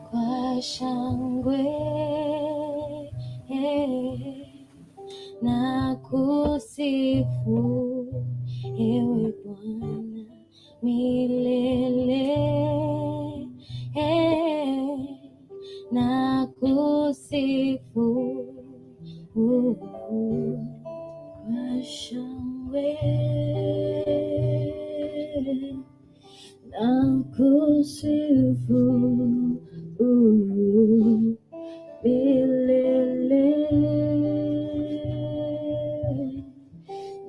Kwa shangwe na kusifu ewe Bwana milele, na kusifu kwa shangwe na kusifu milele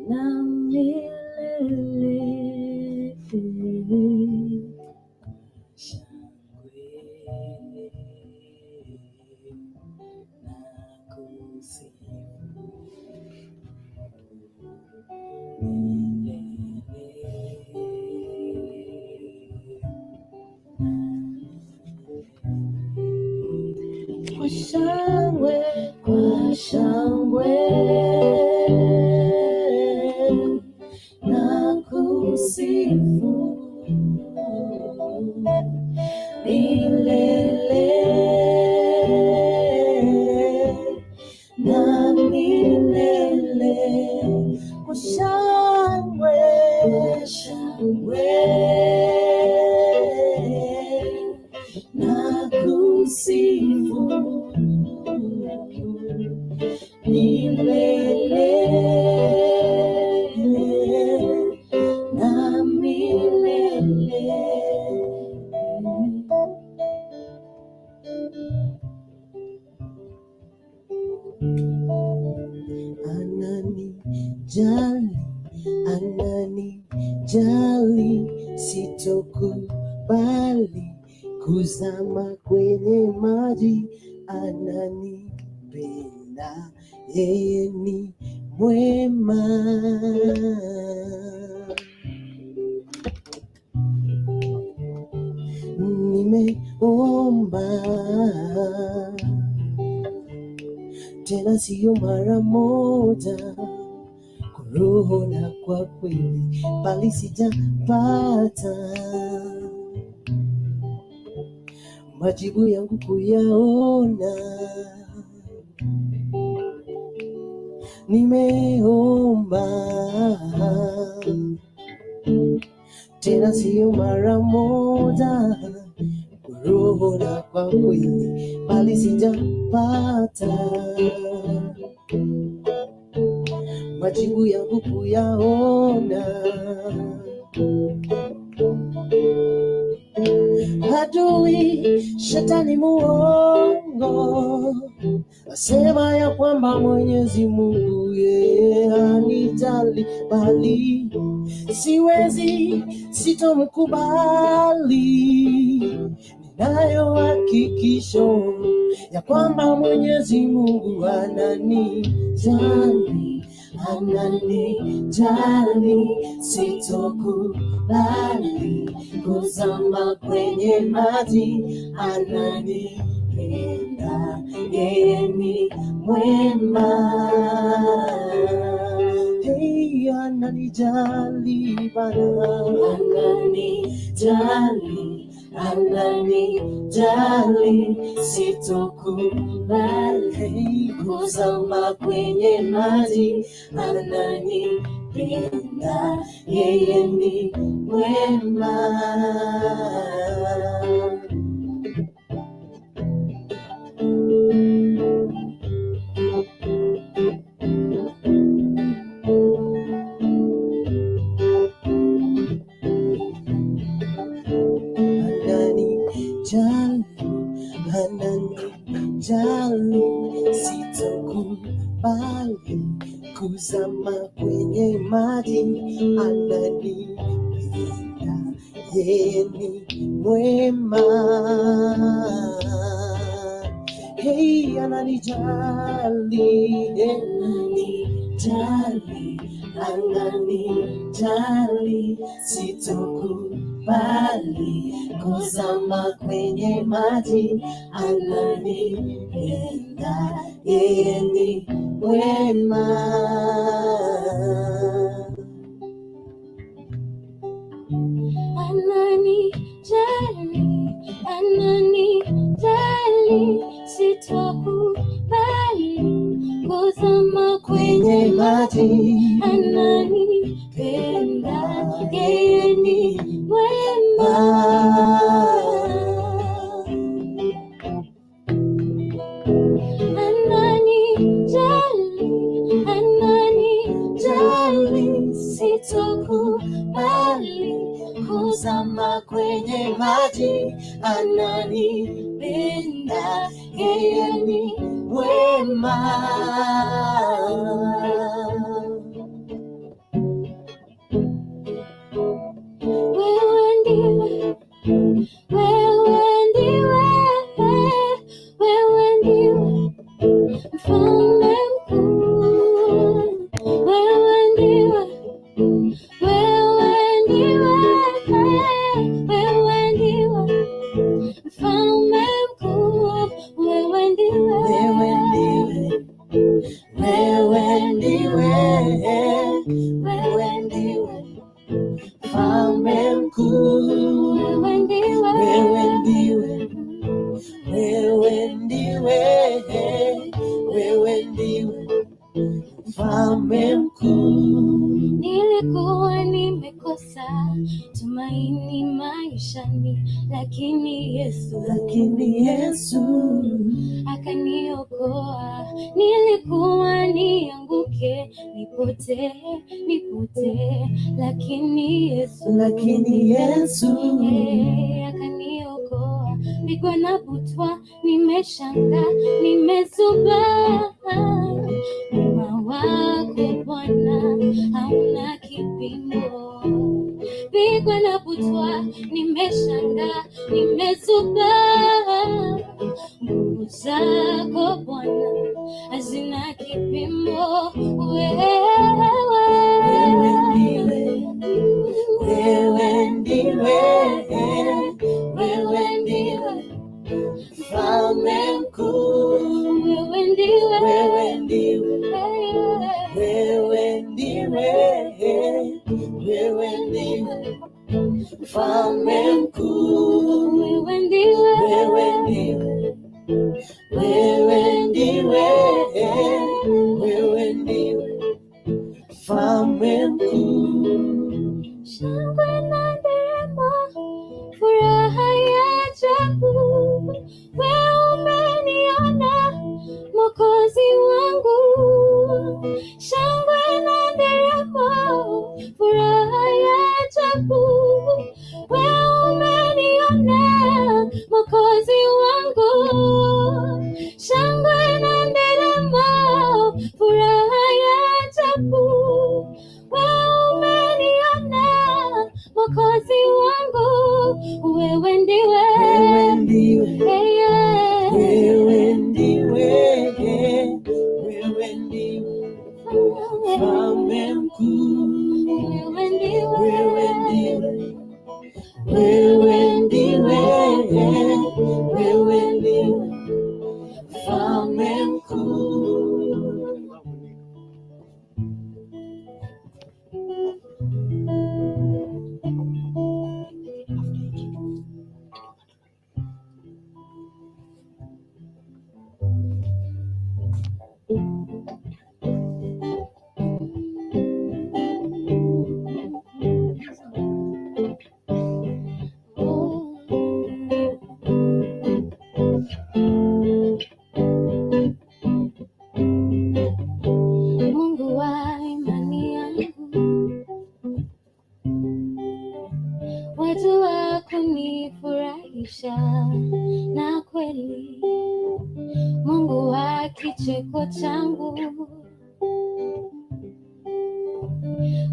na milele. Shangwe na kusifu milele. Kwa shangwe, kwa shangwe na kusifu milele na milele. Kwa shangwe, shangwe na kusifu milele na milele. Ananijali, ananijali, sitokubali kuzama kwenye maji. Ananipenda, yeye ni mwema. Nimeomba tena, siyo mara moja, kwa roho na kwa kweli, bali sijapata majibu yangu kuyaona. Nimeomba tena, siyo mara moja, kwa roho na kwa kweli, bali sijapata majibu yangu kuyaona. Adui shetani muongo asema ya kwamba Mwenyezi Mungu yeye hanijali, bali siwezi, sitomkubali. Ninayo hakikisho ya kwamba Mwenyezi Mungu ananijali, ananijali, sitokubali kuzama kwenye maji, ananipenda, yeye ni mwema. Hey, ananijali Bwana, Ananijali, ananijali, sitokubali hey, kuzama kwenye maji. Ananipenda, yeye ni mwema. Ananijali, ananijali, sitokubali kuzama kwenye maji. Ananipenda, yeye ni mwema. Hey, ananijali, Ananijali, ananijali, sitokubali Sitakubali kuzama kwenye maji, ananipenda, yeye ni mwema. Ananijali, ananijali, sitokubali kuzama Kwenye kwenye maji ananipenda, yeye ni mwema. Ananijali, ananijali, sitokubali kuzama kwenye maji, ananipenda, yeye ni mwema. Wewe ndiwe, wewe ndiwe, wewe ndiwe mfalme mkuu. Wewe ndiwe, wewe ndiwe, wewe ndiwe mfalme mkuu. Wewe ndiwe, Wewe ndiwe, wewe ndiwe, wewe ndiwe mfalme mkuu. Wewe ndiwe, Wewe ndiwe, wewe ndiwe, wewe ndiwe mfalme mkuu. Nilikuwa nimekosa tumaini maishani, lakini Yesu Lakini Yesu akaniokoa. Nilikuwa nianguke, nipotee, nipotee, lakini Yesu lakini Yesu akaniokoa. Pigwa na butwa, nimeshangaa, nimezubaa. Wema wako Bwana hauna kipimo. Pigwa na butwa, nimeshangaa, nimezubaa. Nguvu zako Bwana hazina kipimo. Wewe Wewe ndiwe, wewe ndiwe, wewe ndiwe mfalme mkuu. Wewe ndiwe, Wewe ndiwe, wewe ndiwe, wewe ndiwe mfalme mkuu. Wewe ndiwe, Wewe ndiwe, wewe ndiwe, wewe ndiwe mfalme mkuu. Shangwe na nderemo, furaha ya ajabu. Wewe umeniona Mwokozi wangu. Shangwe na nderemo, furaha ya ajabu. Wewe umeniona Mwokozi wangu. Shangwe na nderemo, furaha ya ajabu. Wewe umeniona Mwokozi wangu. Wewe ndiwe, Wewe ndiwe, hey, yeah. wewe ndiwe, wewe ndiwe mfalme mkuu. Wewe ndiwe, Wewe ndiwe, wewe ndiwe, wewe ndiwe mfalme mkuu. Mungu wa imani yangu, wajua kunifurahisha na kweli. Mungu wa kicheko changu,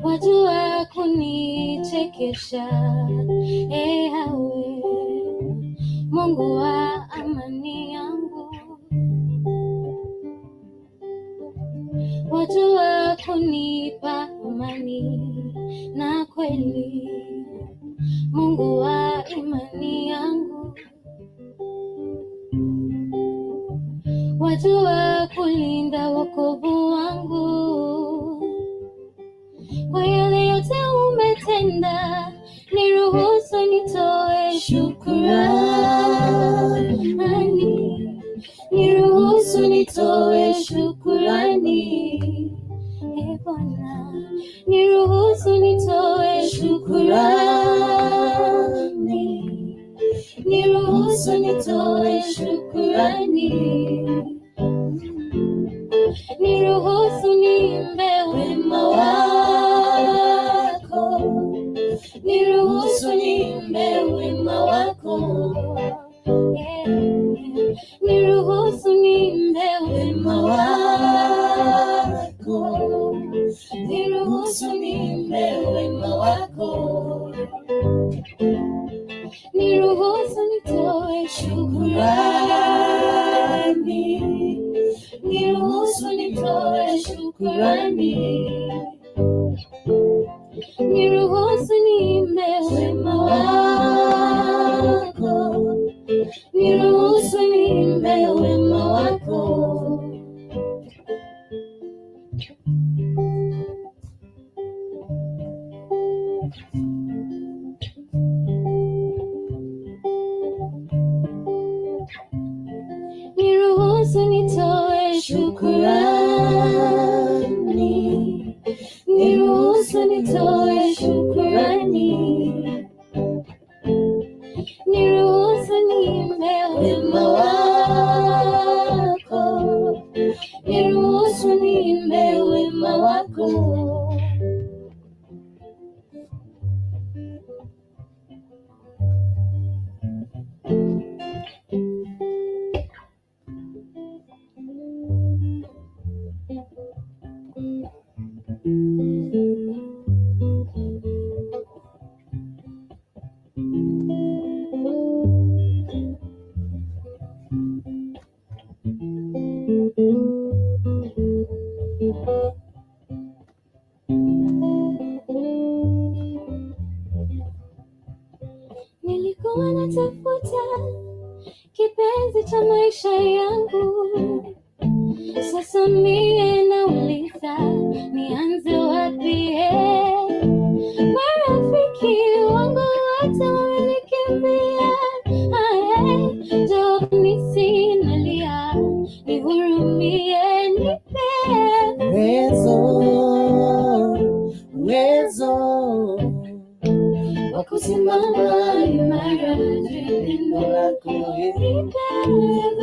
wajua kunichekesha. Awe Mungu wa amani yangu, wajua kunipa amani na kweli. Mungu wa imani yangu, wajua kulinda wokovu wangu. Kwa yale yote umetenda, niruhusu nitoe shukurani, niruhusu nitoe shukurani. E Bwana, niruhusu nitoe shukurani, niruhusu nitoe shukurani, niruhusu niimbe wema wako, niruhusu niimbe wema wako, yeah. Niruhusu niimbe wema wako, niruhusu niimbe wema wako, niruhusu nitoe shukurani, niruhusu nitoe shukurani, niruhusu niimbe wema wako, niruhusu niimbe wema wako. Niruhusu nitoe shukurani, niruhusu nitoe shukurani, niruhusu niimbe wema wako, niruhusu niimbe wema wako. Nilikuwa natafuta kipenzi cha maisha yangu, sasa mie nauliza nianze wapi? Eh? Marafiki wangu wote wamenikimbia, Ah, eh, Jehova sinalia, nihurumie, nipe Uwezo, uwezo wa kusimama imara juu ya neno lako, nipe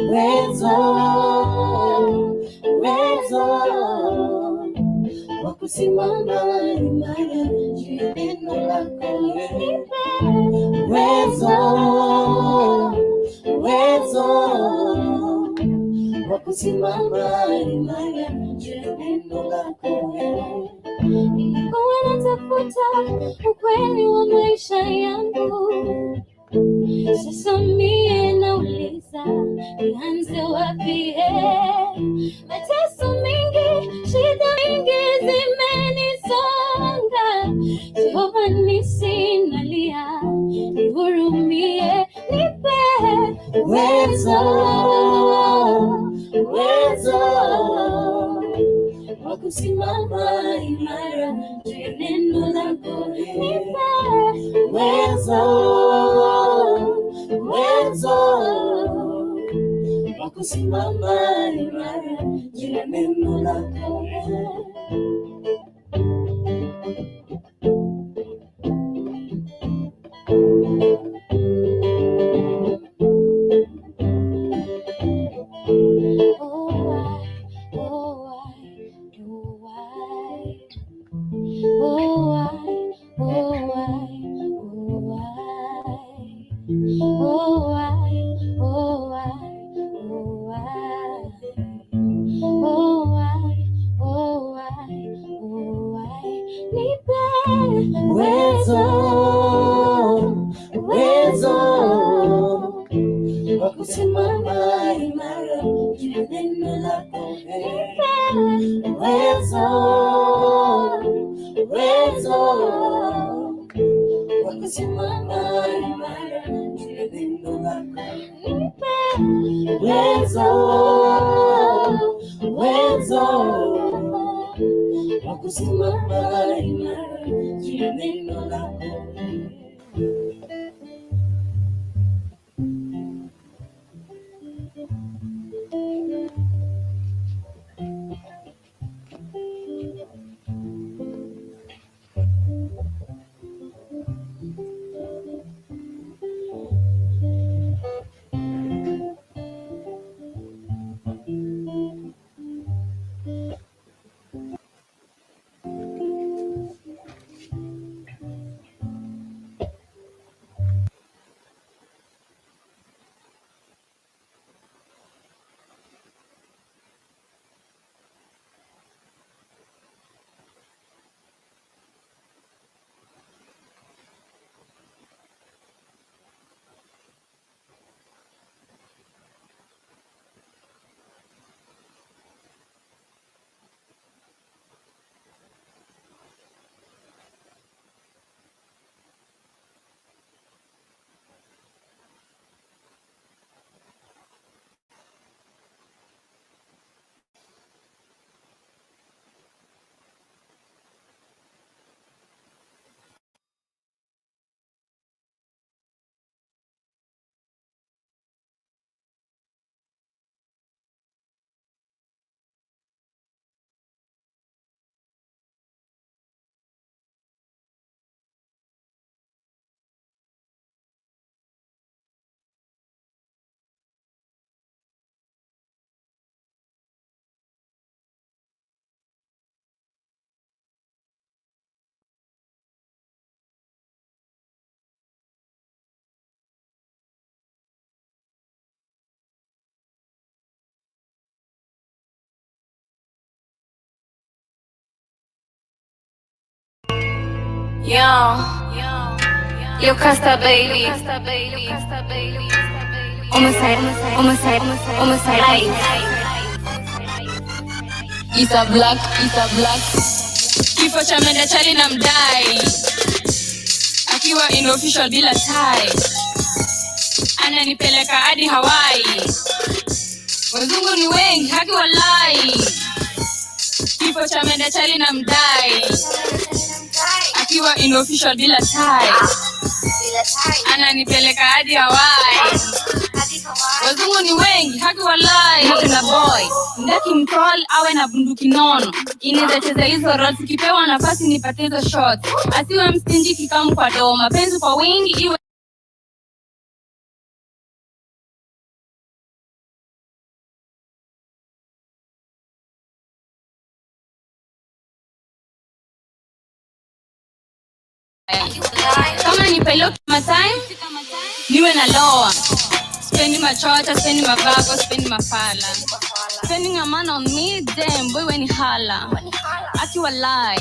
uwezo, uwezo wa kusimama imara juu ya neno lako, nipe uwezo, uwezo wa kusimama imara juu ya neno lako. Nilikuwa natafuta ukweli wa maisha yangu, sasa mie nauliza nianze wapi? Eh? Mateso mingi, shida mingi zimenisonga, Jehova nisi nalia, nihurumie, nipe Uwezo, uwezo wa kusimama imara juu ya neno lako, nipe uwezo, uwezo wa kusimama imara juu ya neno lako. Oh, I, oh, I, oh, I. Oh, I, oh, I, oh, I. Oh, I, oh, I, oh, I. Oh, I, oh, I, oh, I. Nipe Uwezo, uwezo wa kusimama imara juu ya neno lako. Nipe Uwezo, uwezo wa Kusimama imara juu ya neno lako. Uwezo, uwezo wa kusimama imara juu ya neno lako. Yo, yo Costa baby, homicide, homicide, homicide life. Isa Black, Isa Black. Kifo cha mende chali na mdai, akiwa in official bila tie, ananipeleka hadi Hawaii. Wazungu ni wengi, haki walai. Kifo cha mende chali na mdai, akiwa in official bila tie, ananipeleka hadi Hawaii. Wazungu ni wengi, haki walai. Na boy ndaki mtol awe na bunduki nono, inaweza cheza hizo roles, ikipewa nafasi nipate hizo shot, asiwe mstingi kikamu kwa doo, mapenzi kwa wingi iwe kama ni pilot time niwe na loa. Spendi machocha, spendi mavako, spendi mafala. Spending a man on me, damn boy weni hala. Aki walai.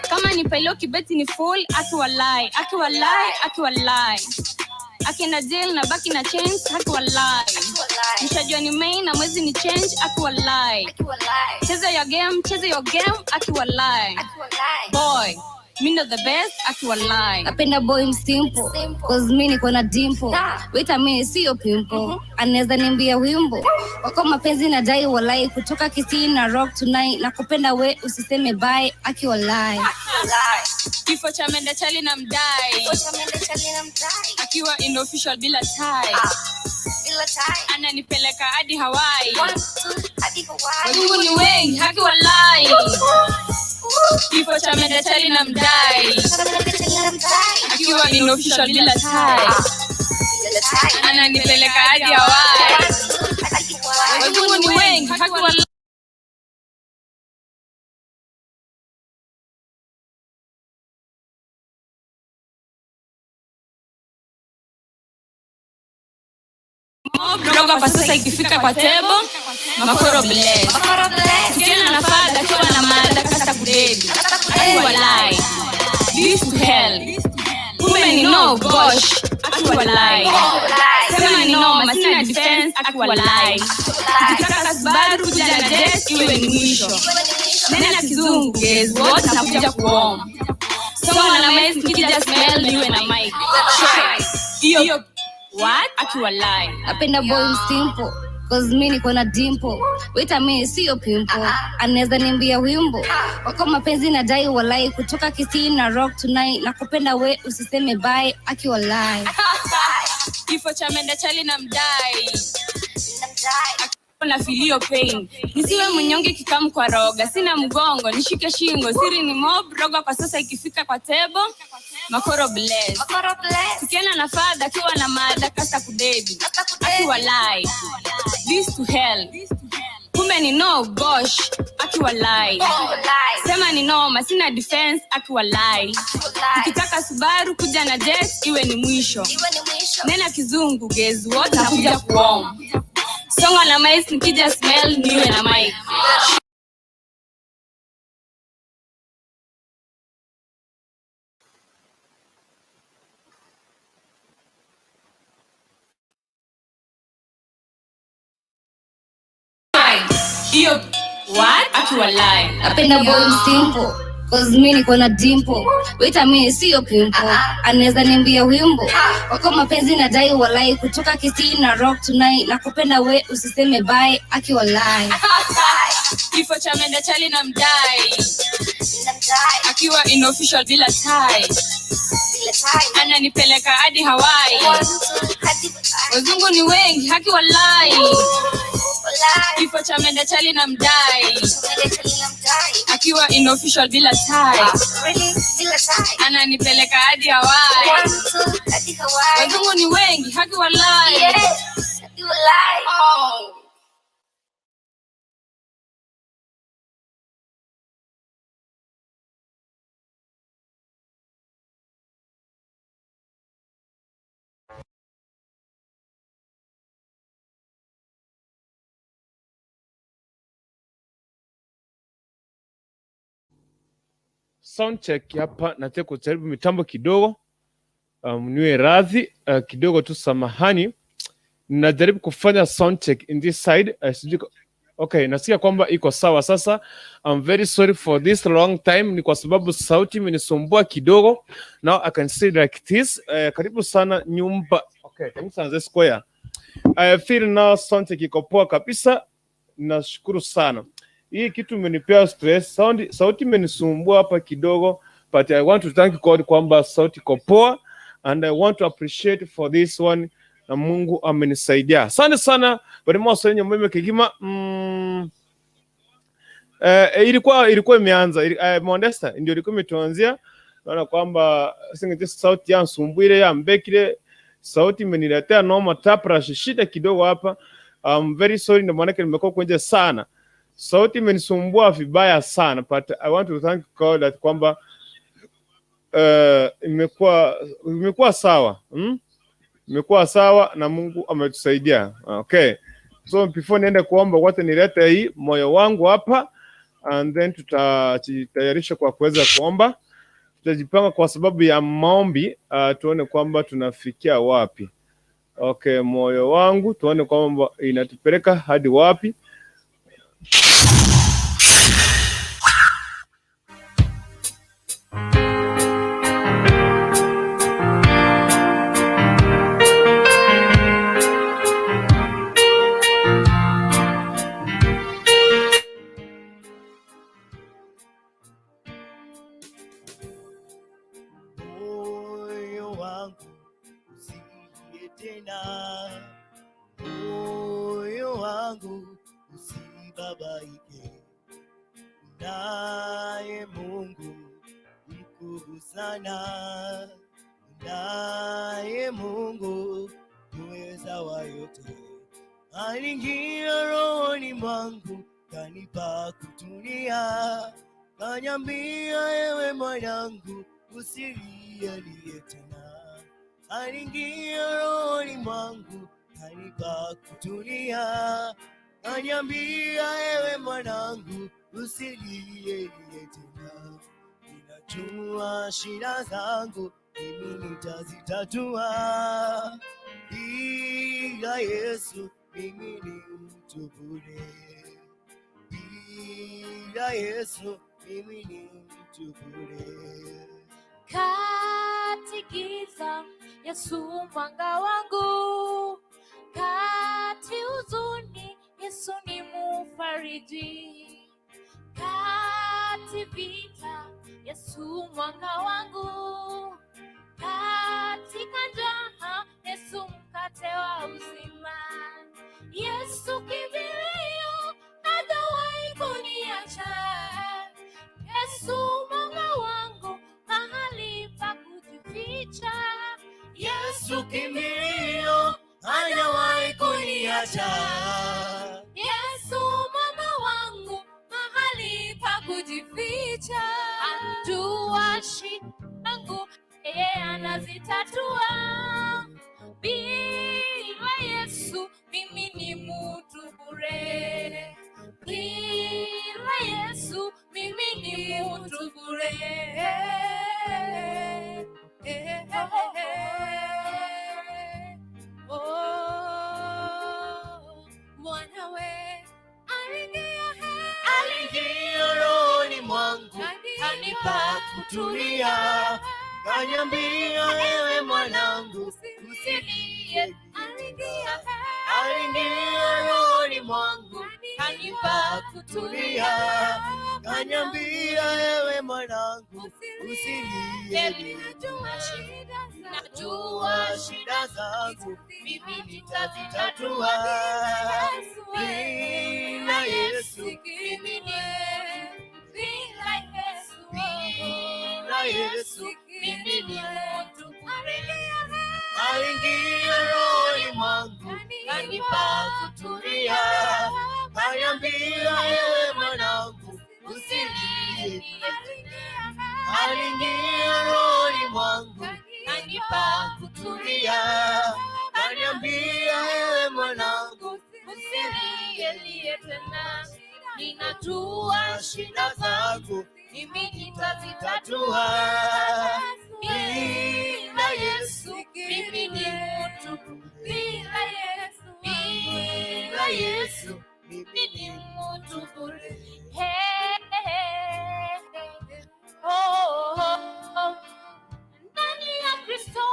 Kama ni pilot kibeti ni full, aki walai, aki walai, aki walai. Akienda jail na baki na change, haki walai. Nishajua ni main na mwezi ni change, aki walai. Cheza your game, cheza your game, aki walai. Boy, mi ndo the best, aki walai. Napenda boy msimple, cause mi niko na dimple. Wait a minute, siyo pimple. Anaweza nimbia wimbo wako mapenzi na dai walai, kutoka Kisii na rock tonight. Nakupenda we usiseme bye, aki walai. Kifo cha mende chali na mdai, akiwa in official bila tie, ananipeleka hadi Hawaii. Wazungu ni wengi, haki walai. Kifo cha mende chali na mdai, akiwa in official bila tie, ananipeleka hadi Hawaii. Wazungu ni wengi, haki walai. Roga kwa sasa ikifika kwa table, makoro bless. Tukienda na fadha, akiwa na mada kata kudedi. Aki walai. This to hell. Kumbe ni no gosh, aki walai. Sema ni noma, sina defense, aki walai. Tukitaka Subaru kuja na jet iwe ni mwisho. Nena kizungu, guess what, nakuja kuomba. Songa na mic nikija smell niwe na mic. Try. Hiyo what? Akiwalai. Napenda boy simple, cause mi niko na dimple. Wait a minute, siyo pimple. Anaweza nimbia wimbo wako mapenzi na dai walai, kutoka Kisii na rock tonight, nakupenda we usiseme bye, akiwalai. Kifo cha mende chali na mdai. Na filio pain. Nisiwe mnyonge kikamu kwa roga, sina mgongo, nishike shingo, siri ni mob, roga kwa sasa ikifika kwa table, makoro bless. Tukienda na father akiwa na mada kasa kudedi. Akiwalai. This to hell. Kumbe ni no gosh, akiwalai. Sema ni noma, sina defense, akiwalai. Ukitaka Subaru kuja na jet iwe ni mwisho. Nena kizungu gezi wote nakuja kuomba. Songa na mic nikija smell niwe na mic. Hiyo what? Akiwalai. Napenda boy simple, cause mi niko na dimple. Wait a minute, siyo pimple. Anaweza nimbia wimbo wako mapenzi na dai walai, kutoka Kisii na rock tonight, nakupenda we usiseme bye, akiwalai. Kifo cha mende chali na mdai. Akiwa in official bila tie. Ananipeleka hadi Hawaii. Wazungu ni wengi, haki walai. Kifo cha mende chali na mdai. Akiwa in official bila tie. Ananipeleka hadi Hawaii. Wazungu ni wengi, haki walai. Oh. Sound check hapa, nataka kujaribu mitambo kidogo. Niwe radhi kidogo tu, samahani. Najaribu kufanya sound check in this side. Okay, nasikia kwamba iko sawa sasa. I'm very sorry for this long time, ni kwa sababu sauti imenisumbua kidogo. Now I can see like this. Karibu sana nyumba. Okay, karibu sana The Square. I feel now sound check iko poa kabisa. Nashukuru sana. Hii kitu imenipea stress. Sauti imenisumbua hapa kidogo, but I want to thank God kwamba sauti iko poa, and I want to appreciate for this one, na Mungu amenisaidia. Asante sana Barimo Senyo mimi Kigima. Ilikuwa imeanza Mondesta ndio ilikuwa imetuanzia. Naona kwamba singe sauti ya nsumbwire ya mbekire, sauti imeniletea noma tapra shida kidogo hapa. I'm very sorry, ndio maana nimekuwa kwenye sana. Sauti imenisumbua vibaya sana, but I want to thank God that kwamba imekuwa sawa. Imekuwa sawa na Mungu ametusaidia. Okay. So before niende kuomba, wacha nilete hii moyo wangu hapa, and then tutajitayarisha kwa kuweza kuomba. Tutajipanga kwa sababu ya maombi, tuone kwamba tunafikia wapi. Okay, moyo wangu tuone kwamba inatupeleka hadi wapi. Moyo wangu usilie tena, moyo wangu usibabaike, naye Mungu mkuu sana, naye Mungu muweza wa yote, aliingia rohoni mwangu kanipa kutulia, kaniambia ewe mwanangu usilie tena, aliingia rohoni mwangu kanipa kutulia, kaniambia ewe mwanangu usilie tena, ninajua shida zangu mimi nitazitatua, bila Yesu mimi ni mtu bure, bila Yesu mimi ni mtu bure. Kati giza, Yesu mwanga wangu. Kati huzuni, Yesu ni mufariji. Kati vita, Yesu mwanga wangu. Katika njaa, Yesu mkate wa uzima. Yesu kimbilio, hajawahi kuniacha. Yesu mwanga wangu, mahali pa kujificha. Yesu kimbilio, hajawahi kuniacha. Yesu mwamba wangu, mahali pa kujificha. Anjua shida zangu, yeye anazitatua. Bila Yesu mimi ni mtu bure. Bila Yesu mimi ni mtu bure. Eh, eh, eh. Oh, mwanawe aliingia Aliingia rohoni mwangu, kanipa kutulia, kaniambia, "Ewe mwanangu, usilie." Aliingia. Aliingia rohoni mwangu, kanipa kutulia, kaniambia, "Ewe mwanangu, usilie." Najua shida. Najua shida zangu, mimi nitazitatua. Bila Yesu, mimi ni bila Yesu, bila Yesu, mimi ni mtu bure. Aliingia rohoni mwangu, kanipa kutulia, kaniambia, "Ewe mwanangu, usilie." Aliingia rohoni mwangu, kanipa kutulia, kaniambia, "Ewe mwanangu, usilie tena, ninajua shida zangu, mimi nitazitatua. Bila Yesu mimi ni mtu, bila Yesu, Bila Yesu mimi ni mtu bure. Hey, hey, hey. Oh, oh, oh. Ndani ya Kristo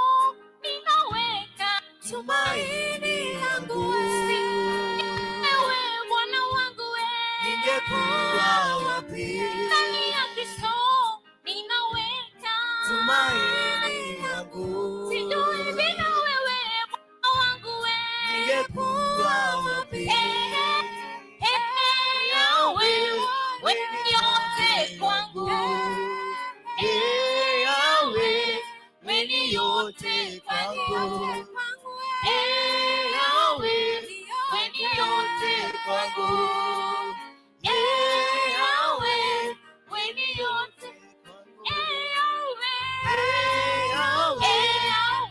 ninaweka tumaini langu. Ewe Bwana wangu we. Ningekuwa wapi? Ndani ya Kristo ninaweka tumaini langu. Sijui bila wewe, Bwana wangu we. Ningekuwa wapi? Eh, eh, Yahweh, wewe ni yote kwangu. Eh, Yahweh, wewe ni yote kwangu. Eh, Yahweh, wewe ni yote kwangu. Eh, Yahweh, wewe ni yote. Eh, Yahweh. Eh, Yahweh, Eh,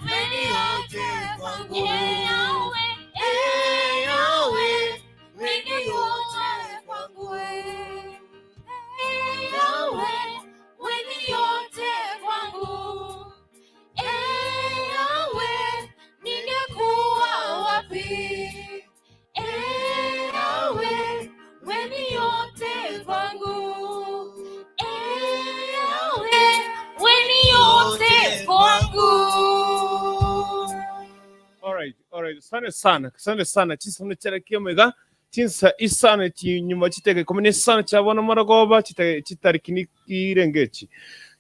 wewe ni yote kwangu. Eh, Yahweh. Eh, Yahweh, wewe ni yote kwangu. Eh, Yahweh, wewe ni yote kwangu. Eh, Yahweh, ningekuwa wapi? Eh, Yahweh, wewe ni yote kwangu. Eh, Yahweh, wewe ni yote kwangu. Alright. Asante sana, asante sana. Chisano cyarakio mega chinsa isano chinyuma chiteke 15 chabona maragoba chitariki ni irengechi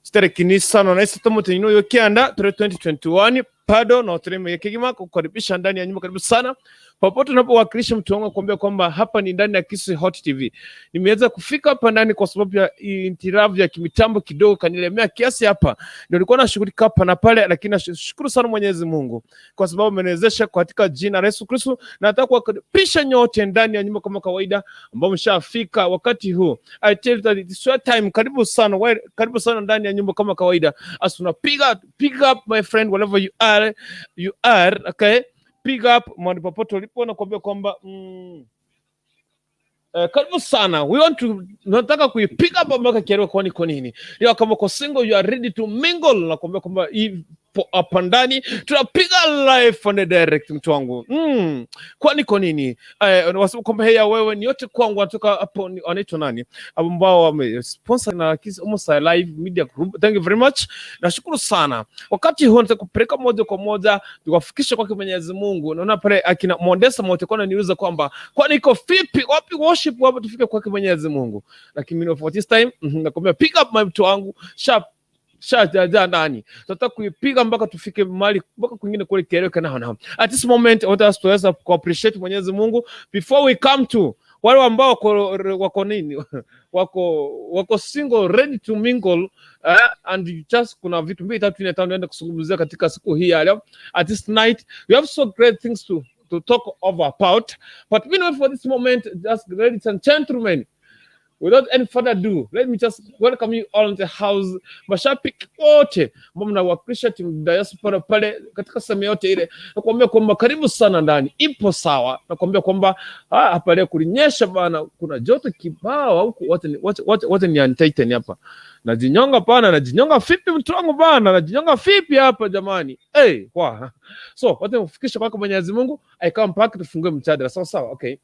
chitariki ni sano na isatu mutenyi yo kianda ture 2021 pado na utureme kigima kukaribisha ndani ya nyumba. Karibu sana popote unapowakilisha mtu wangu, kuambia kwamba hapa ni ndani ya Kisii Hot TV. Nimeweza kufika hapa ndani kwa sababu ya hitilafu ya kimitambo kidogo kanilemea kiasi hapa, ndio nilikuwa nashughulika hapa na pale, lakini nashukuru sana Mwenyezi Mungu kwa sababu ameniwezesha katika jina la Yesu Kristo. Nataka kuwakaribisha nyote ndani ya nyumba kama kawaida, ambao mshafika wakati huu. I tell you that it's your time. Karibu sana, karibu sana ndani ya nyumba kama kawaida. As unapiga, pick up, my friend, wherever you are, okay, pick up mahali popote ulipo, nakuambia kwamba karibu sana. We want to, nataka kuipiga hapa mpaka kielewe kwani kwa nini. Leo kama uko single, you are ready to mingle, nakuambia kwamba hii Ipo hapa ndani, tunapiga live on the direct, mtu wangu. Kwani kwa nini? Wasema kwamba heya wewe ni yote kwangu, wanatoka hapo wanaitwa nani? Ambao wame sponsor na Kisii Almost Live Media Group. Thank you very much. Nashukuru sana. Wakati huu nataka kupeleka moja kwa moja tukafikisha kwake Mwenyezi Mungu. Naona pale akina Mondesa Mote kwa ananiuliza kwamba kwani iko vipi, wapi worship, wapi tufike kwake Mwenyezi Mungu. Lakini mimi for this time nakwambia pick up my mtu wangu sharp shajaja ndani, tunataka kuipiga mpaka tufike mali mpaka kwingine kule kieleweke nao nao. At this moment what us tuweza ku appreciate Mwenyezi Mungu before we come to wale ambao wako nini wako single, ready to mingle, and you just kuna vitu mbili tatu nne tano naenda kuzungumzia katika siku hii ya leo. At this night we have so great things to talk over about, but meanwhile for this moment, just ladies and gentlemen, without any further ado, let me just welcome you all in the house. Mashabiki wote ambao mnawakilisha timu diaspora pale katika sehemu yote ile, nakuambia kwamba karibu sana ndani, ipo sawa. Nakuambia kwamba hapa leo kulinyesha bana, kuna joto kibao huku. Wote ni untighten hapa, najinyonga bana, najinyonga vipi mtu wangu bana, najinyonga vipi hapa jamani? Hey, wow. So wote mfikishe kwako Mwenyezi Mungu, aikaa mpaka tufungue mjadala sawa sawa, okay.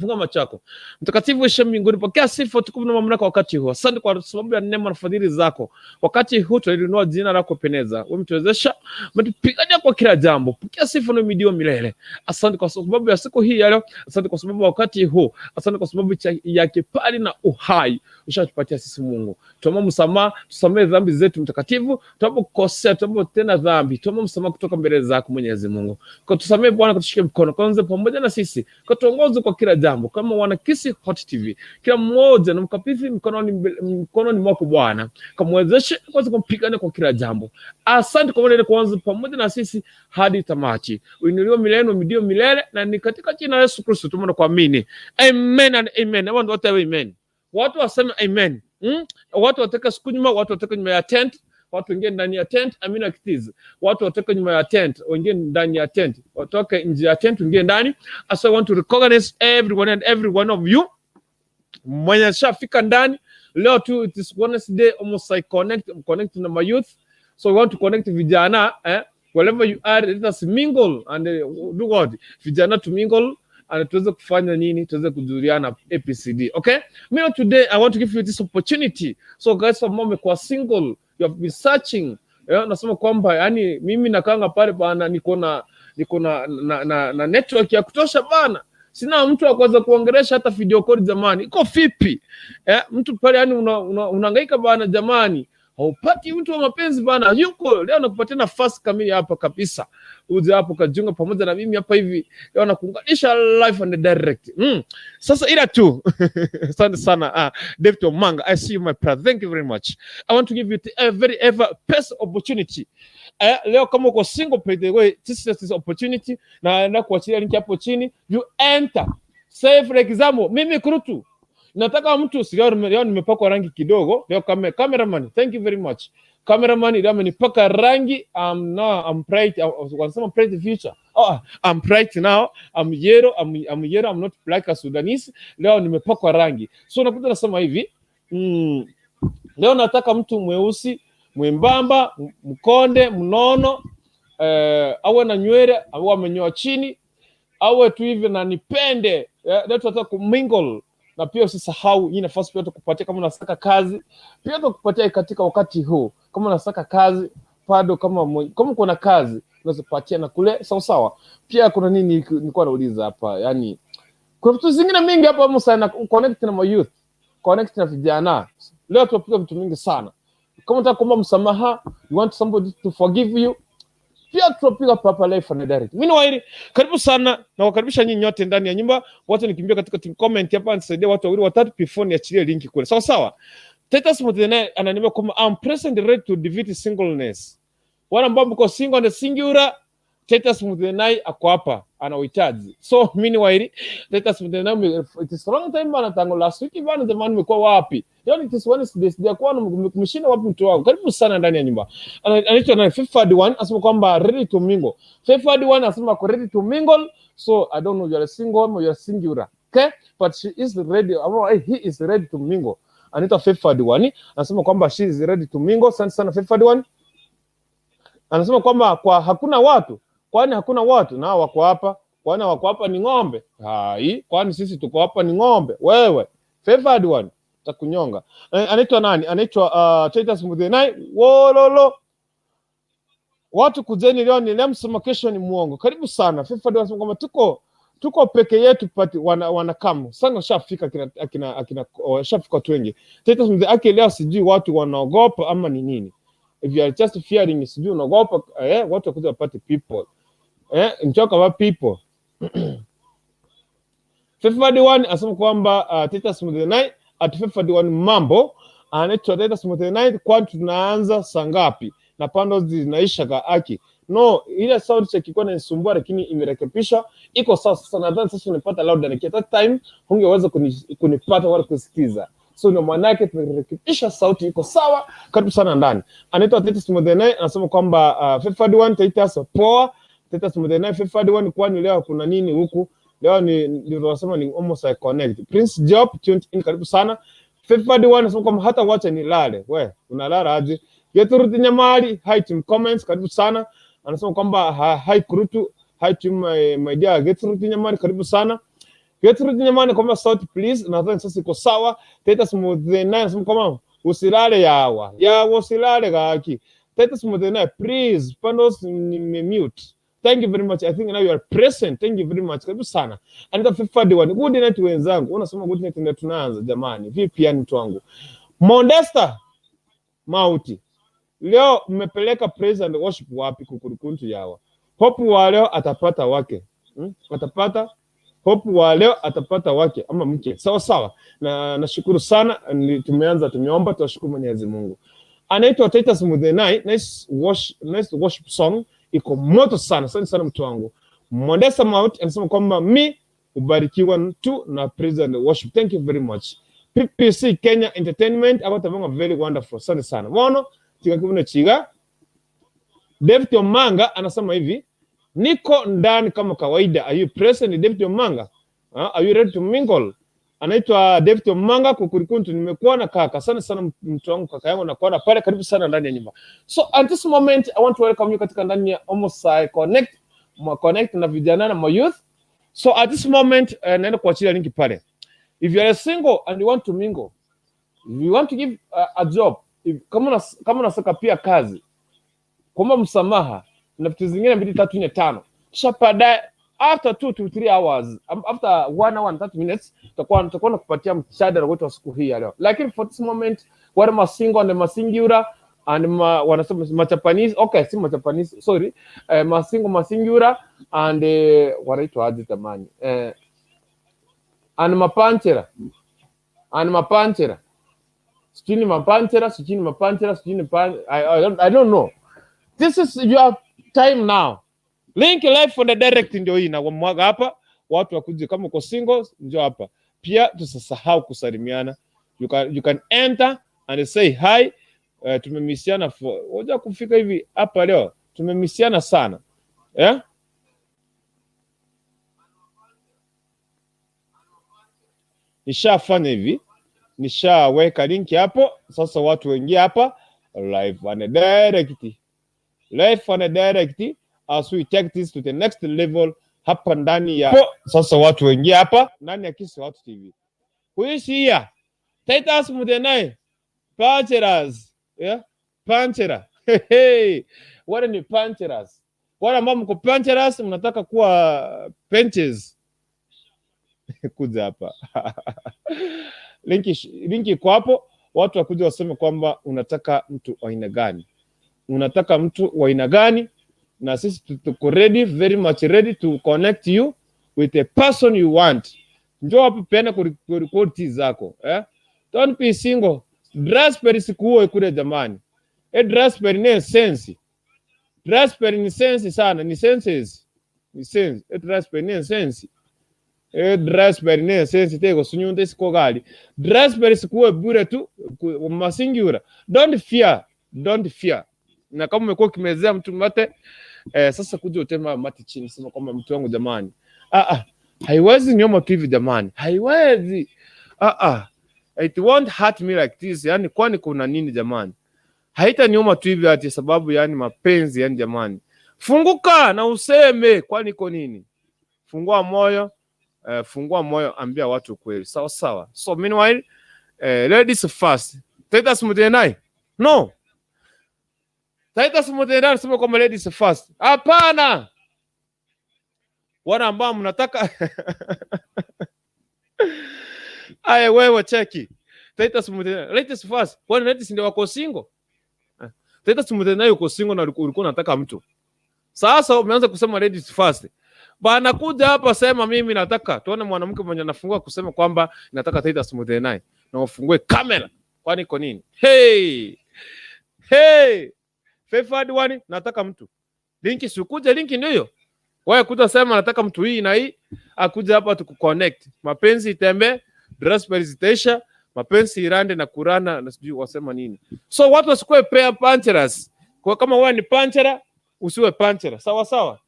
Funga macho yako. Mtakatifu uishiye mbinguni, pokea sifa, utukufu na mamlaka wakati huu. Asante kwa sababu ya neema na fadhili zako. Wakati huu tunalinua jina lako pendeza. Wewe umetuwezesha, umetupigania kwa kila jambo. Pokea sifa na uhimidiwe milele. Asante kwa sababu ya siku hii ya leo. Asante kwa sababu ya wakati huu. Asante kwa sababu ya kibali na uhai ushatupatia sisi Mungu. Tuomba msamaha, tusamehe dhambi zetu mtakatifu. Tunapokosea, tunapotenda dhambi, tuomba msamaha kutoka mbele zako Mwenyezi Mungu. Kwa tusamehe Bwana, kutushike mkono kwanza pamoja na sisi, kwa tuongoze kwa kila jambo kama wana Kisii Hot TV, kila mmoja na mkabidhi mkononi mwako Bwana, kamwezeshe kwanza kumpigania kwa kila jambo. Asante kwa maana kwanza pamoja na sisi hadi tamati. Uinuliwe milele, uhimidiwe milele, na ni katika jina la Yesu Kristo tumeomba kuamini. Amen and amen. Watu wote amen. Watu waseme amen. Watu wataka siku nyuma, watu wataka nyuma ya tent, watu wengine ndani ya tent, amina kitiz. Watu watoke nyuma ya tent, wengine ndani ya tent, watoke nje ya tent, wengine ndani. So I want to recognize everyone and every one of you mwenye ashafika ndani leo tu. It is Wednesday, almost I connect na my youth, so we want to connect vijana, eh? Wherever you are, let us mingle and do what vijana to mingle and tuweze kufanya nini, tuweze kujuliana ABCD. Okay, me today I want to give you this opportunity. So guys, ambao mmekuwa single, you have been searching, yeah, nasema kwamba yani mimi nakanga pale bana, niko na network ya kutosha bana, sina mtu wa kuweza kuongelesha hata video call jamani, iko vipi? Eh, mtu pale yani unahangaika bana jamani, haupati mtu wa mapenzi bana, yuko leo nakupatia nafasi kamili hapa kabisa, uje hapo kajiunga pamoja na mimi hapa hivi leo nakuunganisha live and direct. Sasa ila tu asante sana David Omanga, I see you my brother, thank you very much. I want to give you a very ever best opportunity. Leo kama uko single, by the way, this is this opportunity, na naenda kuachilia link hapo chini, you enter. Say for example, mimi Kurutu nataka mtu si leo, leo nimepakwa rangi kidogo leo kama cameraman, thank you very much cameraman, leo amenipaka rangi. Now I'm bright, wanasema bright future. Oh, I'm bright now, I'm yellow, I'm yellow, I'm not black as Sudanese. Leo nimepakwa rangi, so nakuja nasema hivi, leo nataka mtu mweusi mwembamba, mkonde, mnono, awe na nywele au amenyoa chini, awe tu hivi na nipende. Leo tunataka kumingle, na pia usisahau hii nafasi pia tukupatia kama unasaka kazi, pia tukupatia katika wakati huu kama unasaka kazi bado, kama kuna kazi unaweza kupatia na kule sawa sawa. Pia kuna nini nilikuwa nauliza hapa, yani kuna vitu zingine mingi hapa hapo sana, connect na my youth, connect na vijana. Leo tunapiga vitu mingi sana. Kama unataka kuomba msamaha, you want somebody to forgive you, pia tunapiga papa live and direct. Mimi ni Wairi, karibu sana na wakaribisha nyinyi nyote ndani ya nyumba. Wote nikimbia katika team comment hapa nisaidie watu wawili watatu before niachilie link kule. Sawa sawa. Titus Mutene ananiambia kwamba I'm present ready to defeat singleness. Wale ambao mko single and singular, Titus Mutene ako hapa ana uhitaji. So mimi ni Wairi, Titus Mutene, it is long time bana, tangu last week bana, jamani mmekuwa wapi? Leo it is Wednesday, sijakuwa kumshinda wapi mtu wangu. Karibu sana ndani ya nyumba. Anaitwa nani? Fifth one anasema kwamba ready to mingle. Fifth one anasema ako ready to mingle. So I don't know you are single or you are singular. Okay? But she is ready, or he is ready to mingle. Anaitwa Fifth one anasema kwamba she is ready to mingle. Asante sana Fifth one. Anasema kwamba kwa hakuna watu, kwani hakuna watu na wako hapa, kwani wako hapa ni ng'ombe? Hai, kwani sisi tuko hapa ni ng'ombe? Wewe favored one takunyonga. Anaitwa nani? Anaitwa Titus Muthenai wololo. Watu kujeni leo ni leo, msema kesho ni muongo. Karibu sana. Favored anasema kwamba tuko peke yetu pati wana kamu sana, shafika akina akina akina shafika watu wengi. Titus Muthenai ake leo sijui watu wanaogopa ama ni nini. If you are just fearing, sijui unaogopa watu wakuja wapate people njoka wa people. Favored one asema kwamba Titus Muthenai at Favored one mambo. Anaitwa Titus Muthenai, kwani tunaanza saa ngapi na pando zinaisha ka aki? No, ile sound check ilikuwa inanisumbua, lakini imerekebishwa, iko sawa sasa. Nadhani sasa unipata loud and clear. That time hungeweza kunipata wala kusikiza, so ndio maana yake tumerekebisha sauti, iko sawa. Karibu sana ndani. Anaitwa Titus Muthenai anasema kwamba Favored one Titus poa. Titus Muthenai Favored one, kwani leo kuna nini huku? Leo ni ndio tunasema ni almost like connect. Prince Job tuned in, karibu sana. Favored one anasema kwamba hata wacha nilale. We, unalala aje? Gertrude Nyamali, hi team comments, karibu sana. Anasema kwamba hi Kurutu, hi team my dear Gertrude Nyamali, karibu sana. Gertrude Nyamali kwamba sauti please, nadhani sasa iko sawa. Titus Muthenai anasema kwamba usilale yawa. Yawa usilale gaki. Titus Muthenai, please, pandos ni mute. Thank you very much. I think now you are present. Thank you very much. Karibu sana. Anita Fifadi one. Good night wenzangu. Unasema good night ndio tunaanza jamani. Vipi yani mtu wangu? Mondesta Mauti. Leo mmepeleka praise and worship wapi kukurukuntu yawa? Hope wa leo atapata wake. Atapata Hope wa leo atapata wake ama mke. Sawa sawa. Na nashukuru sana, tumeanza tumeomba, tunashukuru Mwenyezi Mungu. Anaitwa Titus Muthenai, nice worship song, iko moto sana. Asante sana mtu wangu. Mondesa Mount anasema kwamba mi ubarikiwa tu na praise and worship. Thank you very much. PPC Kenya Entertainment abatabanga very wonderful. Asante sana. Bono tika kibuno chiga. David Omanga anasema hivi, niko ndani kama kawaida. Are you present, David Omanga? Are you ready to mingle? Anaitwa David Omanga Kukurikuntu, nimekuona kaka. Asante sana mtu wangu, kaka yangu, nakuona pale, karibu sana ndani ya nyumba. So at this moment I want to welcome you katika ndani ya Omosi Connect, ma connect na vijana na ma youth. So at this moment naenda kuachilia linki pale. If you are single and you want to mingle, if you want to give a job, if, kama unasaka pia kazi, kuomba msamaha na vitu zingine mbili tatu nne tano, kisha baadaye after 2 to 3 hours, after 1 hour and 30 minutes tutakuwa nakupatia mjadala wetu wa siku hii ya leo. Lakini for this moment wale masingo and masingiura and wanasema majapanese, okay, si majapanese, sorry, masingo masingiura and wanaitwa aje jamani, and mapanchera sijui ni mapanchera, sijui ni mapanchera, sijui ni pan I don't know. This is your time now. Link live for the direct ndio hii na mwaga hapa, watu wakuje. Kama uko single njoo hapa. Pia tusisahau kusalimiana. You can enter and say hi. Tumemisiana for hoja kufika hivi hapa leo. Tumemisiana sana. Yeah? Nishafanya hivi. Nishaweka link hapo. Sasa watu wengi hapa live and direct. Live and direct as we take this to the next level hapa ndani ya sasa watu wengi hapa ndani ya Kisi Watu TV. Who is here? Titus Mudenai. Pancheras. Yeah? Panchera. Hey, hey. Wale ni pancheras. Wale ambao mko pancheras mnataka kuwa benches. Kuja hapa. Linki iko hapo, watu wakuja waseme kwamba unataka mtu wa aina gani. Unataka mtu wa aina gani? Na sisi tuko ready, very much ready to connect you with the person you want. Njoo hapo peana quality zako, eh? Don't be single. Raspberry sikuoe kule jamani. Raspberry ni sense. Raspberry ni sense sana, ni senses. Ni sense. Raspberry ni sense. Raspberry ni sense tego sunyunde sikogali. Raspberry sikuoe bure tu masingiura. Don't fear. Don't fear. Na kama umekuwa ukimezea mtu mate, sasa kuja utema mate chini, sema kwamba mtu wangu jamani. Haiwezi nioma tu hivi jamani. Haiwezi. It won't hurt me like this. Yani kwani kuna nini jamani? Haitaniuma tu hivi ati sababu yani mapenzi yani jamani. Funguka na useme kwani iko nini? Fungua moyo, fungua moyo, ambia watu ukweli. Sawa sawa. So meanwhile, ladies first. Titus Mutenai. No. Titus Mutenai anasema kwamba ladies first. Hapana. Wale ambao mnataka. Aya, wewe cheki. Titus Mutenai, ladies first. Kwani ladies ndio wako single? Titus Mutenai uko single na ulikuwa unataka mtu. Sasa umeanza kusema ladies first. Bana, kuja hapa sema mimi nataka tuone mwanamke mwenye anafungua kusema kwamba nataka Titus Mutenai na ufungue kamera. Kwani iko nini? Hey! Hey! Favored one, nataka mtu. Linki sikuja, linki ndio hiyo. Wewe kuja sema nataka mtu hii na hii, akuja hapa tukuconnect. Mapenzi itembe, raspberry zitaisha, mapenzi irande na kurana na sijui wasema nini. So watu wasikuwe pair punchers. Kwa kama wewe ni panchera, usiwe panchera. Sawa sawa.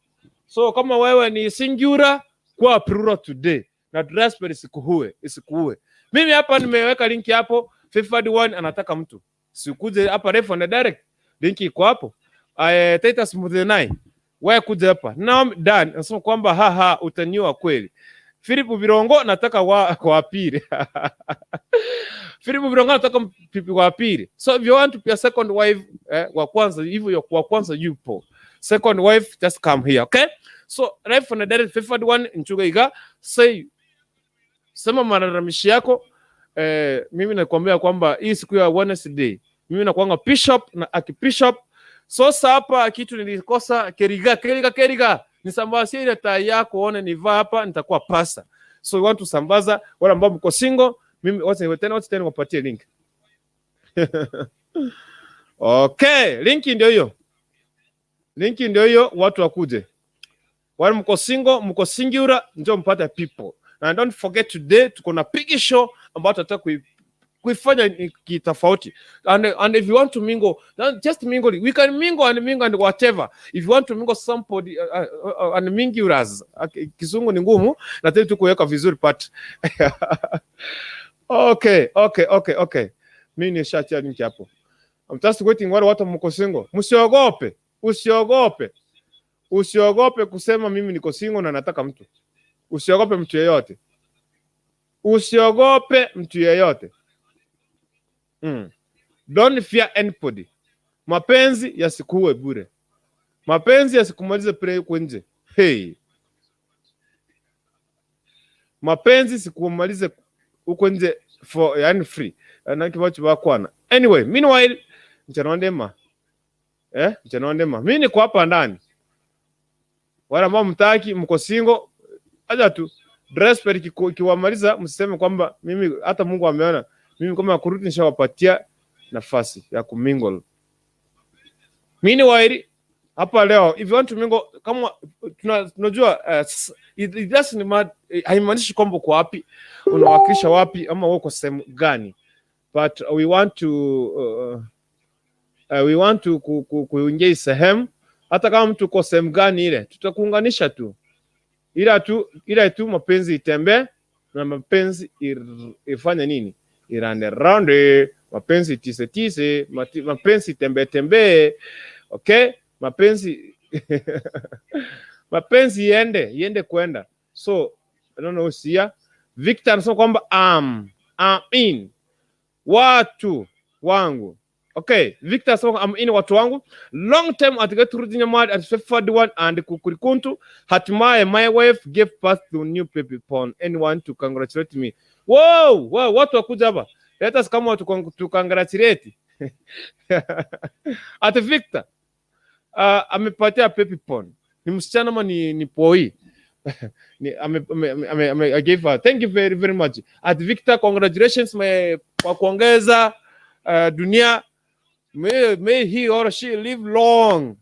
So kama wewe ni singular, kwa plural today. Na raspberry isikuue, isikuue. Mimi hapa nimeweka linki hapo, Favored one anataka mtu. Sikuje hapa ref and direct. Linki iko hapo. Titus Mutenai. Wewe kuja hapa. Naam Dan nasema kwamba haha utaniwa kweli. Philip Birongo nataka wa pili. Philip Birongo nataka pipi wa pili. So if you want to be a second wife, wa kwanza hivyo wa kwanza yupo. Second wife, just come here, okay? So right from the direct favored one Nchuga iga say sema malalamishi yako. Mimi nakwambia kwamba hii siku ya Wednesday mimi nakuanga bishop na archbishop. So sasa hapa kitu nilikosa keriga keriga keriga nisambazie ile tai yako one nivaa hapa nitakuwa pasa. So we want to sambaza wale ambao mko single, mimi wacha tena wacha tena niwapatie link. Okay, linki ndio hiyo. Linki ndio hiyo, watu wakuje. Wale mko single, mko singular, njoo mpate people. And don't forget today tuko na big show ambayo tutataka kuifanya ni kitofauti. And if you want to mingle, then just mingle. We can mingle and mingle and whatever. If you want to mingle somebody and mingulars. Okay, Kizungu ni ngumu, na tena tu kuweka vizuri but okay. Mimi nishatia link hapo. I'm just waiting wale watu mko single. Msiogope, usiogope. Usiogope kusema mimi niko single na nataka mtu. Usiogope mtu yeyote. Usiogope mtu yeyote. Don't fear anybody. Mapenzi yasikuue bure. Mapenzi yasikumalize pale huko nje. Hey. Mapenzi sikumalize huko nje for yani free. Na kibacho bakwana. Anyway, meanwhile mchana ndema. Mchana ndema. Mimi niko hapa ndani. Wale ambao mtaki mko single, acha tu dress ikiwamaliza, msiseme kwamba mimi hata Mungu ameona mimi kama kurudi nishawapatia nafasi ya kumingle. Meanwhile hapa leo if you want to mingle, kama tunajua it doesn't matter, haimaanishi kwamba uko wapi unawakilisha wapi ama uko sehemu gani, but we want to kuingia sehemu hata kama mtu uko sehemu gani ile tutakuunganisha tu, ila tu mapenzi itembee na mapenzi ifanye nini, irande rande, mapenzi tise tise, mapenzi tembee tembee, okay, mapenzi mapenzi iende iende kwenda. So I don't know, sia Victor anasema kwamba I'm in watu wangu. Okay, Victor anasema I'm in watu wangu. Long time at get Nyamad at favored one and Kukurikuntu. Hatimaye my wife gave birth to new baby born. Anyone to congratulate me? Wow, watu wakuja hapa. Let us come out to congratulate. At Victor amepatia baby born. Ni msichana ama ni poi? Ni ame, I gave her. Thank you very very much. At Victor, congratulations my, kwa kuongeza dunia. May he or she live long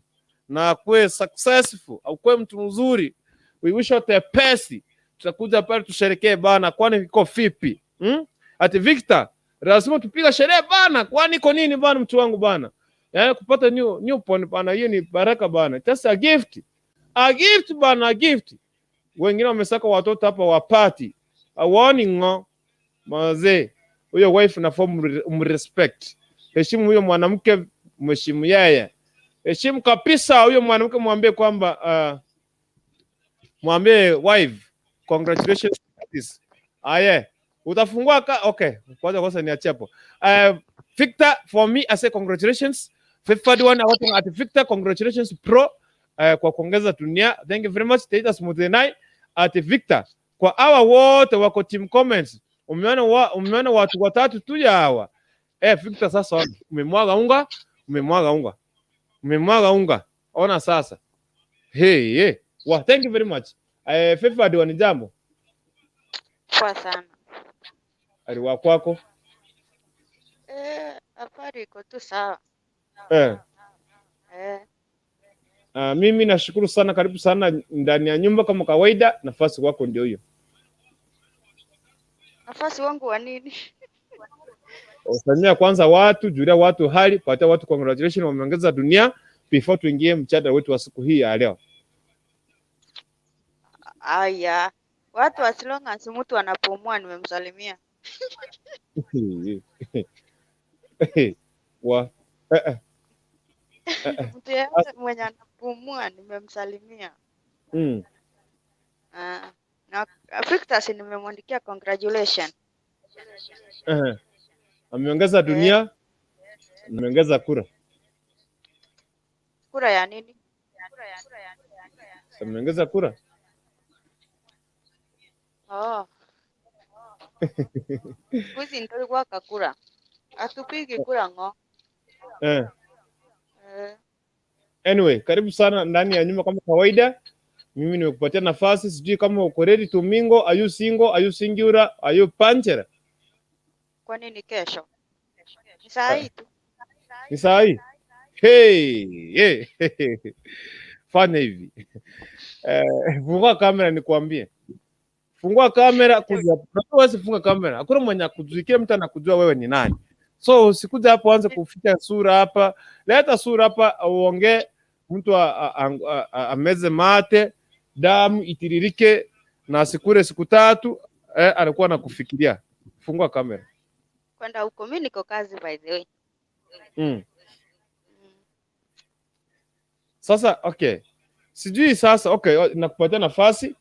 na akuwe successful, akuwe mtu mzuri. We wish her the best. Tutakuja pale tusherekee bana, kwani iko vipi? Ati Victor, lazima tupiga sherehe bana, kwani iko nini bana, mtu wangu bana? Kupata new phone bana, hiyo ni baraka bana. Just a gift. A gift bana, a gift. Wengine wamesaka watoto hapa wapati. A warning ngo. Mazee, huyo wife nafaa umrespect. Heshimu huyo mwanamke. Mheshimu yeye, heshimu kabisa huyo mwanamke, mwambie kwamba mwambie wife congratulations. Aye, utafungua ka okay, kwanza kwanza niachie hapo. Victor, for me I say congratulations. Fifth one at Victor, congratulations pro kwa kuongeza dunia. Thank you very much. Titus Muthenai at Victor. Kwa hawa wote wako team comments. Umeona watu watatu tu ya hawa. Victor, sasa umemwaga unga, umemwaga unga. Umemwaga unga. Ona sasa. Hey, hey. Well, thank you very much. Fifth one, jambo. Poa sana. Aliwa kwako. Habari iko tu sawa. Mimi nashukuru sana, karibu sana ndani ya nyumba kama kawaida. Nafasi wako ndio hiyo. Nafasi wangu wa nini? Usalimia kwanza watu, julia watu hali, patia watu congratulations, wameongeza dunia before tuingie mjadala wetu wa siku hii ya leo. Aya, watu as long as mtu anapumua nimemsalimia. Wa Mtu yeyote mwenye anapumua nimemsalimia. Ah, na Victor si nimemwandikia congratulation. Ameongeza dunia, ameongeza kura. Kura ya nini? Ameongeza kura. Oh. Siku hizi ndio ilikuwa kura. Hatupigi kura ng'o. Anyway, karibu sana ndani ya nyumba kama kawaida. Mimi nimekupatia nafasi, sijui kama uko ready to mingle. Are you single? Are you singular? Are you panchera? Kwa nini kesho? Ni saa hii tu. Ni saa hii? Hey, hey. Fanya hivi. Fungua kamera nikuambie. Fungua kamera kuja. Unajua huwezi funga kamera. Hakuna mwenye akujui, kila mtu anakujua wewe ni nani. So usikuja hapo anze kuficha sura hapa. Leta sura hapa uongee, mtu ameze mate, damu itiririke na asikure siku 3, alikuwa anakufikiria. Fungua kamera. Kwenda huko, mimi niko kazi by the way. Sasa okay. Sijui sasa okay, nakupatia nafasi.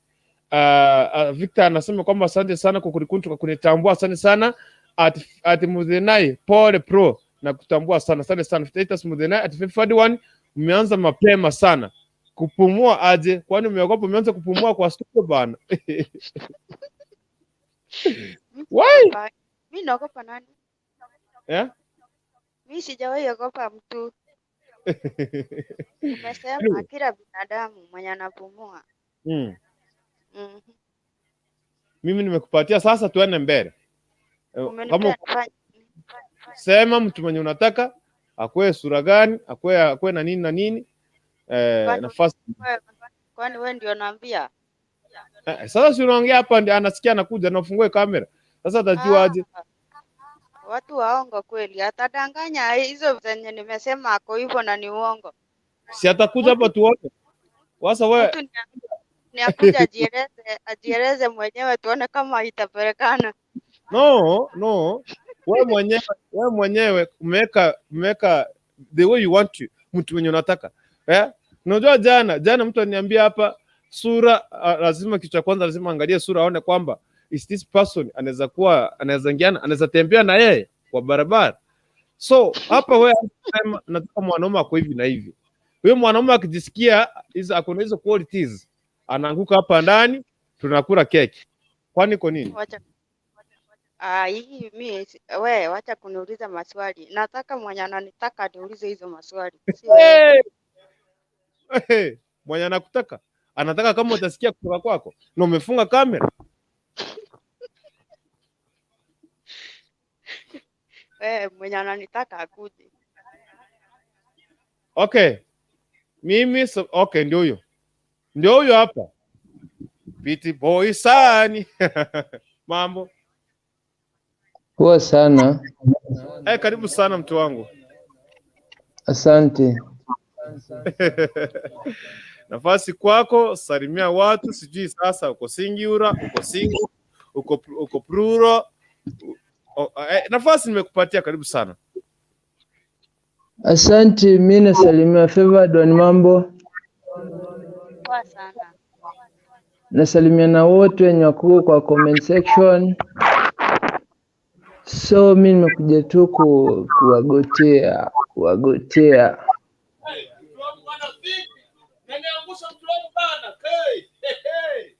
Victor anasema kwamba asante sana kwa kunikuntu kwa kunitambua, asante sana at Muthenai pole pro na kutambua sana, asante sana Titus Muthenai at 541. Umeanza mapema sana kupumua aje? Kwani umeogopa? Umeanza kupumua kwa studio bana. Why? Mimi naogopa nani? Yeah? Mimi sijawahi ogopa mtu. Umesema kila binadamu mwenye anapumua. Mimi nimekupatia sasa, tuende mbele. Umenipea Kama nifanye sema mtu mwenye unataka akue sura gani, akue na nini na nini, nafasi. Kwani wewe ndio naambia? Sasa si unaongea hapa ndio anasikia, anakuja na ufungue kamera. Sasa atajua aje? Watu waongo kweli, atadanganya hizo zenye nimesema ako hivyo na ni uongo. Si atakuja hapa tuone. Sasa wewe Mtu ni akuja ajieleze mwenyewe tuone kama itapelekana. No. Wewe mwenyewe umeweka the way you want to, mtu mwenye unataka. Eh? Unajua jana mtu aliniambia hapa sura, lazima kitu cha kwanza lazima angalie sura aone kwamba is this person anaweza kuwa anaweza ingiana, anaweza tembea na yeye kwa barabara. So hapa wewe sema nataka mwanaume ako hivi na hivi. Huyo mwanaume akijisikia hizo ako na hizo qualities, anaanguka hapa ndani, tunakula keki. Kwani iko nini? Wacha hii mi we wacha kuniuliza maswali. Nataka mwenye ananitaka niulize hizo maswali, si wewe. Hey! Hey! Mwenye anakutaka anataka kama utasikia kutoka kwako na umefunga kamera. We mwenye ananitaka akuje. Okay, mimi so, okay, ndio huyo ndio huyo hapa Piti boy sani. Mambo. Poa sana. Karibu sana mtu wangu. Asante. Nafasi kwako, salimia watu. Sijui sasa uko Singiura, uko Singu, uko Pruro. Nafasi nimekupatia, karibu sana. Asante, mi nasalimia Favored One, mambo. Poa sana. Nasalimia na wote wenye wako kwa comment section. So mi nimekuja tu kuwagotea kuwagotea. Mtu wangu bana, vipi? Naniangusha mtu wangu bana. Hey, hey, hey.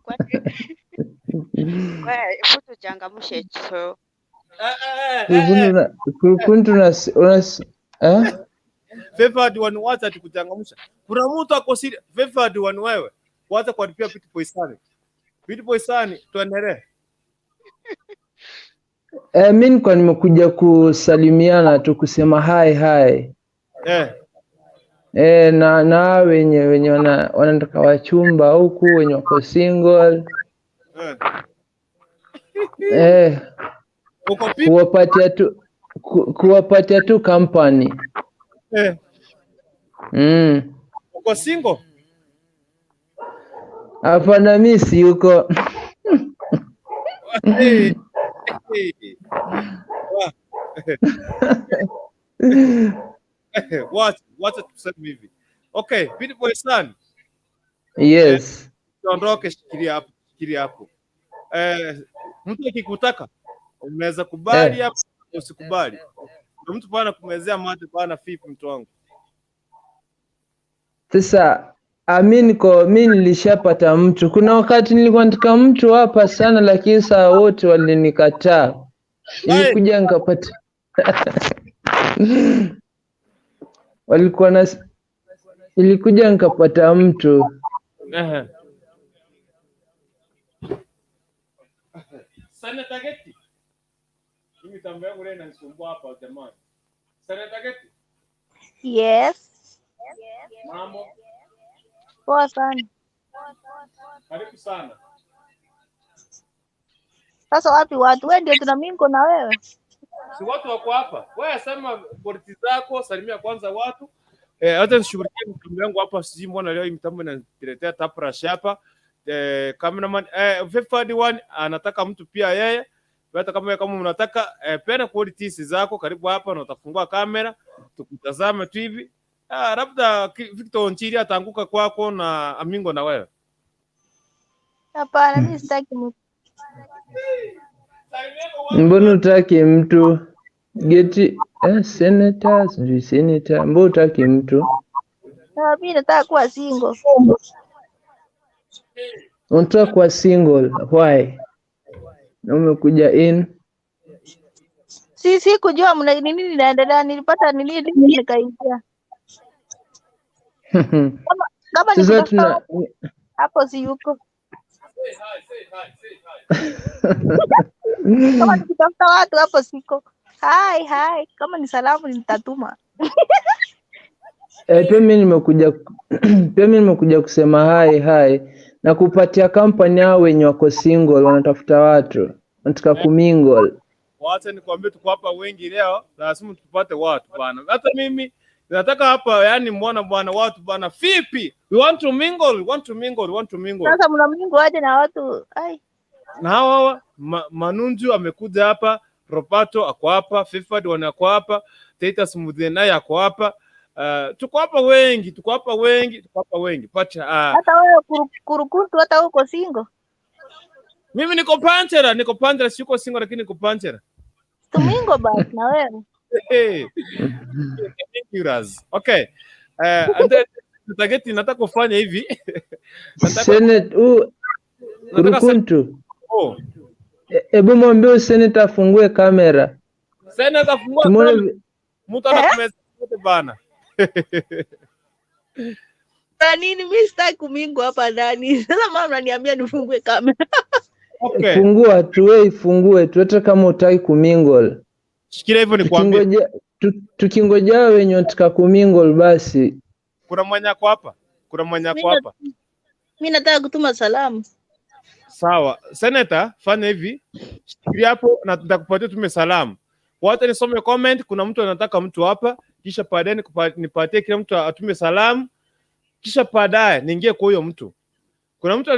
Kwani we, hebu tuchangamshe cho. Eh, eh, eh, eh, eh. Kurukuntu eh? Favored One, wacha tukuchangamsha. Kuna mtu ako serious. Favored One wewe. Wacha kuharibia Beauty Boy Sani. Beauty Boy Sani, tuendelee. Eh, mi nilikuwa nimekuja kusalimiana tu kusema hi hi. Eh. Eh, na wenye wanataka wachumba huku wenye wako single. Eh. Eh, Uko pipi? kuwapatia tu company. Eh. Uko single? Hapana, mi si yuko. Hey. Hey. Wa- Wacha tuseme hivi. Okay, Beauty Boy Sani. Yes. Tuondoke, shikilia hapo, shikilia hapo. Eh, mtu akikutaka unaweza kubali hapo usikubali. Kuna mtu bana kumezea mate bana, vipi mtu wangu? Sasa mi niko mi nilishapata mtu. Kuna wakati nilikuwa nataka mtu hapa sana, lakini saa wote walinikataa. Nilikuja nikapata walikuwa na nilikuja nikapata mtu. Ehe. Senator Geti. Mimi mitambo yangu leo inanisumbua hapa jamani. Senator Geti, Yes. mambo, Poa sana. karibu sana. Sasa wapi watu? Wewe ndio tuna mingo na wewe. Si watu wako hapa. Wewe sema politi zako, salimia kwanza watu. Eh, hata nishughulikie mitambo yangu hapa, sijui mbona leo hii mitambo inaniletea taprash hapa. Eh, cameraman Favored One anataka mtu pia yeye. Hata kama mnataka peana qualities zako, karibu hapa na utafungua kamera tukutazame tu hivi. Ah, labda Victor Onchiri ataanguka kwako na Amingo na wewe. Hapana, mimi sitaki mtu. Mbona utaki mtu Geti senator, sijui senator, mbona utaki mtu? Ah, mimi nataka kuwa single. Unataka kuwa single, why? Na umekuja in Si kujua mna nini linaendelea, nilipata nini nikaingia. Kama Sasa nikutafuta tuna watu, hapo si yuko. Kama nikitafuta watu hapo siko. Hai hai, kama ni salamu nitatuma. Pia mimi nimekuja pia mimi nimekuja kusema hi hi na kupatia company hao wenye wako single wanatafuta watu, wanataka kumingle. Wacha nikwambie, tuko hapa wengi leo, lazima tupate watu bwana. Hata mimi nataka hapa, yani mbona bwana, watu bwana, vipi? We want to mingle, we want to mingle, we want to mingle. Sasa mna mingo aje na watu? Ai, Na hawa hawa Manunju amekuja hapa, Roberto ako hapa, Fifad ako hapa, Titus Mudhenai ako hapa. Tuko hapa wengi, tuko hapa wengi, tuko hapa wengi. But hata wewe kurukuntu, hata uko single. Mimi niko panchera, niko panchera, siko single lakini niko panchera. Tumingo basi na wewe. Hey. Thank you, Raz. Okay. And then target nataka kufanya hivi. Senate Nataka Kurukuntu. Oh. Hebu mwambie huyu senator afungue kamera. Senator afungua Tumuone kamera. Mtu anakumeza wote bana. Kwa nini mimi sitaki kumingo hapa ndani? Sasa mama ananiambia nifungue kamera. Okay. Fungua tu, wewe ifungue tu hata kama utaki kumingle. Shikilia hivyo nikwambie. Tukingoja wenye wanataka kumingle basi. Kuna mwenye ako hapa. Kuna mwenye ako hapa. Mimi nataka kutuma salamu. Sawa. Senator, fanya hivi. Shikilia hapo na nitakupatia tume salamu. Wacha nisome comment, kuna mtu anataka mtu hapa, kisha baadaye nipatie kila mtu atume salamu, kisha baadaye niingie kwa huyo mtu. Kuna mtu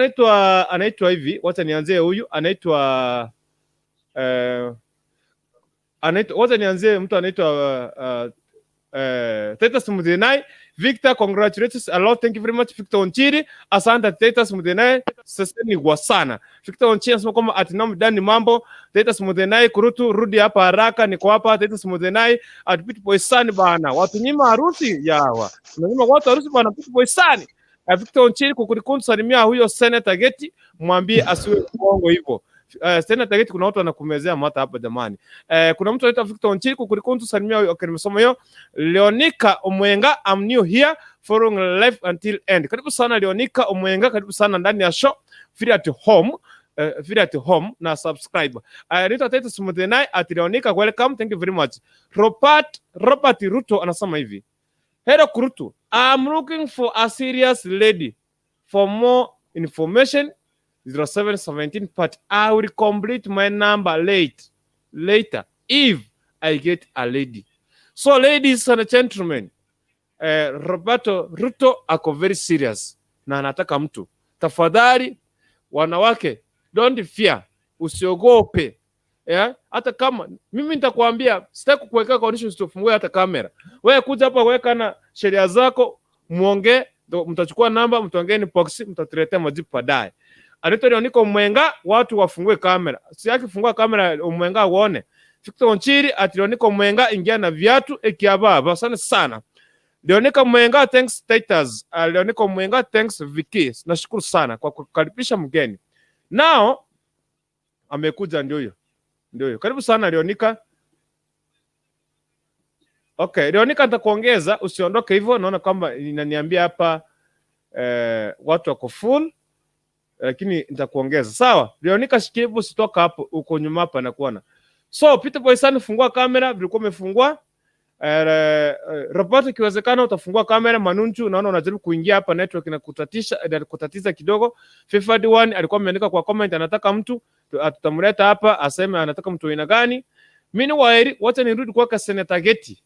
anaitwa hivi, wacha nianzie huyu, anaitwa Anaitwa, wacha nianzie mtu anaitwa Titus Mudenai. Victor, congratulations a lot. Thank you very much Victor Onchiri. Asante Titus Mudenai. Sasa ni kwa sana. Victor Onchiri anasema kwamba ati dani mambo. Titus Mudenai kurutu rudi hapa haraka, niko hapa. Titus Mudenai ati Pit Boy Sani bana. Watu nyima harusi yawa. Unanyima watu harusi bana Pit Boy Sani. Victor Onchiri kukurikuntu salimia huyo Senator Geti, mwambie asiwe mwongo hivyo. Senator Geti, kuna watu wanakumezea mata hapa jamani. Kuna mtu anaitwa Victor Onchiri kukurikuntu salimia huyo. Okay, nimesoma hiyo. Leonika Omwenga, I'm new here following life until end. Karibu sana Leonika Omwenga, karibu sana ndani ya show Feel at home. Feel at home na subscribe. Anaitwa Titus Mudenai at Leonika, welcome, thank you very much. Robert Ruto anasema hivi. Hello Kurutu, I'm looking for a serious lady. For more information 0717, but I will complete my number later if I get a lady. So ladies and gentlemen, Roberto Ruto ako very serious na anataka mtu. Tafadhali wanawake, don't fear, usiogope. Yeah? Hata kama mimi nitakwambia sitaki kukuwekea conditions tufungue hata kamera. Wewe kuja hapa weka na sheria zako, muongee, mtachukua namba, mtaongee ni box, mtatuletea majibu baadaye. Anaitwa Leoniko Mwenga, watu wafungue kamera. Si akifungua kamera Mwenga uone. Victor Onchiri ati Leoniko Mwenga ingia na viatu ekiababa. Asante sana. Leonika Mwenga, thanks Titus. Leoniko Mwenga, thanks Vicky. Nashukuru sana kwa kukaribisha mgeni. Now amekuja, ndio huyo. Ndio huyo. Karibu sana Leonika. Okay, Leonika nitakuongeza, usiondoke hivyo. Naona kwamba inaniambia hapa watu wako full, lakini nitakuongeza. Sawa? Leonika, shikilia hapo, usitoka hapo, uko nyuma hapa nakuona. So Peter Boy sana, fungua kamera, vilikuwa umefungua. Robert, ikiwezekana utafungua kamera. Manunchu, naona unajaribu kuingia hapa, network inakutatisha, inakutatiza kidogo. FIFA D1 alikuwa ameandika kwa comment anataka mtu, tutamleta hapa aseme anataka mtu aina gani. Mimi waeri, wacha nirudi kwake Senator Geti.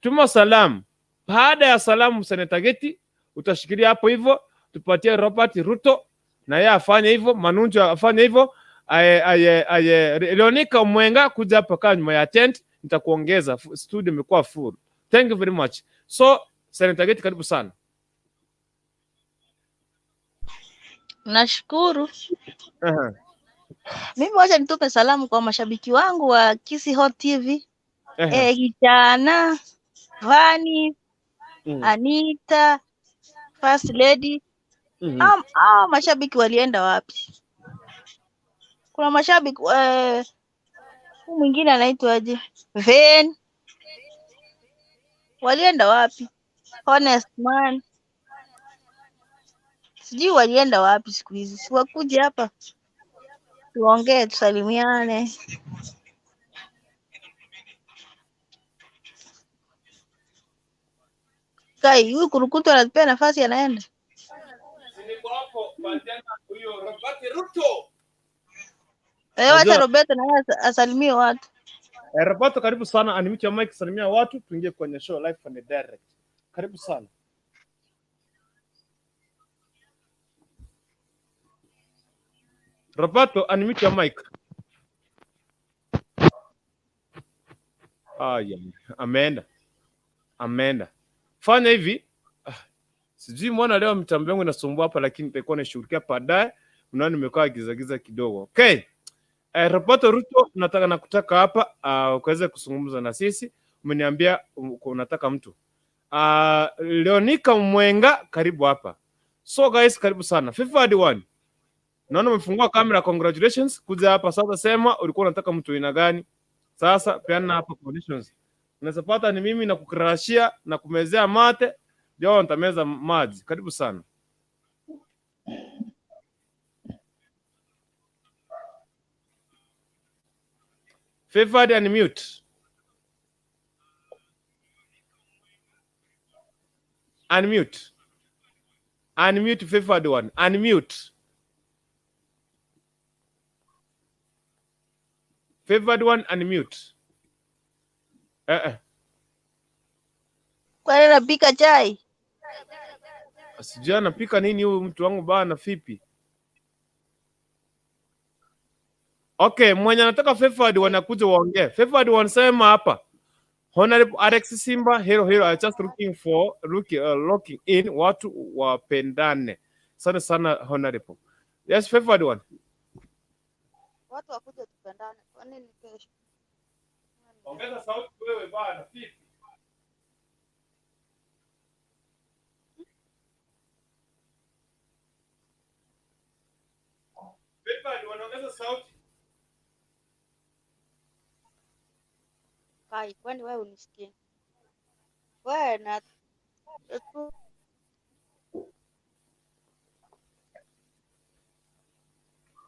Tuma salamu. Baada ya salamu Senator Geti, utashikilia hapo hivyo, tupatie Robert Ruto na yeye afanye hivyo, Manunchu afanye hivyo. Aye, aye, aye. Leonika Mwenga kuja hapa kaa nyuma ya tent, nitakuongeza. Studio imekuwa full. Thank you very much. So Senator Geti, karibu sana. Nashukuru. Aha. Mimi wacha nitupe salamu kwa mashabiki wangu wa Kisii Hot TV. Kijana, Vani, Anita, First Lady. Mashabiki walienda wapi? Kuna mashabiki huyu mwingine anaitwaje? Ven. Walienda wapi? Honest man. Sijui walienda wapi siku hizi. Si wakuje hapa tuongee, tusalimiane. Kai, huyu kurukutu anatupea nafasi anaenda. Niko hapo patiana huyo Robert Ruto. Wacha Najua Roberto na yeye asalimie watu. Roberto, karibu sana, unmute your mic, salimia watu, tuingie kwenye show live and direct. Karibu sana. Roberto, unmute your mic. Aya, ameenda. Ameenda. Fanya hivi. Sijui mbona leo mitambo yangu inasumbua hapa, lakini nitakuwa naishughulikia baadaye. Unaona nimekaa giza giza kidogo. Okay. Roberto Ruto, nataka nakutaka hapa ukaweze kuzungumza na sisi. Umeniambia unataka mtu. Leonika Mwenga, karibu hapa. So guys, karibu sana. FIFA hadi 1. Naona umefungua kamera, congratulations. Kuja hapa sasa, sema ulikuwa unataka mtu aina gani? Sasa peana hapa conditions. Unaweza pata ni mimi na kukrashia na kumezea mate, ndio nitameza maji. Karibu sana. Favored and mute. Unmute. Unmute favored one. Unmute. Favored one, unmute. Kwani napika chai? Sijui anapika nini huyu mtu wangu bana vipi? Okay, mwenye anataka Favored wanakuja waongee. Favored wanasema hapa. Honorable Alex Simba, hello hello, I just looking for looking in watu wapendane. Sana sana Honorable. Yes, Favored one. Watu wakuja tupendane. Kwani ni kesho? Ongeza sauti wewe bana, vipi? Favored wanaongeza sauti. Kai, kwani wewe unisikii? Wewe na tu.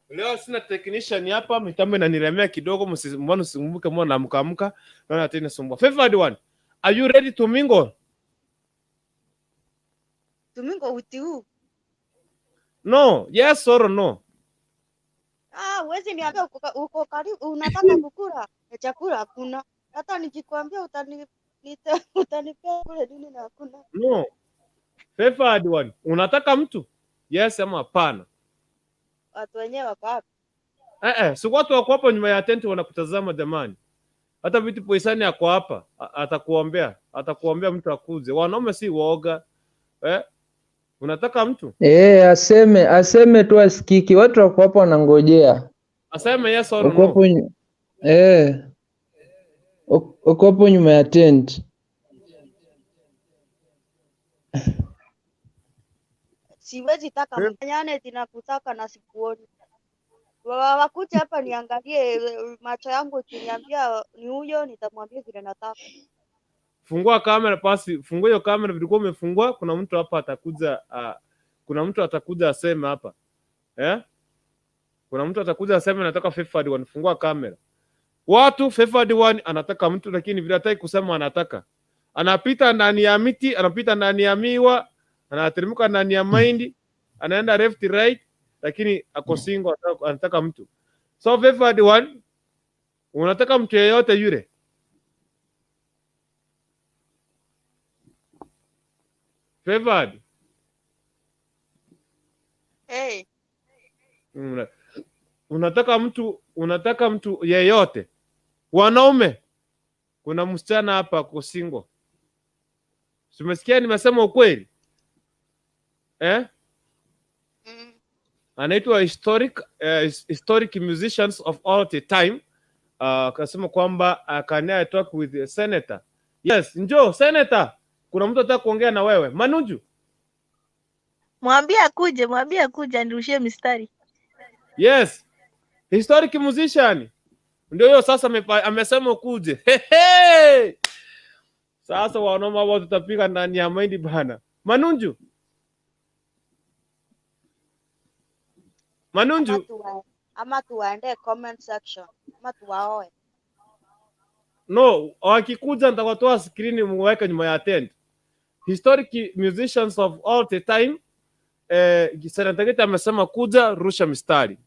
Leo sina technician hapa, mitambo inanilemea kidogo, mbona usikumbuke mbona naamka amka, naona tena sumbua. Favored one, are you ready to mingle? Tumingo uti huu. No, yes or no? Ah, huwezi niambia uko karibu unataka kukula na chakula hakuna. Hata nikikwambia utanipea kule nini na hakuna. No. Favored one, unataka mtu? Yes ama hapana? Watu wenyewe wako wapi? Eh eh, si watu wako hapo nyuma ya tenti wanakutazama jamani. Hata vitu poisani ako hapa, atakuombea, atakuombea mtu akuze. Wanaume si waoga. Eh? Unataka mtu? Eh, aseme tu asikiki. Watu wako hapo wanangojea. Aseme yes or Wako no. hapo eh, wako hapo nyuma ya tent. Siwezi taka mfanyane tinakutaka na sikuoni. Wakuja hapa niangalie macho yangu, ikiniambia ni huyo nitamwambia vile nataka. Fungua kamera basi, fungua hiyo kamera vilikuwa umefungua. Kuna mtu hapa atakuja, kuna mtu atakuja aseme hapa eh? Kuna mtu atakuja aseme nataka Favored one. Fungua kamera. Watu Favored one anataka mtu, lakini vile hataki kusema anataka. Anapita ndani ya miti, anapita ndani ya miwa, anateremka ndani ya mahindi, anaenda left right, lakini ako single, anataka mtu. So Favored one, unataka mtu yeyote yule? Favored. Hey, Unataka mtu yeyote? Wanaume, kuna msichana hapa ako single. Umesikia nimesema ukweli eh? Anaitwa historic musicians of all the time. Akasema kwamba can I talk with the senator? Yes, njoo senator, kuna mtu anataka kuongea na wewe. Manuju. Mwambie akuje, mwambie akuje anirushie mistari. Yes, historic musician ndio hiyo sasa, amesema ukuje. Hey, hey! Sasa wanaume hao tutapiga ndani ya mahindi bana. Manunju, Manunju, Ama tuwaende comment section ama tuwaoe. No, wakikuja nitawatoa screen muweke nyuma ya tent. Historic musicians of all the time. Senator Gete amesema kuja rusha mistari.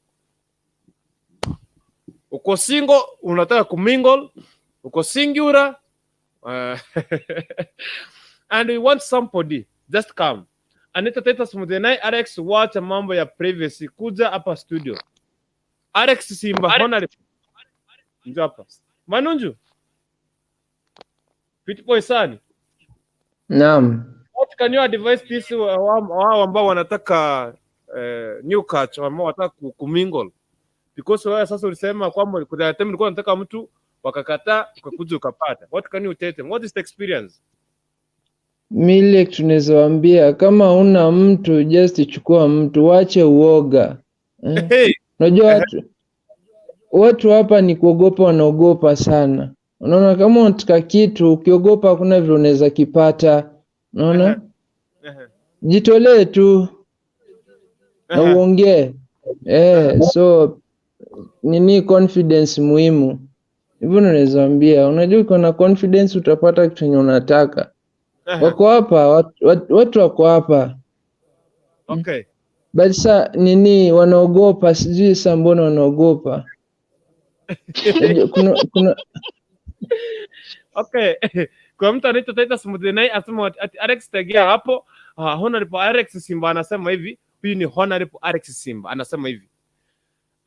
Uko single, unataka kumingle, uko singular, and we want somebody, just come. Anita Titus Mudenai, Alex, wacha mambo ya privacy, kuja hapa studio. Alex Simba, honorable. Njoo hapa. Manunju. Pitboy Sani. Naam. What can you advise this wao ambao wanataka new catch, ambao wanataka kumingle? Because wewe sasa ulisema kwamba kuna time ulikuwa unataka mtu wakakataa, ukakuja ukapata. What can you tell them? What is the experience? Mile tunaweza waambia kama una mtu just chukua mtu, wache uoga. Hey. Unajua watu hapa ni kuogopa, wanaogopa sana. Unaona, kama unataka kitu ukiogopa hakuna vile unaweza kipata. Unaona? Jitolee tu na uongee. So nini, confidence muhimu. Hivyo unaweza ambia, unajua ukiwa na confidence utapata kitu yenye unataka. Wako hapa watu wako hapa. But sa nini wanaogopa, sijui sa mbona wanaogopa. Unajua, kuna Okay. Kwa mtu anaitwa Titus Mudenai asema ati Alex tegea hapo. Honorable Alex Simba anasema hivi. Huyu ni Honorable Alex Simba anasema hivi.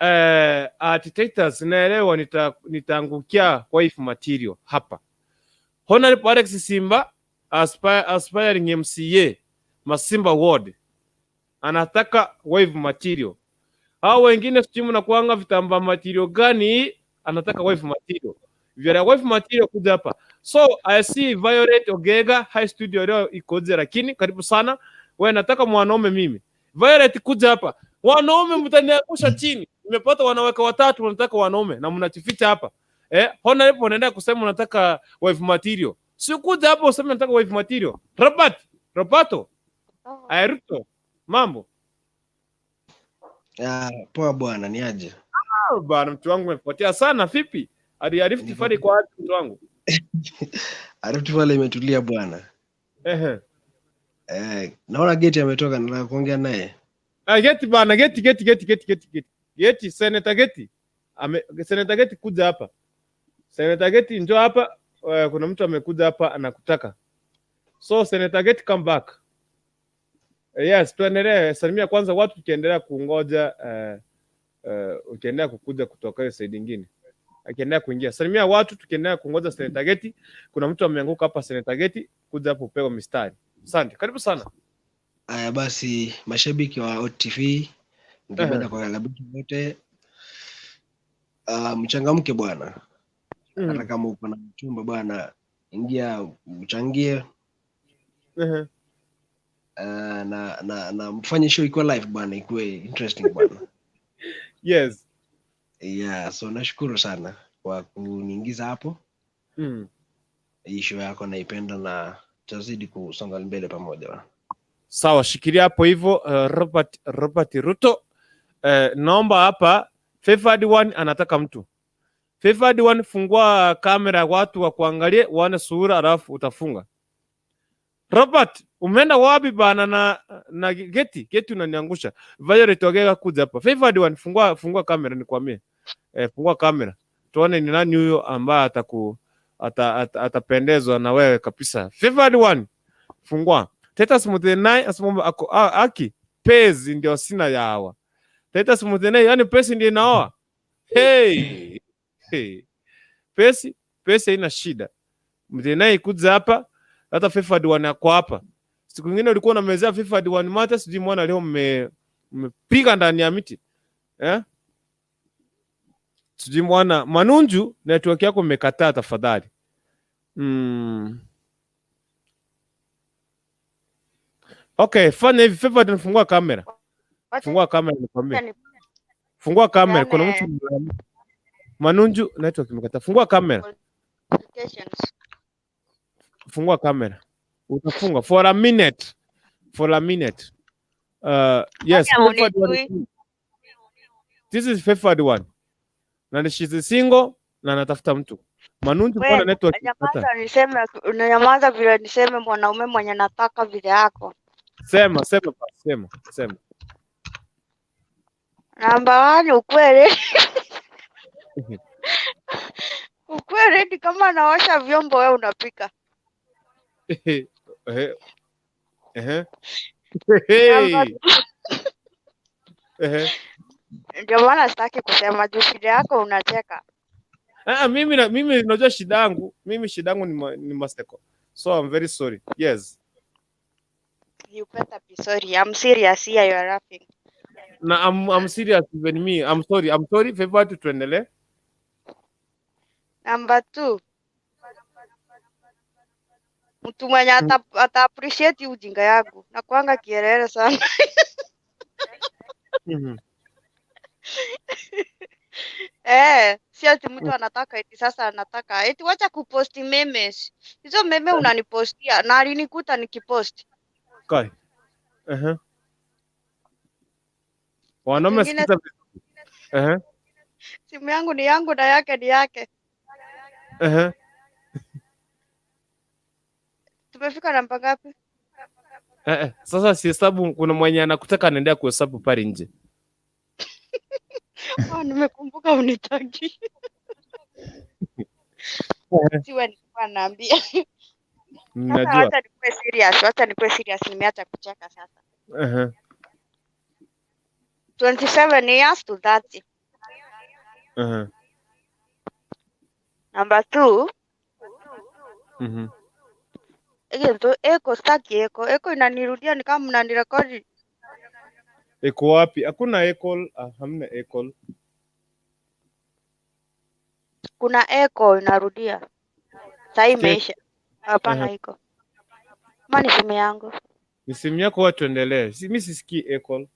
At Titus naelewa nitaangukia wife material hapa. Honorable Alex Simba aspiring MCA Masimba Ward anataka wife material. Hao wengine sijui mnakuanga vitambaa material gani, anataka wife material. Vya wife material kuja hapa. So I see Violet Ogega, high studio leo ikoje, lakini karibu sana. Wewe nataka mwanaume mimi. Violet kuja hapa. Wanaume mtaniangusha chini. Nimepata wanawake watatu wanataka wanaume na mnachificha hapa. Eh, Honorable unaenda kusema unataka wife material. Si kuja hapo useme nataka wife material. Robert, Roberto, Airuto, mambo. Ah, poa bwana, ni aje? Ah, bana mtu wangu umepotea sana vipi? Hadi Rift Valley kwa wapi mtu wangu? Rift Valley imetulia bwana. Ehe. Eh, naona Geti ametoka, nataka kuongea naye. Ah, Geti bana, Geti Geti Geti Geti Geti Geti. Geti, Senator Geti. Ame, Senator Geti kuja hapa. Senator Geti njoo hapa. Kuna mtu amekuja hapa anakutaka. So Senator Geti come back. Yes, tuendelee. Salimia kwanza watu tukiendelea kungoja ukiendelea kukuja kutoka hiyo side nyingine. Akiendelea kuingia. Salimia watu tukiendelea kungoja Senator Geti. Kuna mtu ameanguka hapa Senator Geti, kuja hapo upewe mistari. Asante. Karibu sana. Aya basi, mashabiki wa OTV ningependa kuwakaribisha wote. Mchangamke bwana. Hata kama uko na mchumba bwana, ingia mchangie. Na mfanye show ikuwe live bwana, ikuwe interesting bwana. Yeah, so nashukuru sana kwa kuniingiza hapo. Hii show yako naipenda na tutazidi kusonga mbele pamoja bwana. Sawa, shikilia hapo hivyo Robert Ruto. Naomba hapa Favored One anataka mtu. Favored One, fungua kamera watu wa kuangalie waone sura alafu utafunga. Robert, umeenda wapi bana na Geti? Geti unaniangusha. Violet Ogega kuja hapa. Favored One, fungua kamera nikwambie. Fungua kamera. Tuone ni nani huyo ambaye atapendezwa na wewe kabisa. Favored One, fungua. Titus Muthenai asema ako aki pezi ndio sina yawa. Titus Muthenai yani pesi ndio inaoa. Hey. Hey. Pesi haina shida. Muthenai kuja hapa hata Favored One ako hapa. Siku nyingine ulikuwa unamezea Favored One mata, sijui mwana leo mmepiga ndani ya miti. Eh? Sijui mwana Manunju network yako imekataa tafadhali. Okay, fanya hivi Favored, fungua kamera. Fungua kamera nikwambie. Fungua kamera, kuna mtu Manunju network imekataa. Fungua kamera. Fungua kamera. Utafunga for a minute. For a minute. Yes, Favored One. This is Favored One. Na she's single na anatafuta mtu. Manunju mbona network imekataa? Niseme unanyamaza vile niseme mwanaume mwenye nataka vile yako. Sema, sema, sema, sema. Namba 1 ukweli. Ukweli ni kama naosha vyombo wewe unapika. Ndio maana sitaki kusema juu shida yako unacheka. Mimi unajua shida yangu. Mimi shida yangu ni maseko. So I'm very sorry. Yes. You better be sorry. I'm serious here, you are laughing. Na I'm serious even me. I'm sorry. I'm sorry. Favor tuendelee. Number 2. Mtu mwenye ata appreciate ujinga yangu. Na kuanga kielele sana. Si ati mtu anataka eti sasa anataka eti wacha kuposti memes. Hizo meme unanipostia na alinikuta nikiposti. Kai. Wanaume sikiza vizuri. Simu yangu ni yangu na yake ni yake. Tumefika namba ngapi? Sasa si hesabu, kuna mwenye anakutaka anaendelea kuhesabu pale nje. Nimekumbuka unitaki. Siwe nilikuwa naambia. Najua. Wacha nikuwe serious, wacha nikuwe serious, nimeacha kucheka sasa. 27 years to 30. Number 2, Egento eko staki eko. Eko inanirudia ni kama mnanirekodi. Eko wapi? Hakuna echo, hamna echo. Kuna eko inarudia. Sasa imeisha. Hapana iko. Ama ni simu yangu. Ni simu yako, watu tuendelee. Si mimi sisikii echo.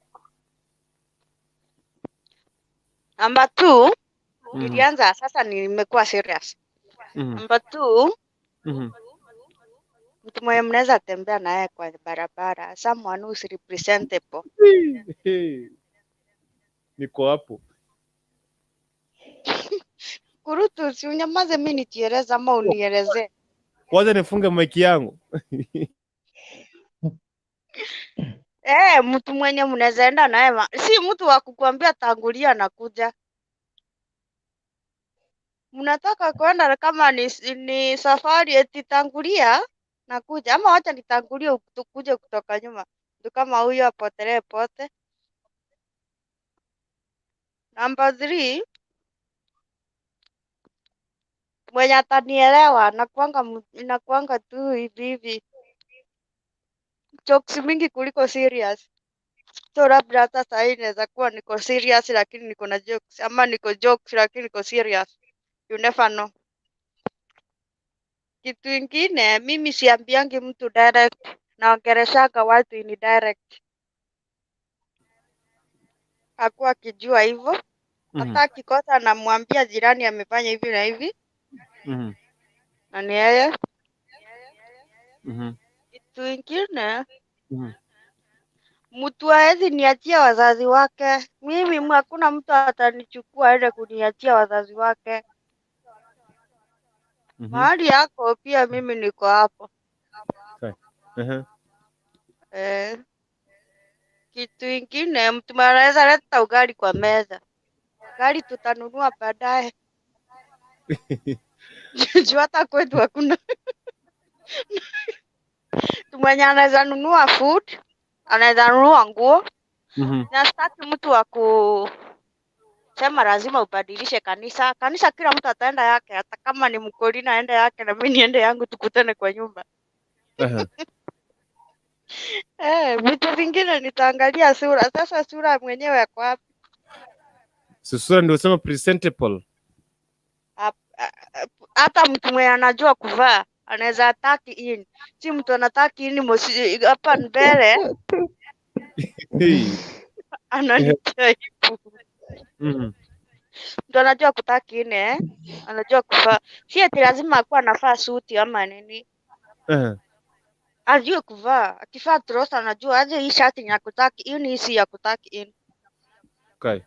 Number 2, nilianza sasa nimekuwa serious. Number 2, mtu mwenye mnaweza tembea naye kwa barabara, someone who is representable. Hey. Niko hapo. Kurutu, si unyamaze, mimi nijieleze ama unielezee. Kwanza nifunge mic yangu. Mtu mwenye mnaweza enda naye, si mtu wa kukuambia tangulia na kuja. Mnataka kwenda kama ni safari eti tangulia na kuja, ama wacha nitangulie ukuje kutoka nyuma. Mtu kama huyo apotelee pote. Number 3, mwenye atanielewa, nakuanga tu hivi hivi. Jokes mingi kuliko serious. So labda hata saa hii inaweza kuwa niko serious lakini niko na jokes, ama niko jokes lakini niko serious. You never know. Kitu ingine, mimi siambiangi mtu direct, naongeleshaga watu in direct. Hakuwa akijua hivyo. Hata akikosa namwambia jirani amefanya hivi na hivi. Na ni yeye. Kitu ingine, mtu haezi niachia wazazi wake. Mimi hakuna mtu atanichukua aende kuniachia wazazi wake. Mahali yako pia mimi niko hapo. Okay. Kitu ingine, mtu anaweza leta ugali kwa meza. Ugali tutanunua baadaye. Juu hata kwetu hakuna. Mtu mwenye anaweza nunua food, anaweza nunua nguo. Na sitaki mtu wa kusema lazima ubadilishe kanisa. Kanisa kila mtu ataenda yake, hata kama ni mkolina aende yake na mimi niende yangu, tukutane kwa nyumba. Vitu vingine nitaangalia sura. Sasa sura mwenyewe yako wapi? Sura ndio sema presentable. Hata mtu mwenye anajua kuvaa anaweza ataki in. Si mtu anataki in hapa mbele. Ananitia aibu. Mtu anajua kutaki in, Anajua kuvaa. Si ati lazima akuwe anavaa suti ama nini. Ajue kuvaa. Akivaa trouser anajua aje hii shati ni ya kutaki in, hii si ya kutaki in. Okay.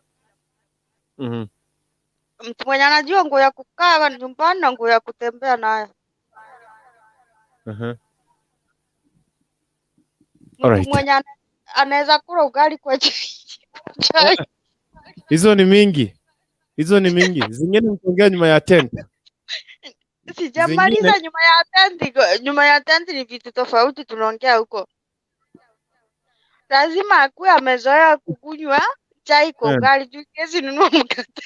Mtu mwenye anajua nguo ya kukaa nyumbani na nguo ya kutembea nayo. Mtu mwenye anaweza kula ugali kwa chai. Hizo ni mingi. Hizo ni mingi. Zingine mtaongea nyuma ya tent. Sijamaliza nyuma ya tent. Nyuma ya tent ni vitu tofauti tunaongea huko. Lazima akuwe amezoea kukunywa chai kwa ugali. Juu siwezi nunua mkate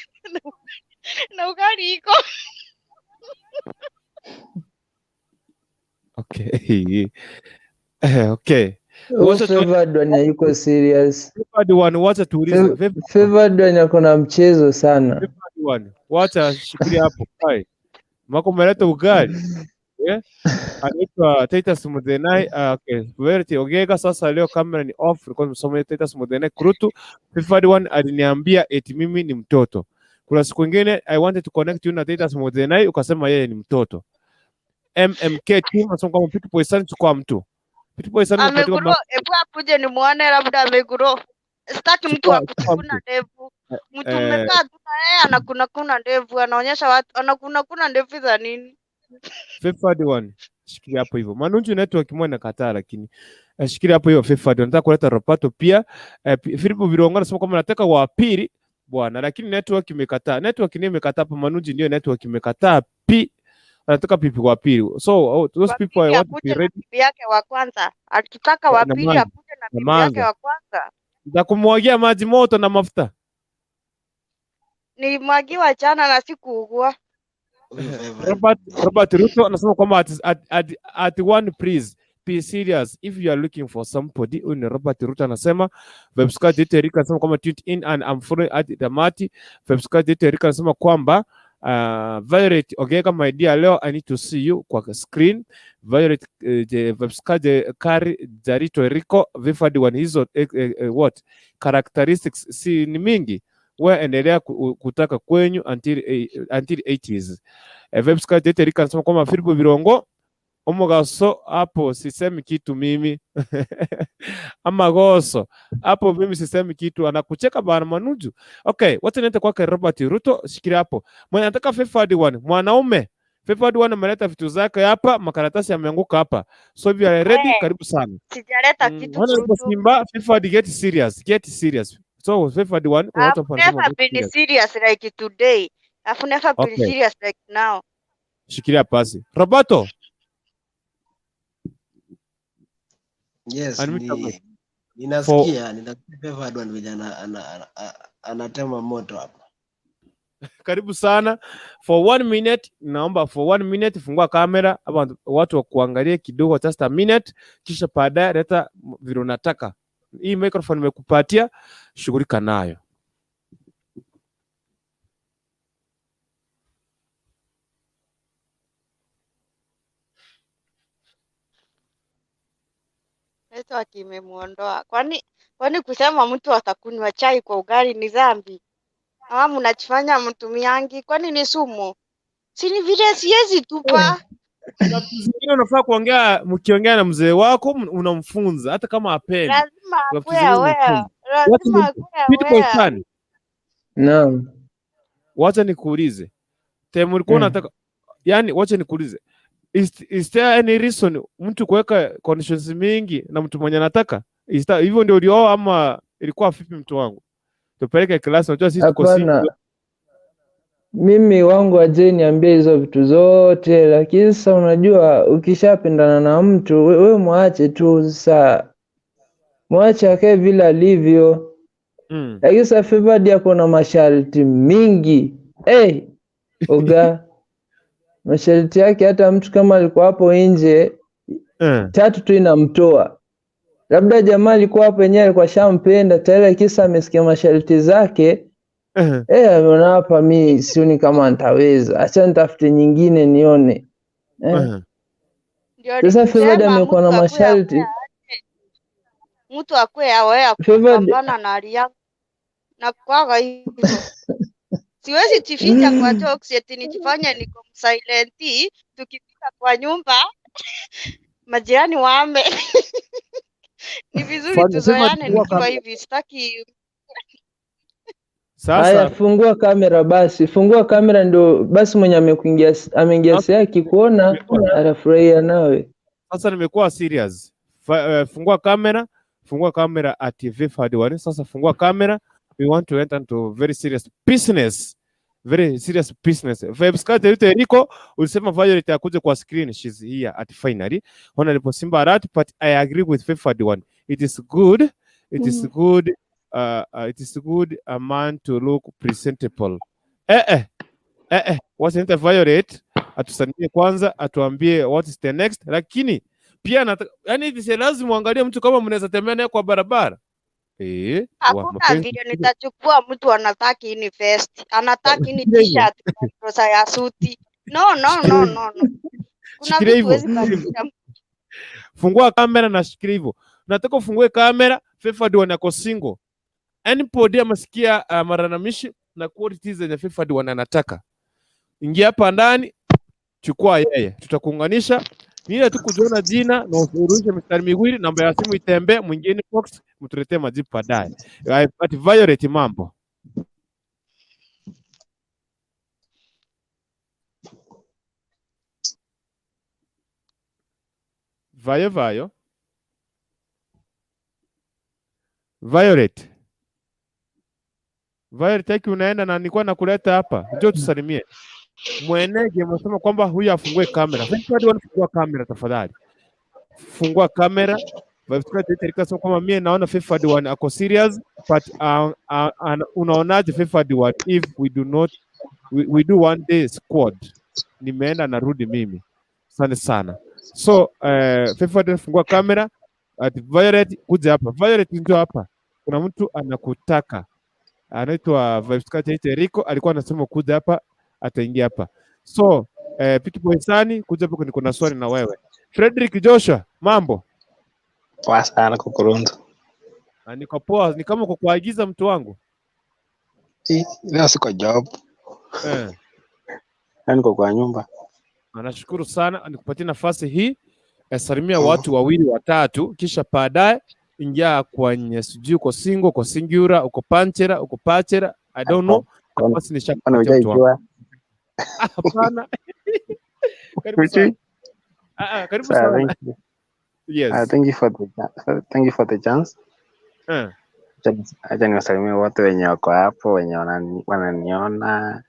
na ugali iko. Okay. Okay. Favored one hayuko serious. Favored one, wacha tuulize. Favored one ako na mchezo sana. Favored one, wacha shikilia hapo. Hai. Mako umeleta ugali. Yeah. Anaitwa Titus Mudenai. Okay. Verity Ogega sasa leo kamera ni off. Nilikuwa nimesoma Titus Mudenai Kurutu. Favored one aliniambia eti mimi ni mtoto. Kuna siku nyingine I wanted to connect you na Titus Mudenai ukasema yeye ni mtoto. MMK team anasema kwamba Pitu Poisani chukua mtu. Pitu Poisani ameguro, hebu akuje nimuone labda ameguro. Sitaki mtu akukuna ndevu. Mtu umekaa tu na yeye anakuna kuna ndevu, anaonyesha watu anakuna kuna ndevu za nini? Favored one. Shikilia hapo hivyo. Manunju network mwana nakataa lakini shikilia hapo hiyo Favored. Nataka kuleta Ropato pia. Filipo Virongo anasema kwamba nataka wa pili bwana, lakini network imekataa. Network ndio imekataa hapa Manunju ndio network imekataa pi. Anataka pipi wa pili. So those people I want to be ready. Bibi yake wa kwanza. Akitaka wa pili akuje na bibi yake wa kwanza. Nitakumwagia maji moto na mafuta. Nilimwagiwa jana na sikuugua. Huyu Favored. Robert Ruto anasema kwamba at one please be serious if you are looking for somebody. Huyu ni Robert Ruto anasema. Vebscar Dete Erika anasema kwamba tune in and I'm following at Damati. Vebscar Dete Erika anasema kwamba Violet Ogega, my dear, leo I need to see you kwa screen. Violet Vebscar de Kari Jarito Eriko Vifad one hizo what characteristics si ni mingi, we endelea kutaka kwenyu until 80s. Vebscar Dete Erika anasema kwamba Filipo Birongo omugaso hapo sisemi kitu mimi amagoso hapo mimi sisemi kitu, anakucheka bana Manuju. Okay, wacha niende kwake Robert Ruto, shikilia hapo. Mwenye anataka favored one, mwanaume favored one ameleta vitu zake hapa, makaratasi yameanguka hapa. So if you are ready, We, karibu sana. sijaleta kitu Honorable Brutu. Simba, favored, get serious, get serious. So favored one, kuna watu I've hapa wanasema never get been serious. serious like today. I've never been Okay, serious like now. shikilia pasi. Roberto, Yes, unmute your ni mic. For ninasikia Favored one vile anatema moto hapa. Karibu sana for one minute, naomba for one minute fungua kamera hapa watu wakuangalie kidogo, just a minute, kisha baadaye leta vile unataka. Hii microphone nimekupatia, shughulika nayo. Network imemuondoa. Kwani kusema mtu atakunywa chai kwa ugali ni dhambi? Ama mnajifanya mtumiangi? Kwani ni sumu? Si ni vile siwezi tupa. Kuna vitu zingine unafaa kuongea, mkiongea na mzee wako unamfunza hata kama hapendi. Lazima Kuna vitu akuwe zingine aware. unamfunza. Wacha Lazima ni akuwe Pete aware. Boyfan, Naam. wacha nikuulize. Temu ulikuwa unataka, yani wacha nikuulize. Is there any reason mtu kuweka conditions mingi na mtu mwenye anataka? Hivyo ndio ulioa ama ilikuwa vipi mtu wangu? Tupeleke class, unajua sisi tuko single. Hapana, mimi wangu aje niambie hizo vitu zote, lakini sasa unajua ukishapendana na mtu we mwache tu sasa, mwache akae vile alivyo. Lakini sasa Favored yako na masharti mingi. Hey, oga, masharti yake hata mtu kama alikuwa hapo nje tatu tu inamtoa. Labda jamaa alikuwa hapo yenyewe alikuwa shampenda tayari, kisa amesikia masharti zake. Ameona hapa mi sioni kama nitaweza, acha nitafute nyingine nione. Ndio Sasa Favored nilisema amekuwa na mtu akuwe masharti. aware, mtu akuwe aware Favored kupambana na hali yangu na kwaga hivyo. Siwezi jificha kwa jokes eti nijifanye niko silent, tukifika kwa nyumba majirani waame. Ni vizuri Fanya sema tuzoeane fungua nikiwa kamera. hivi, sitaki. Haya, Sasa fungua kamera basi, fungua kamera ndio basi mwenye amekuingia ameingia sasa saa akikuona atafurahia nawe. Sasa nimekuwa serious. Fungua kamera, fungua kamera at Favored one. Sasa fungua kamera, we want to enter into very serious business. Very serious business. Vibes Kate yote Eriko ulisema Violet akuje kwa screen, she's here at finally. Honorable Simba Arati, but I agree with Favored one. It is good. It is good. It is good a man to look presentable. Wacha niite Violet atusalimie kwanza, atuambie what is the next, lakini pia yani si lazima uangalie mtu kama mnaweza tembea naye kwa barabara. Wa Hakuna mapenzi vile nitachukua mtu anataka ni vest, anataka ni shikilia hivyo, t-shirt kwa trouser ya suti. No, no, no, no, no. Kuna shikilia vitu hivyo, huwezi shikilia hivyo. badilisha. Fungua kamera na shikilia hivyo. Nataka ufungue kamera, Favored one ako single. Anybody amesikia maranamishi na qualities zenye Favored one anataka. Ingia hapa ndani, chukua yeye, tutakuunganisha. Ni ile tu kujiona jina na urushe mistari miwili, namba ya simu itembee, mwingine inbox, mtuletee majibu baadaye. But Violet, mambo. Vayo vayo. Violet. Violet yake unaenda na nilikuwa nakuleta hapa. Njoo tusalimie. Mwenege amesema kwamba huyu afungue kamera. Fungua kamera tafadhali. Fungua kamera. Vibes kwamba mie naona Favored One ako serious but unaonaje Favored One if we do not we do one day squad. Nimeenda narudi mimi. Asante sana. So Favored fungua kamera at Violet kuja hapa. Violet ndio hapa. Kuna mtu anakutaka. Anaitwa Vibes Kacha Rico alikuwa anasema kuja hapa ataingia hapa. So Piki Boy Sani kuja hapa niko na swali na wewe. Frederick Joshua, mambo? Poa sana kukurundu. Niko poa, ni kama kukuagiza mtu wangu. Leo siko job. Leo niko kwa nyumba. Nashukuru sana nikupatie nafasi hii. Salimia watu wawili watatu, kisha baadaye ingia kwenye sijui uko single, uko singular, uko panchera, uko pachera, I don't know. Nafasi nishakupatia mtu wangu. Hapana. Karibu sana. Karibu sana. Thank you. Yes. Thank you for the chance. Acha niwasalimie wote wenye wako hapo, wenye wananiona.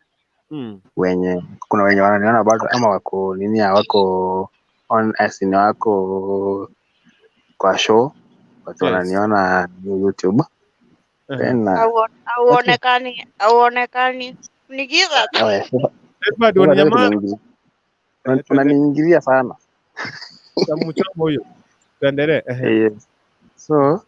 Wenye kuna wenye wananiona bado ama wako nini wako on as in wako kwa show, watu wananiona YouTube. Then Hauonekani. Ni giza. Unaniingilia sana. Mchamo huyo. Tuendelee. Yes. So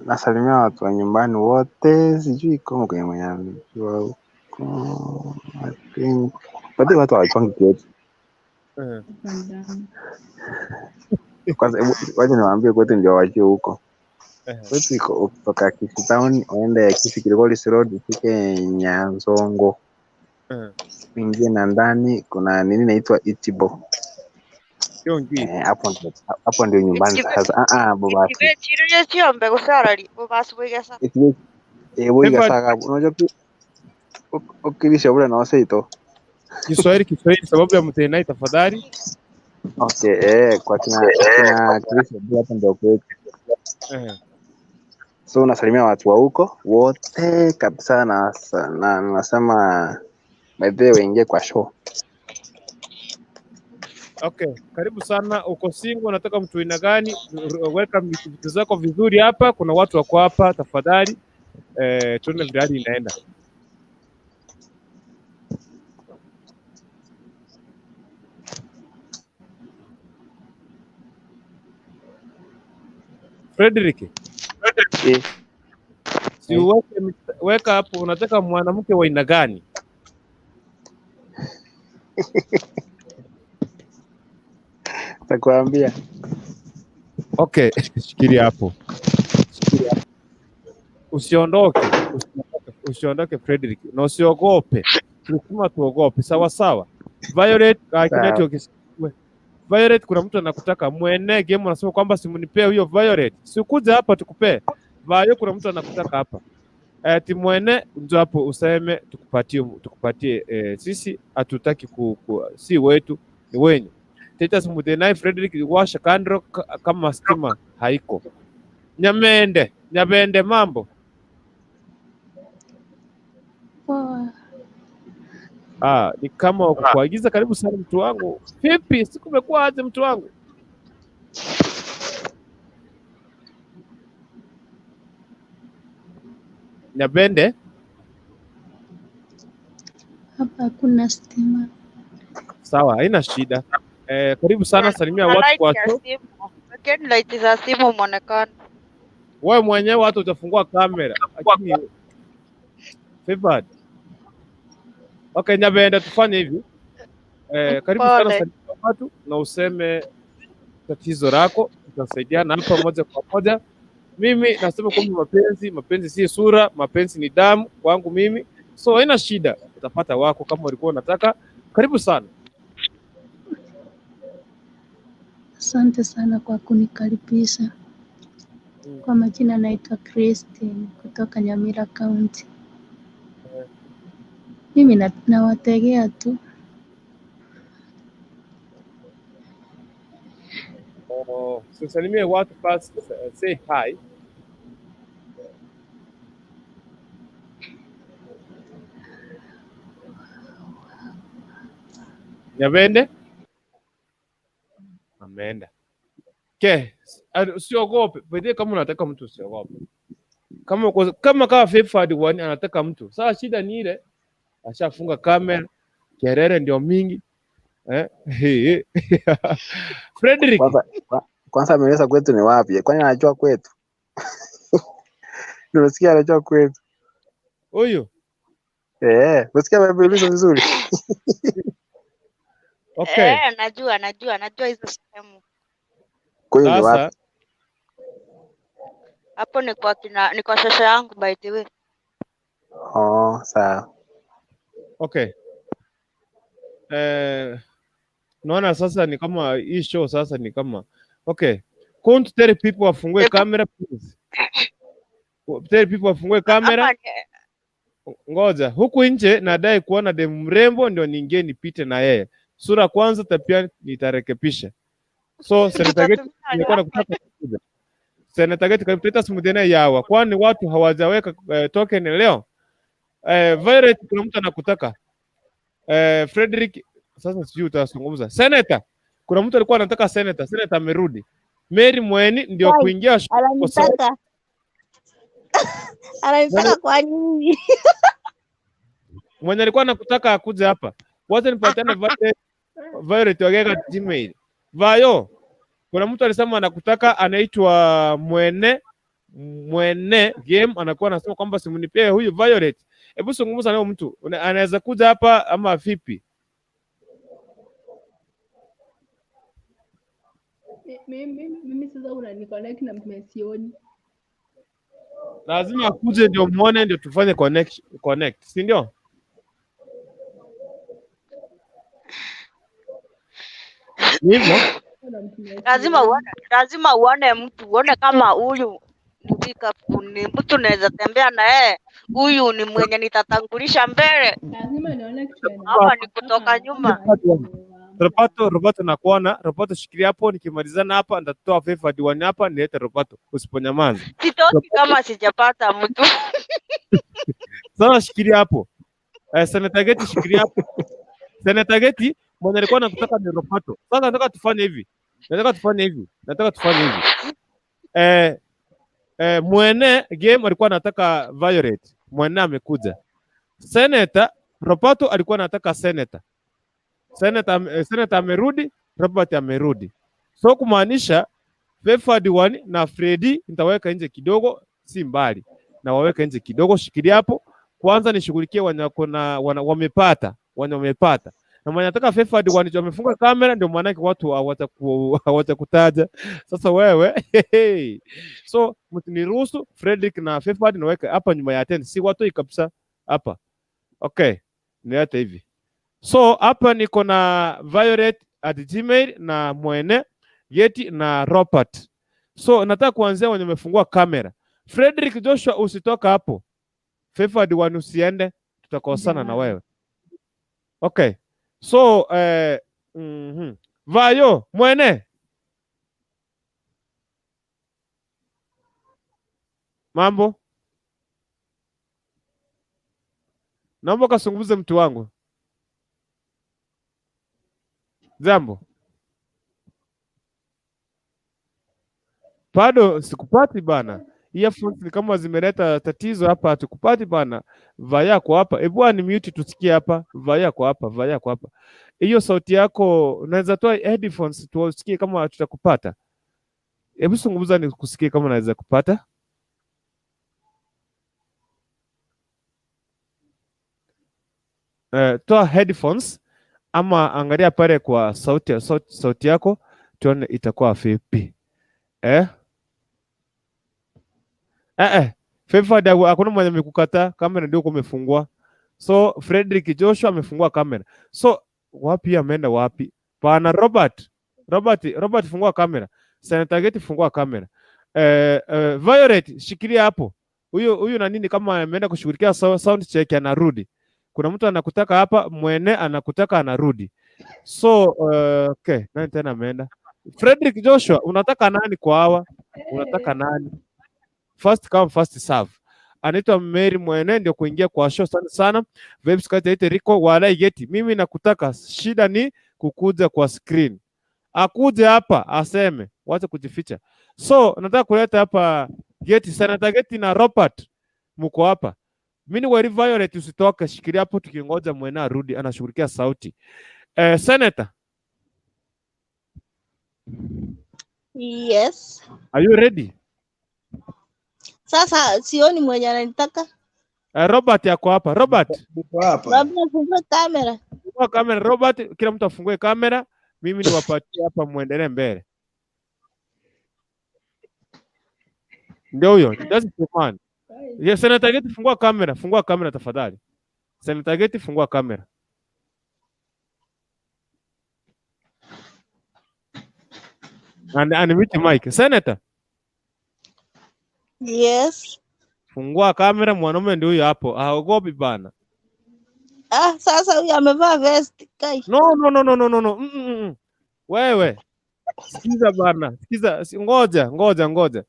nasalimia watu wa nyumbani wote, sijui kama kwenye mwenye anajua huko. I think but watu hawajuangi kwetu. Kwanza wacha niwaambie kwetu ndio wajue huko. Kwetu iko kutoka Kisii Town uende Kisii Kilgoris Road ufike Nyanzongo. Uingie na ndani kuna nini inaitwa Itibo. Hapo ndio nyumbani sasa. Bobasi. Unajua ukilisha bure na waseito. Kiswahili sababu ya mtenai tafadhali. Okay, kwa kina kilisha bure hapo ndio kwetu. So unasalimia watu wa huko wote kabisa na nasema by the way waingie kwa show. Okay, karibu sana. Uko single, unataka mtu aina gani? Weka vitu zako vizuri hapa, kuna watu wako hapa tafadhali. Tuone vile hali inaenda. Frederick. Si weka hapo, unataka mwanamke wa aina gani? Nitakwambia. Okay, shikilia hapo. Usiondoke. Usiondoke Frederick. Na usiogope. Tulisema tuogope. Sawa sawa. Violet, Violet kuna mtu anakutaka mwene game anasema kwamba simunipee huyo Violet. Sikuja hapa tukupee. Vayo kuna mtu anakutaka hapa. Timwene njoo hapo useme tukupatie sisi hatutaki si wetu ni wenyu. Titus Mudenai Frederick washa kandro kama stima haiko. Nyamende mambo. Poa. Ni kama kuagiza. Karibu sana mtu wangu. Vipi siku imekuwa aje mtu wangu? Nyabende? Hapa hakuna stima. Sawa, haina shida. Karibu sana, salimia watu kwa show. Wekeni light za simu muonekane. Wewe mwenyewe hata utafungua kamera. Lakini Favored. Okay, Nyabende tufanye hivi. Karibu sana, salimia watu na useme tatizo lako, tutasaidiana hapa moja kwa moja. Mimi nasema kwamba mapenzi si sura, mapenzi ni damu kwangu mimi. So haina shida, utapata wako kama ulikuwa unataka. Karibu sana. Asante sana kwa kunikaribisha. Kwa majina naitwa Christine kutoka Nyamira County. Mimi nawategea tu. Oh, so salimie watu first, say hi. Nyabende? Ameenda. Okay. Usiogope. By kama unataka mtu usiogope. Kama Favored One anataka mtu. Sasa shida ni ile ashafunga kamera, kelele ndio mingi. Eh? Frederick, Kwanza ameuliza kwetu ni wapi? Kwani anajua kwetu? Nimesikia anajua kwetu. Huyu. Eh, umesikia ameuliza vizuri. Okay. Eh, najua hizo sehemu. Kwa hiyo ni Sasa wapi? Hapo ni kwa kina, ni kwa shosho yangu by the way. Oh, sawa. Okay. Naona sasa ni kama hii show sasa ni kama okay. Count tell people wafungue camera please. Tell people wafungue kamera. Ama Ngoja, huku nje nadai kuona demu mrembo ndio niingie nipite na yeye. Sura kwanza tapia nitarekebisha. So Senator Geti tutatumia nilikuwa nakutaka kukuja. Senator Geti karibu Titus Mudene yawa. Kwani watu hawajaweka token leo? Violet kuna mtu anakutaka. Frederick sasa sijui utazungumza. Senator, kuna mtu alikuwa anataka senator. Senator amerudi. Mary Mweni ndio kuingia kwa ananitaka. Ananitaka kwa nini? Mwenye alikuwa anakutaka akuje hapa. Wacha nipatane Violet Wagega Gmail. Vayo, kuna mtu alisema anakutaka, anaitwa Mwene Game, anakuwa anasema kwamba simunipee huyu Violet. Hebu zungumza naye mtu, anaweza kuja hapa ama vipi? Mimi sasa unaniconnect na mtu sioni. Lazima akuje ndio muone, ndio tufanye connect, si ndio? Ni hivyo. Lazima uone mtu, uone kama huyu ni pick up, ni mtu naweza tembea na yeye, huyu ni mwenye nitatangulisha mbele Lazima nione kitu ama ni kutoka nyuma. Roberto nakuona. Roberto shikilia hapo, nikimalizana hapa nitatoa Favored One hapa nilete Roberto, usiponyamaza. Sitoki kama sijapata mtu. Sasa shikilia hapo. Senator Geti shikilia hapo. Senator Geti mwenye alikuwa anakutaka ni Roberto. Sasa nataka tufanye hivi. Nataka tufanye hivi. Mwene Game alikuwa anataka Violet. Mwene amekuja. Senator Roberto alikuwa anataka senator. Senator amerudi, Robert amerudi. So kumaanisha Favored One na Freddy nitaweka nje kidogo, si mbali. Na waweka nje kidogo, shikilia hapo. Kwanza nishughulikie wenye wako na wamepata, wenye wamepata. Na mwenye anataka Favored One ndio amefunga kamera, ndio maana yake watu hawatakutaja. Sasa wewe so mtiniruhusu Frederick na Favored niweke hapa nyuma ya tent, si watu kabisa hapa. Okay, niwete hivi. So hapa niko na Violet at Gmail na Mwene Yeti na Robert. So nataka kuanzia wenye wamefungua kamera. Frederick Joshua usitoka hapo. Favored One usiende, tutakosana na wewe. Okay. So Vayo Mwene. Mambo? Naomba kasungumze mtu wangu. Jambo. Bado sikupati bana. Earphones ni kama zimeleta tatizo hapa, hatukupati bana. Vaya kwa hapa. Hebu ni mute tusikie hapa. Vaya kwa hapa, vaya kwa hapa. Hiyo sauti yako unaweza toa headphones tusikie kama tutakupata. Hebu zungumza nikusikie kama naweza kupata. Toa headphones ama angalia pale kwa sauti yako tuone itakuwa vipi. Favored hakuna mwenye amekukataa, kamera ndio kumefungua. So Frederick Joshua amefungua kamera. So wapi ameenda wapi? Bana Robert. Robert fungua kamera. Senator Geti fungua kamera. Violet shikilia hapo. Huyu na nini kama ameenda kushughulikia sound check anarudi. Kuna mtu anakutaka hapa, Mwene anakutaka anarudi. So okay, nani tena ameenda? Frederick Joshua, unataka nani kwa hawa? Unataka nani? First come first serve. Anaitwa Mary Mwene ndio kuingia kwa show sana sana. Vibes kati ya Rico wala Geti. Mimi nakutaka, shida ni kukuja kwa screen. Akuje hapa aseme, wache kujificha. So nataka kuleta hapa Geti, Senator Geti na Robert, mko hapa. Mimi ni Weri Violet, usitoke, shikilia hapo tukingoja mwena arudi, anashughulikia sauti. Senator, Yes. are you ready? Sasa sioni mwenye ananitaka. Robert yako hapa. Robert, Niko hapa. Labda afungue kamera. Fungua kamera Robert, kila mtu afungue kamera. Mimi niwapatie hapa muendelee mbele. Ndio huyo, that's the man. Yes, Senator Geti, fungua kamera tafadhali. Senator Geti, fungua kamera. And unmute mic. Senator, Yes. fungua kamera, mwanaume ndio huyo hapo. Haogopi bana. Ah, sasa huyu amevaa vest kai. No, no, no, no, no, no, no. Wewe, sikiza bana. Sikiza, ngoja, ngoja, ngoja.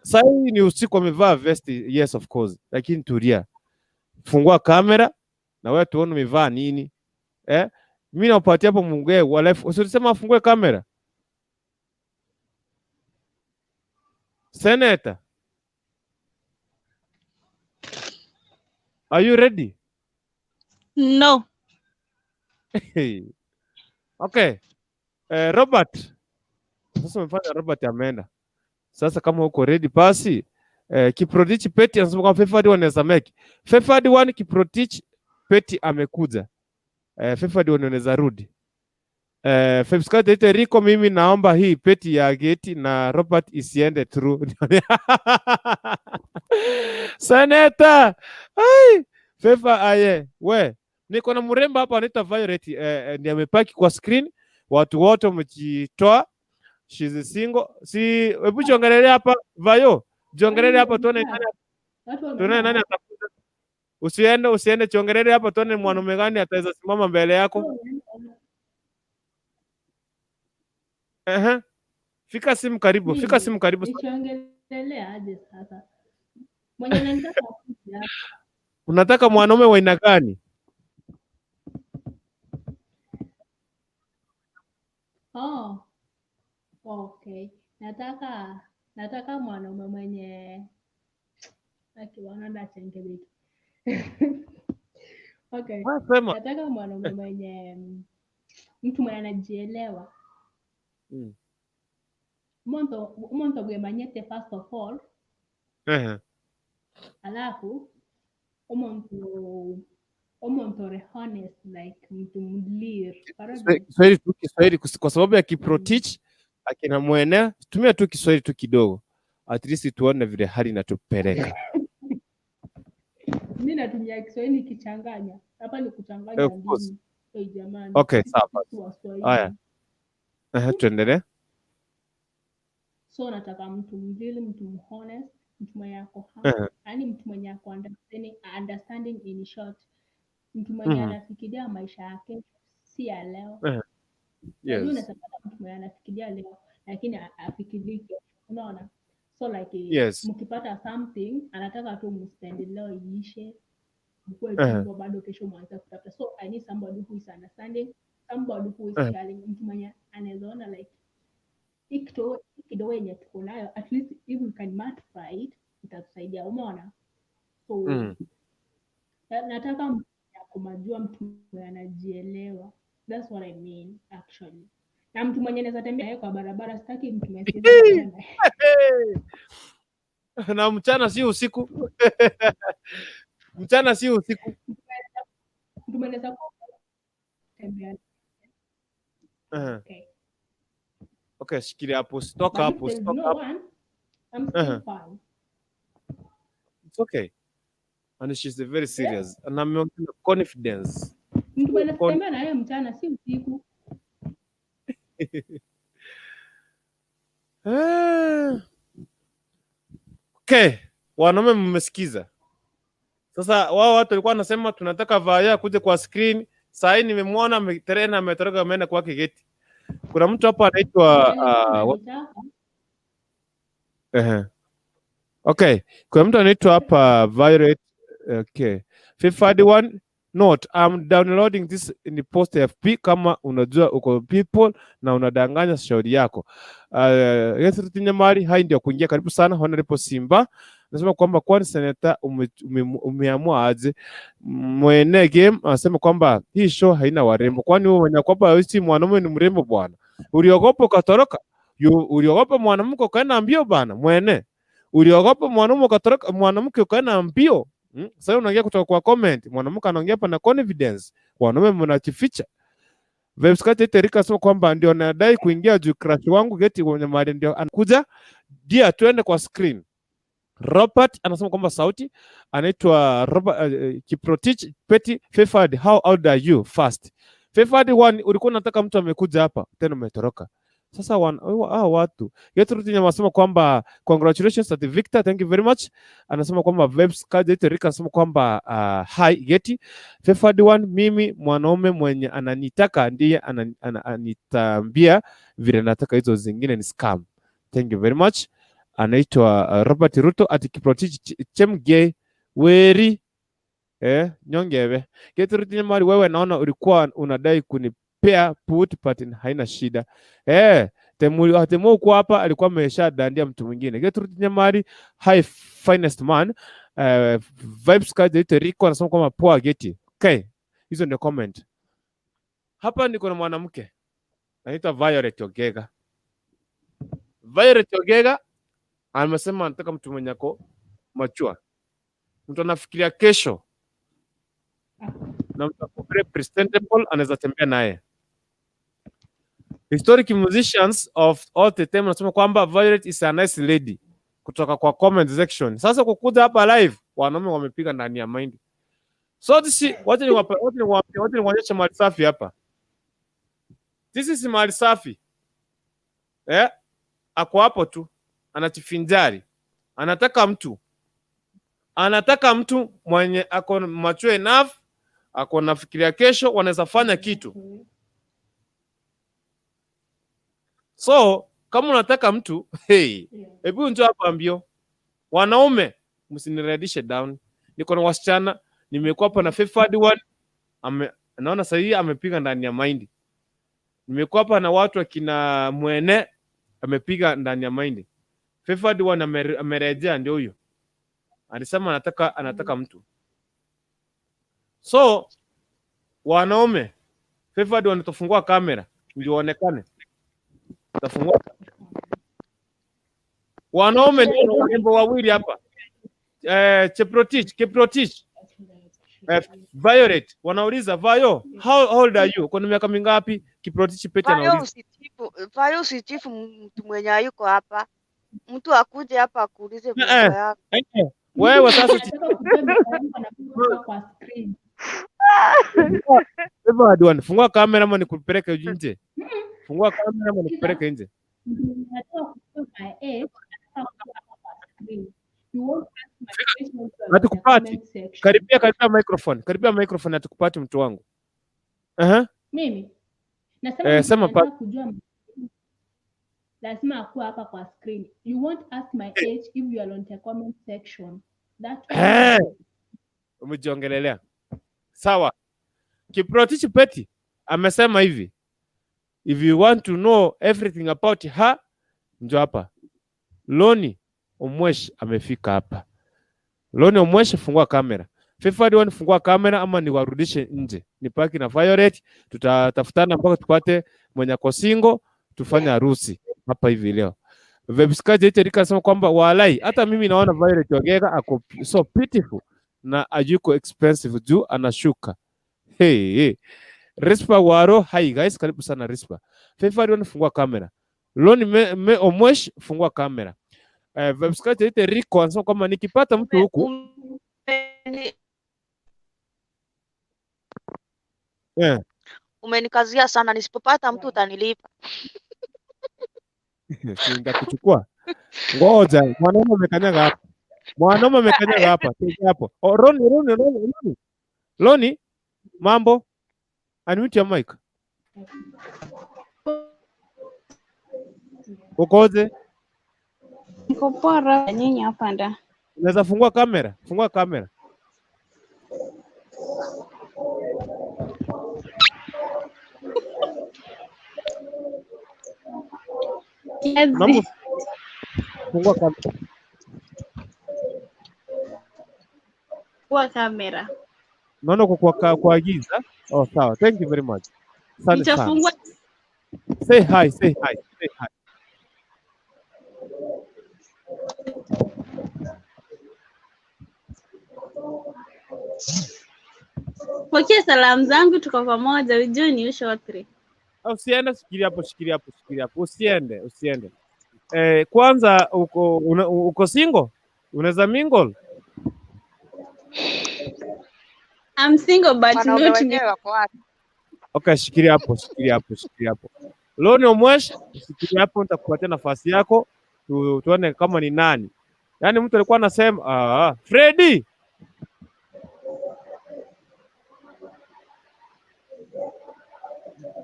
Sasa hii ni usiku amevaa vest, yes of course. Lakini tulia. Fungua kamera na wewe tuone umevaa nini. Eh? Mimi nakupatia hapo mungee wa life. Usilisema afungue kamera. Senator, are you ready? No. Okay. Robert. Sasa umefanya Robert ameenda. Sasa kama uko ready basi Kiprotich Peti anasema kwamba Favored one anaweza make. Favored one Kiprotich Peti amekuja. Favored one anaweza rudi. Febscat ite Rico, mimi naomba hii peti ya Geti na Robert isiende through. Senator, ai Fefa aye, we niko na mrembo hapa anaitwa Violet, ndiye amepaki kwa screen. Watu wote wamejitoa. She's single. Si hebu jiongelele hapa Vayo. Jiongelele hapa tuone nani tuone nani atakuja. Usiende, usiende, chongelele hapa tuone mwanaume gani ataweza simama mbele yako. Fika simu karibu, fika simu karibu. Nichongelele aje sasa? Mwenye ananitaka akuje hapa. Unataka mwanaume wa aina gani? Oh, okay. Nataka mwanaume mwenye akiwana achengebeki. Okay. Sema. Nataka mwanaume mwenye mtu mwenye anajielewa. Umuntu gwemanyete first of all, alafu umuntu ore honest like mtu mlir. Kiswahili tu, Kiswahili kwa sababu ya Kiprotich akina Mwene, tumia tu Kiswahili tu kidogo. At least tuone vile hali inatupeleka. Mimi natumia Kiswahili nikichanganya. Hapa ni kuchanganya Of course. ndimi. Hey, jamani. Okay, sawa. Waswahili. Haya. Tuendelee. So nataka mtu mzuri, mtu honest, mtu mwenye ako yaani mtu mwenye ako understanding in short. Mtu mwenye anafikiria maisha yake si ya leo. Unajua unaweza pata mtu mwenye anafikiria leo lakini afikirii kesho. Unaona? So like mkipata something anataka tu mspend leo iishe, mkuwe hivyo bado kesho mwanze kutafuta. So I need somebody who is understanding, somebody who is caring, mtu mwenye anaweza ona like hii kidogo yenye tuko nayo at least if we can multiply it itatusaidia, umeona? So nataka mtu akomajua, mtu mwenye anajielewa. That's what I mean actually. Na mtu mwenye anaweza tembea naye kwa barabara, sitaki mtu mwenye siwezi tembea naye. Na mchana si usiku. Mchana si usiku. Mtu mwenye anaweza tembea. Okay. Okay, shikilia hapo, usitoka But if hapo, there's usitoka no hapo. one, I'm still fine. It's okay. And she's very serious. Na ameongea na confidence. Mtu mwenye anatembea na yeye mchana si usiku. Okay, wanaume mmesikiza. Sasa wao watu walikuwa wanasema tunataka Vaya kuja kwa screen. Saa hii nimemwona ameterena ametoroka ameenda kwake geti. Kuna mtu hapa anaitwa Okay, kuna mtu anaitwa hapa Violet. Okay. 541 Note, I'm downloading this in post FB kama unajua uko people na unadanganya shauri yako. Gertrude Nyamari, hai ndio kuingia, karibu sana. Honorable Simba anasema kwamba kwani seneta umeamua aje? Mwene game anasema kwamba hii show haina warembo. Kwani wewe mwenye kwamba si mwanaume ni mrembo bwana? Uliogopa ukatoroka? Uliogopa mwanamke ukaenda mbio bana, mwene. Uliogopa mwanaume ukatoroka, mwanamke ukaenda mbio. Sasa unaongea kutoka kwa comment, mwanamke anaongea hapa na confidence. Wanaume mnajificha. Vibes Kate Erika anasema kwamba ndio nadai kuingia juu crush wangu Geti Nyamari ndio anakuja. Dia tuende kwa screen. Robert anasema kwamba sauti anaitwa Robert Kiprotich Petty Favored, how old are you first? Favored one, ulikuwa unataka mtu amekuja hapa tena umetoroka. Sasa hao watu Gertrude Nyama anasema kwamba congratulations at Victor, thank you very much. Anasema kwamba Vibes Kate Erika anasema kwamba hi Geti Favored one, mimi mwanaume mwenye ananitaka ndiye ananitambia vile nataka, hizo zingine ni scam. Thank you very much. Anaitwa Robert Ruto at Kiprotich Chemgei Weri nyongeve. Gertrude Nyamari, wewe naona ulikuwa unadai kunipea put but haina shida. Temu uko hapa alikuwa ameshadandia mtu mwingine. Gertrude Nyamari, hi finest man. Vibes Kate Rico anasema kwamba poa Geti. Okay, hizo ndio comment. Hapa niko na mwanamke anaitwa Violet Ogega. Violet Ogega amesema anataka mtu mwenye ako mature, mtu anafikiria kesho na mtu ako very presentable, anaweza tembea naye. Historic musicians of all the time anasema kwamba Violet is a nice lady kutoka kwa comment section. Sasa kukuja hapa live, wanaume wamepiga ndani ya mind. So this wacha niwape, wacha niwaonyeshe mali safi hapa. This is mali safi. Ako hapo tu anajivinjari, anataka mtu mwenye ako mature enough, ako nafikiria kesho, wanaweza fanya kitu. So kama unataka mtu, hey, hebu njoo hapa mbio. Wanaume msiniredishe down, niko na wasichana, nimekuwa hapa na favored one naona sasa hii amepiga ndani ya mind. Nimekuwa hapa na watu akina Mwene amepiga ndani ya mind. Favored one amerejea, ndio huyo alisema anataka mtu. So wanaume, favored one, tufungua kamera ndio uonekane. Tafungua wanaume, ndio warembo wawili hapa Cheprotich, Kiprotich, Violet wanauliza Vayo, how old are you? Kuna miaka mingapi? Kiprotich Pete Vayo anauliza. usijibu, Vayo usijibu mtu mwenye hayuko hapa. Mtu akuje hapa akuulize miaka yako. Wewe sasa Nataka kujua miaka yangu anakuwa kwa screen. Favored one, fungua kamera ama nikupeleke nje. Fungua kamera ama nikupeleke nje. Mtu mwenye anataka kujua my age, anataka kujua hapa kwa screen. You won't ask my questions on the Hatukupati. comment section. Karibia karibia microphone. Karibia microphone, hatukupati mtu wangu. Mimi nasema mtu Sema mwenye anataka kujua lazima akuwe hapa kwa screen. You won't ask my age if you are on the comment section. That Umejiongelelea. Sawa. Kiprotich Peti amesema hivi. If you want to know everything about her, njoo hapa. Loni Omwesh amefika hapa. Loni Omwesh, fungua kamera. Favored one, fungua kamera ama niwarudishe nje. Nipaki na Violet, tutatafutana mpaka tupate mwenye ako single, tufanye harusi hapa hivi leo. Vebskaji Erika anasema kwamba walai, hata mimi naona Violet Ogega ako so beautiful na ayuko expensive juu anashuka. Hey, hey. Rispa Waro, hi guys, karibu sana Rispa. Favored one, fungua kamera. Loni me Omwesh, fungua kamera. Vebskaji Rico anasema kwamba nikipata mtu huku Umenikazia sana, nisipopata mtu utanilipa. Si nitakuchukua. Ngoja, mwanaume amekanyaga hapa. Mwanaume amekanyaga hapa. Tega hapo. Oh, Roni, Roni, Roni, Roni. Roni, mambo? Unmute your mic. Ukoje? Niko poa nyinyi hapa nda. Unaweza fungua kamera? Fungua kamera. Naomba Kiasi. fungua kamera. Kwa kamera. Naona uko kwa giza. Oh, sawa. Thank you very much. Asante sana. Nitafungua. Say hi, say hi, say hi. Pokea salamu zangu, tuko pamoja. We join you shortly. Usiende, shikilia hapo, shikilia hapo, shikilia hapo. Usiende, usiende. Kwanza uko single? Unaweza mingle? I'm single but Wanaume not wenyewe wako wapi? Okay, shikilia hapo, shikilia hapo, shikilia hapo. Loni Omwesh, shikilia hapo, nitakupatia nafasi yako tuone kama ni nani. Yaani mtu alikuwa anasema Freddy.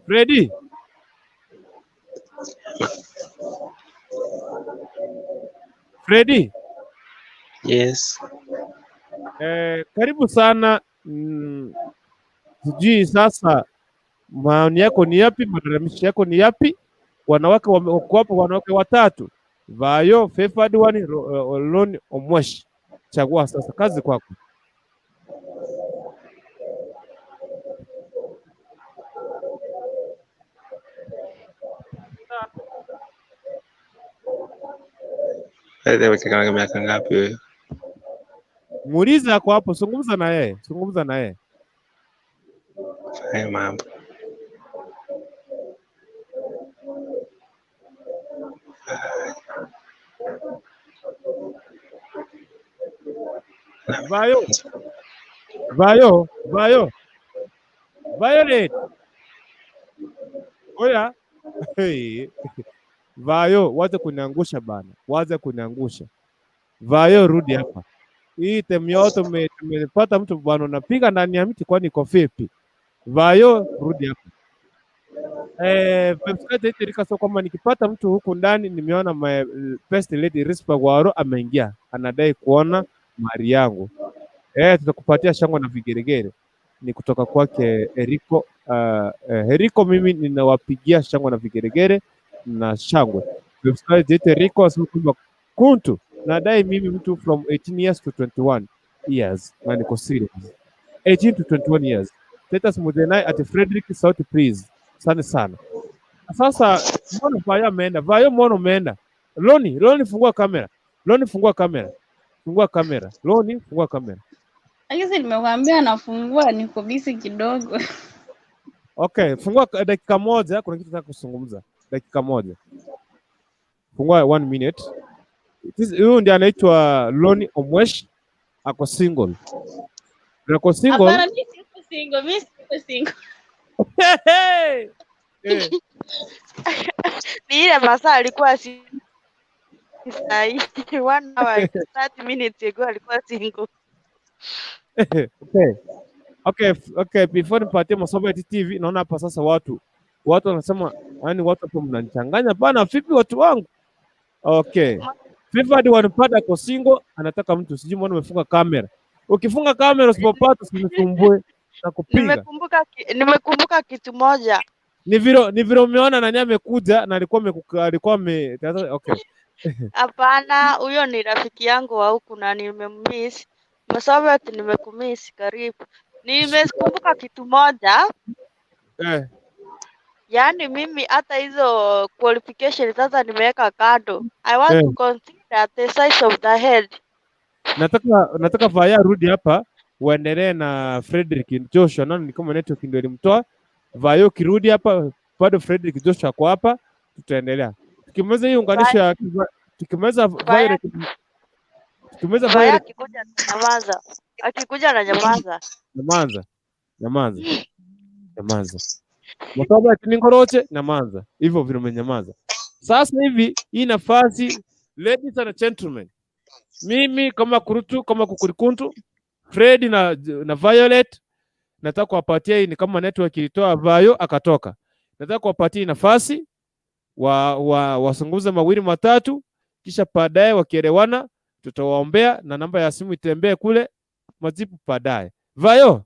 Freddy. Freddy. Yes. Karibu sana. Sijui sasa maoni yako ni yapi, malalamisho yako ni yapi? Wanawake wako hapo, wanawake watatu, Vayo, Favored One, Loni Omwesh. Chagua sasa, kazi kwako. Wewe miaka ngapi wewe? Muulize ako hapo, zungumza na yeye, zungumza na yeye. Fanya mambo. Vayo, Vayo, Vayo, Violet. Oya. Hey. Vayo, wacha kuniangusha bana, wacha kuniangusha. Vayo, rudi hapa. Hii temu yote tumepata mtu bwana unapiga ndani ya mti, kwani iko vipi? Vayo, rudi hapa. Website yetu ilika kwamba nikipata mtu huku ndani, nimeona my best lady Rispa Gwaro ameingia, anadai kuona mali yangu. Tutakupatia shangwe na vigeregere. Ni kutoka kwake Eriko. Eriko, mimi ninawapigia shangwe na vigeregere na shangwe. Website yetu Eriko asema kwamba kuntu nadai mimi mtu from 18 years to 21 years na niko serious. 18 to 21 years. Titus Mudenai at Frederick Sauti please. Asante sana. Sasa mbona Vayo ameenda? Vayo mbona umeenda? Loni, Loni fungua kamera. Loni fungua kamera. Fungua kamera. Loni fungua kamera. Lakini nimekuambia nafungua, niko busy kidogo. Okay, fungua dakika moja, kuna kitu nataka kuzungumza. Dakika moja. Fungua 1 minute. Huyu ndiye anaitwa Loni Omwesh, ako single. Ako single. Hapana, mimi siko single, mimi siko single. Hey! Ni ile masaa alikuwa sahi 1 hour 30 minutes ago alikuwa single. Okay. Okay, okay, before nipatie masomo ya TV, naona hapa sasa watu wanasema, yani watu hapo mnanichanganya bana, vipi watu wangu? Okay. Favored wanapata kwa single, anataka mtu sijui mbona umefunga kamera. Ukifunga kamera usipopata usinisumbue na kupiga. Nimekumbuka kitu moja. Ni vile umeona nani amekuja na alikuwa ame okay. Hapana, huyo ni rafiki yangu wa huku na nimemmiss. Masomo nimekumiss, karibu. Nimekumbuka kitu moja. Yaani mimi hata hizo qualification sasa nimeweka kando. I want to consider the size of the head. Nataka Vaya rudi hapa uendelee na Frederick Joshua. Naona ni kama network ndio ilimtoa. Vayo kirudi hapa bado Frederick Joshua kwa hapa, tutaendelea. Tukimaliza hii unganisho ya tukimaliza Violet, tukimaliza Vaya Violet akikuja nyamaza. Akikuja na nyamaza. Nyamaza. Nyamaza. Nyamaza. Mtoba kiningoroche nyamaza. Hivyo vile umenyamaza. Sasa hivi hii nafasi, ladies and gentlemen, mimi kama kurutu kama kukurikuntu Fred na Violet nataka kuwapatia hii, ni kama network ilitoa Vayo akatoka. Nataka kuwapatia nafasi wazungumze mawili matatu, kisha baadaye wakielewana tutawaombea na namba ya simu itembee kule, majibu baadaye. Vayo,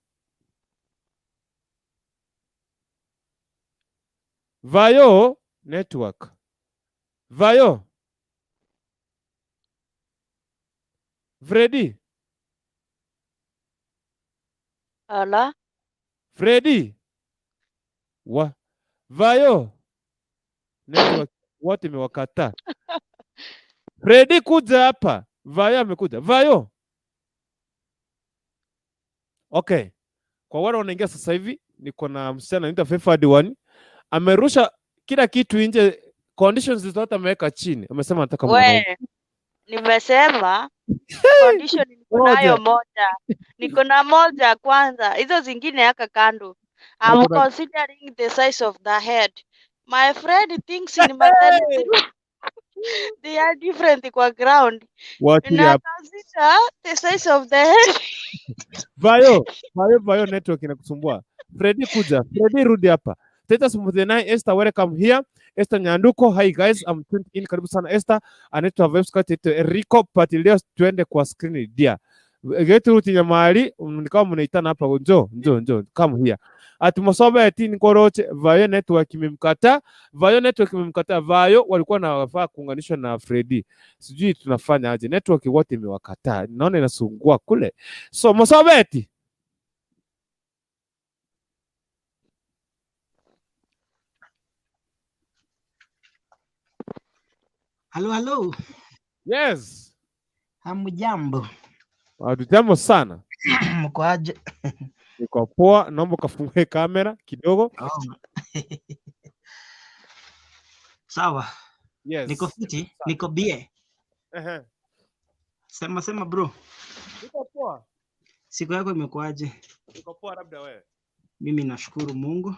Vayo network. Vayo. Freddy. Ala. Freddy. Wa. Vayo. Network wote imewakataa. Freddy kuja hapa. Vayo amekuja. Vayo. Okay. Kwa wale wanaingia sasa hivi, niko na msichana anaitwa Favored One. Amerusha kila kitu nje, conditions zote ameweka chini. Amesema anataka mwanaume. We, nimesema condition niko nayo Moja. moja. Niko na moja kwanza, hizo zingine yaka kando. I'm Niko na considering the size of the head. My friend thinks in maternity they are different kwa ground. Waachili Na hapa. consider the size of the head. Vayo, Vayo, Vayo network inakusumbua. Freddy kuja, Freddy rudi hapa. Titus Muthenai, Esther welcome here. Esther Nyanduko, hi guys, I'm tuned in. Karibu sana Esther. Anaitwa Vibes Cut, anaitwa Enrico Patilio, tuende kwa screen dear. Getu Nyamali, nikawa mnaitana hapa, njoo, njoo, njoo, come here. Ati Mosoba eti Nkoroche, Vayo network imemkataa, Vayo network imemkataa, Vayo walikuwa na wafaa kuunganishwa na Freddy. Sijui tunafanya aje, network wote imewakataa. Naona inasungua kule. So Mosobeti, Halo, halo. Yes. Hamjambo. Hatujambo sana. Mko aje? Niko poa, naomba ukafungue kamera kidogo. Oh. Sawa. Yes. Niko fiti, niko bie. Ehe. Sema sema bro. Niko poa. Siku yako imekuaje? Niko poa, labda wewe. Mimi nashukuru Mungu.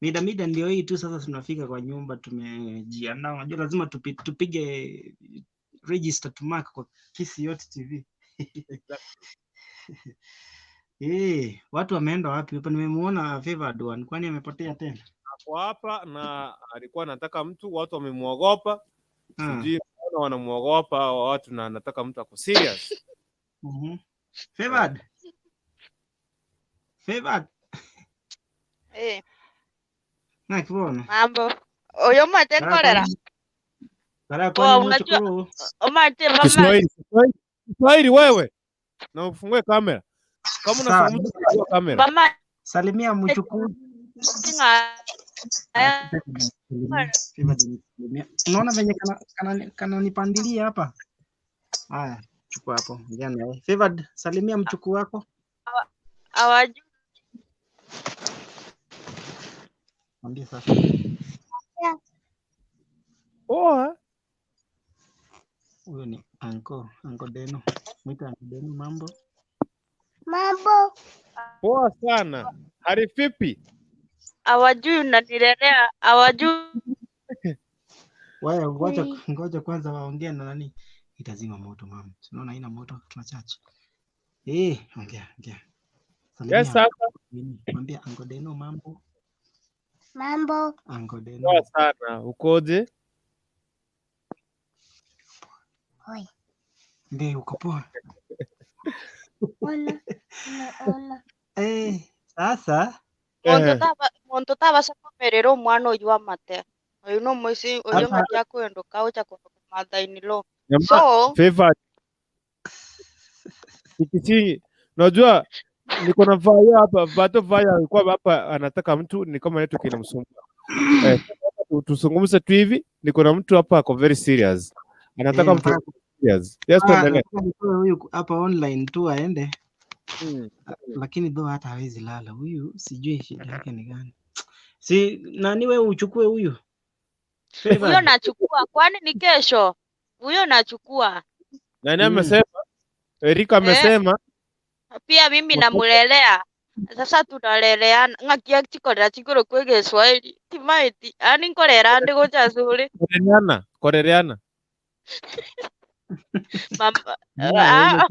Mida mida ndio hii tu sasa tunafika kwa nyumba tumejiandaa. Unajua lazima tupige register to mark kwa Kisii Yote TV. Watu wameenda wapi? Hapa nimemuona Favored One. Kwani amepotea tena? Ako hapa na alikuwa anataka mtu, watu wamemwogopa. Sijui mbona wanamuogopa hawa watu na anataka mtu ako serious. Favored. Favored. Eh, Nakibona. mambo. Oyo mate nkorera. Bara Poa, kwani unajua muchukuru. omate mama Kiswahili, Kiswahili, Kiswahili wewe. Na ufungue kamera. Kama Sawa. unazungumza fungua kamera. mama Salimia mchukuru. tinga Unaona venye kananipandilia hapa? Haya, chukua hapo. Ongea na yeye. Favored, salimia mchukuu wako. awajui Mwambie sasa. Poa. Huyo ni anko, anko Deno. Mwite anko Deno mambo. Mambo. Poa sana. Hali vipi? awajui unanilelea awajui Waya, ngoja ngoja kwanza waongee na nani. Itazima moto mama. Unaona haina moto, tunachache. Ongea, ongea. Salimia Yes, sasa. nini? Mwambie anko Deno mambo. Mambo. Anko Deno. Poa sana. Ukoje? Oi. Ndiyo, uko poa. Ona. Ona. Sasa muntu tabasa kumerera omwana oyu amate oyu nomoisi oyu hapa ng'ati akwendoka ocha kumatha-in-law Jamaa so Favored. Kikisingi. Unajua niko na Vayo hapa, Vato Vayo alikuwa hapa anataka mtu ni kama network inamsumbua. Tuzungumze tu hivi, niko na mtu hapa ako very serious. Anataka mtu nataka serious. Yes, tuendelee. nataka nitoe huyu hapa online tu aende. Lakini though hata hawezi lala huyu, sijui shida yake ni gani. Si nani wewe uchukue huyu huyo Favored. nachukua kwani ni kesho huyo nachukua Nani amesema? Erika amesema pia mimi namulelea sasa tunaleleana ng'akia chikorera chikoro kwe Kiswahili timaiti ani nkorera ndi gocha suri korereana, korereana. mama Yeah,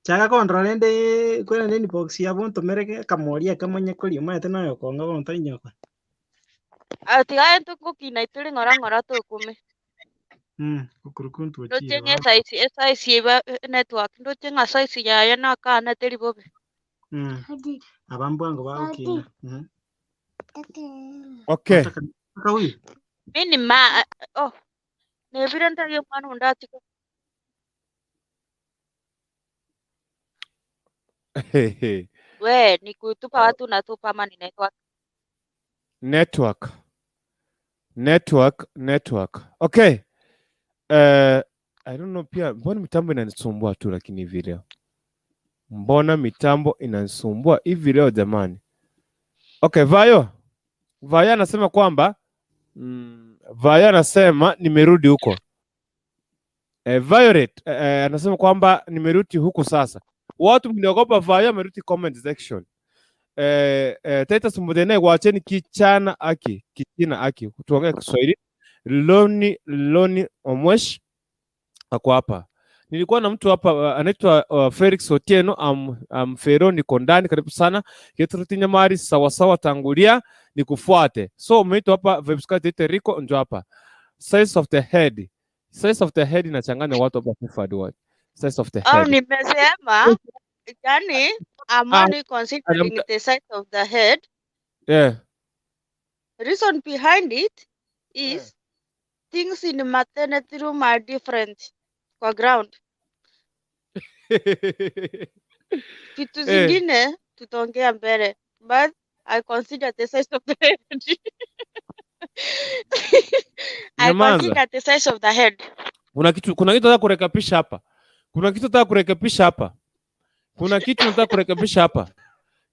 chaka kondora nende kwena nende box ya bonto mereke kamoria kamonye kuri maete nayo konga bonto inyoko. Tigae tukukina ituri ng'ora ng'ora tukume Kukurukuntu ndoche ochiro. ng'e size size iba network ndoche ng'a size yaye nakana teri bobe. Abambwango bagokina. Okay. Nataka huyu. Mi ni ma oh, nevira ntayo mwana undati we ni kutupa watu natupa ama ni network? Network. Network, network. Okay. I don't know pia mbona mitambo inanisumbua tu lakini hivi leo. Mbona mitambo inanisumbua hivi leo jamani? Okay, Vayo. Vayo anasema kwamba Vayo anasema nimerudi huko. Violet anasema kwamba nimerudi huku sasa. Watu mliogopa Vayo amerudi comment section. Titus Mudene, wacheni kichana aki, kichina aki. Tuongee Kiswahili. Loni Omwesh ako hapa. Nilikuwa na mtu hapa anaitwa Felix Otieno Fero, niko ndani, karibu sana. Getrude Nyamari, sawa sawa, tangulia nikufuate. So umeitwa hapa Vibes Ite Rico, njoo hapa. Size of the head. Size of the head inachanganya watu hapa FIFA what? Size of the Oh, head. nimesema yani I'm only considering the size of the head. Reason behind it is things in maternity room are different kwa ground. Vitu zingine tutaongea mbele, but I consider the size of the head. I Nyamaza. consider the size of the head. Kuna kitu nataka kurekebisha hapa. Kuna kitu nataka kurekebisha hapa. Kuna kitu nataka kurekebisha hapa.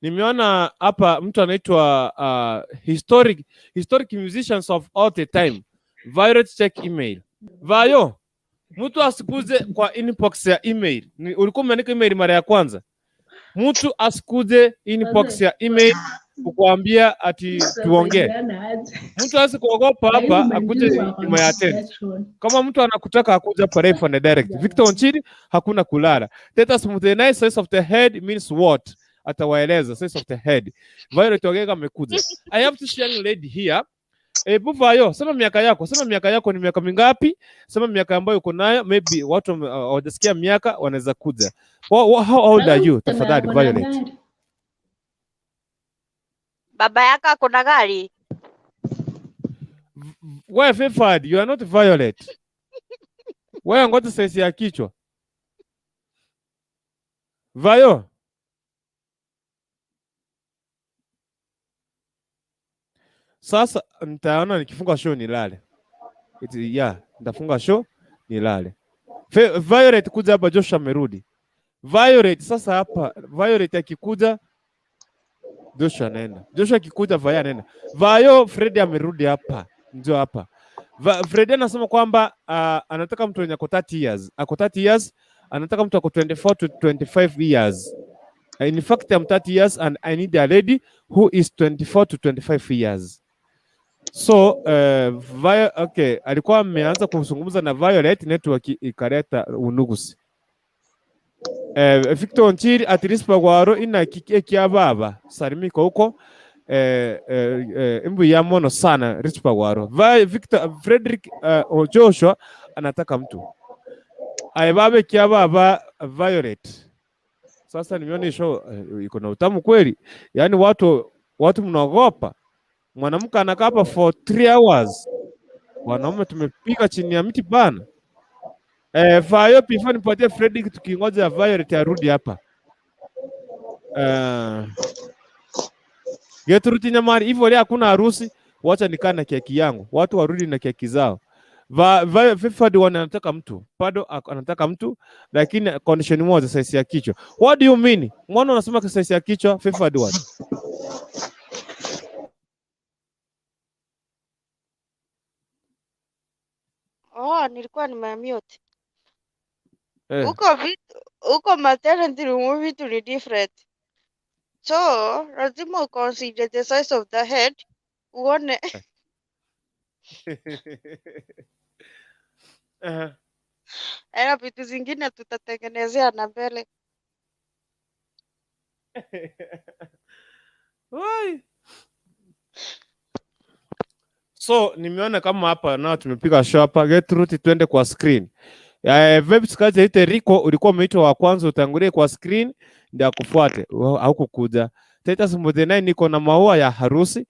Nimeona hapa mtu anaitwa historic musicians of all the time. Violet, check email. Vayo, mtu asikuze kwa inbox ya email. Ulikuwa umeandika email mara ya kwanza. Mtu asikuze inbox ya email kukuambia ati tuongee. Mtu asikuogopa hapa akuje nyuma ya tent. Kama mtu anakutaka akuja hapa live and direct. Victor Onchiri, hakuna kulala. Titus Muthenai, size of the head means what? Atawaeleza size of the head. Violet Ogega amekuja. I have this young lady here. Ebu Vayo, sema miaka yako, sema miaka yako ni miaka mingapi? Sema miaka ambayo uko nayo, maybe watu hawajasikia miaka wanaweza kuja. How old are you? Tafadhali Violet. Baba yako ako na gari? Wewe Fefad, you are not Violet. Wewe ngoja size ya kichwa. Vayo. Sasa nitaona nikifunga show nilale. Yeah, nitafunga show nilale. Violet kuja hapa, Joshua amerudi. Violet sasa hapa, Violet akikuja Joshua anaenda. Joshua akikuja Vayo anaenda. Vayo, Fred amerudi hapa. Njoo hapa. Fred anasema kwamba anataka mtu mwenye ako 30 years. Ako 30 years, anataka mtu ako 24 to 25 years. In fact, I'm 30 years and I need a lady who is 24 to 25 years. So okay, alikuwa ameanza kuzungumza na Violet, network ikaleta unugusi. Victor Onchiri at least bagwaro ina kiki baba salimika huko imbu ya mono sana Rich Pagwaro. Victor Frederick Joshua anataka mtu aibabe kia baba Violet. Sasa nimeona show iko na utamu kweli, yaani watu mnaogopa mwanamke anakaa hapa for 3 hours, wanaume tumepiga chini ya mti bana. Fayo before nipatie Fredrick, tukingoja Violet arudi hapa. Gertrude Nyamari, hivyo leo hakuna harusi, wacha nikaa na keki yangu, watu warudi na keki zao. Fifad wana anataka mtu bado anataka mtu, lakini condition moja, size ya kichwa. What do you mean? Mbona unasema size ya kichwa Fifad one? Oh, nilikuwa nimemute. Eh. Huko maternity room vitu ni different. So, lazima uconsider the size of the head uone. Ela vitu zingine tutatengenezea na mbele. Oi. So nimeona kama hapa nao tumepiga show hapa. Gertrude, twende kwa screen. Vibes Kaje ite Rico, ulikuwa umeitwa wa kwanza utangulie kwa screen ndio akufuate. Haukukuja. Titus Muthenai, niko na maua ya harusi.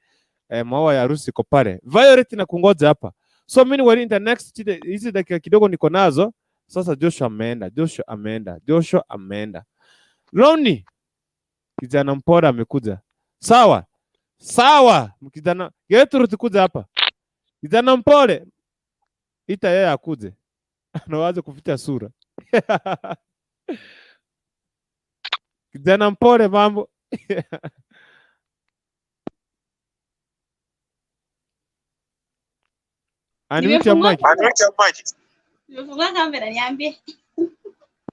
Maua ya harusi iko pale. Violet na kungoja hapa. So mimi ni in the next hizi dakika kidogo niko nazo. Sasa Joshua ameenda, Joshua ameenda, Joshua ameenda. Loni kijana mpora amekuja. Sawa. Sawa, kijana Gertrude kuja hapa. Kijana mpole. Ita yeye akuje. Anawaza kuficha sura. Kijana mpole mambo. Unmute your mic. Nimefungua kamera, niambie.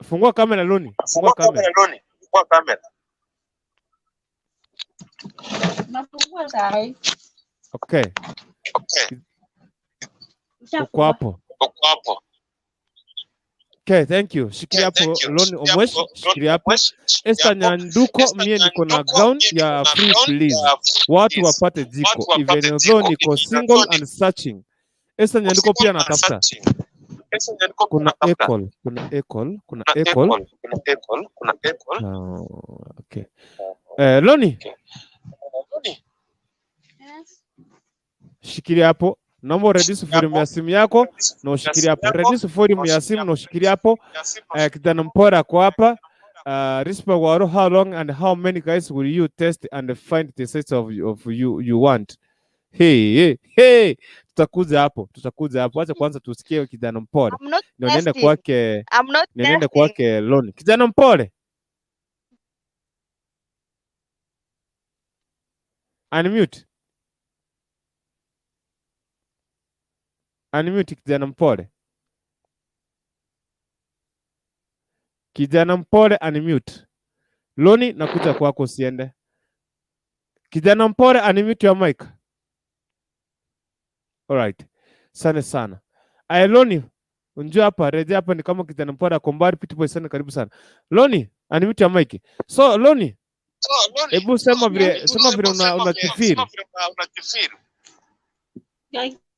Fungua kamera Loni. Fungua kamera. Nafungua sahi. Okay. Uko hapo. Okay, thank you. Shikilia hapo Loni Omwesh, shikilia hapo. Esther Nyanduko, mie niko na gown ya free please. Watu wapate jiko. Even though niko single and searching. Esther Nyanduko pia anatafuta. Kuna Ecol, kuna Ecol, kuna Ecol. Okay. Loni. Yes. Shikilia hapo. Naomba reduce volume ya simu yako na ushikilie hapo. Reduce volume ya simu na ushikilie hapo. Kijana mpora kwa hapa. Rispa Waro, how long and how many guys will you test and find the size of you want? Hey, hey, hey. Tutakuja hapo, tutakuja hapo. Acha kwanza tusikie kijana mpole. Ndio niende kwake. Niende kwake Loni. Kijana mpole. Unmute. Unmute kijana mpole. Kijana mpole unmute. Loni nakuja kwako usiende. Kijana mpole unmute your mic. All right. Sana sana. Aya Loni, unjua hapa, rejea hapa ni kama kijana mpole akombari pit boy sana karibu sana. Loni, unmute your mic. So Loni, hebu sema vile unakifiri.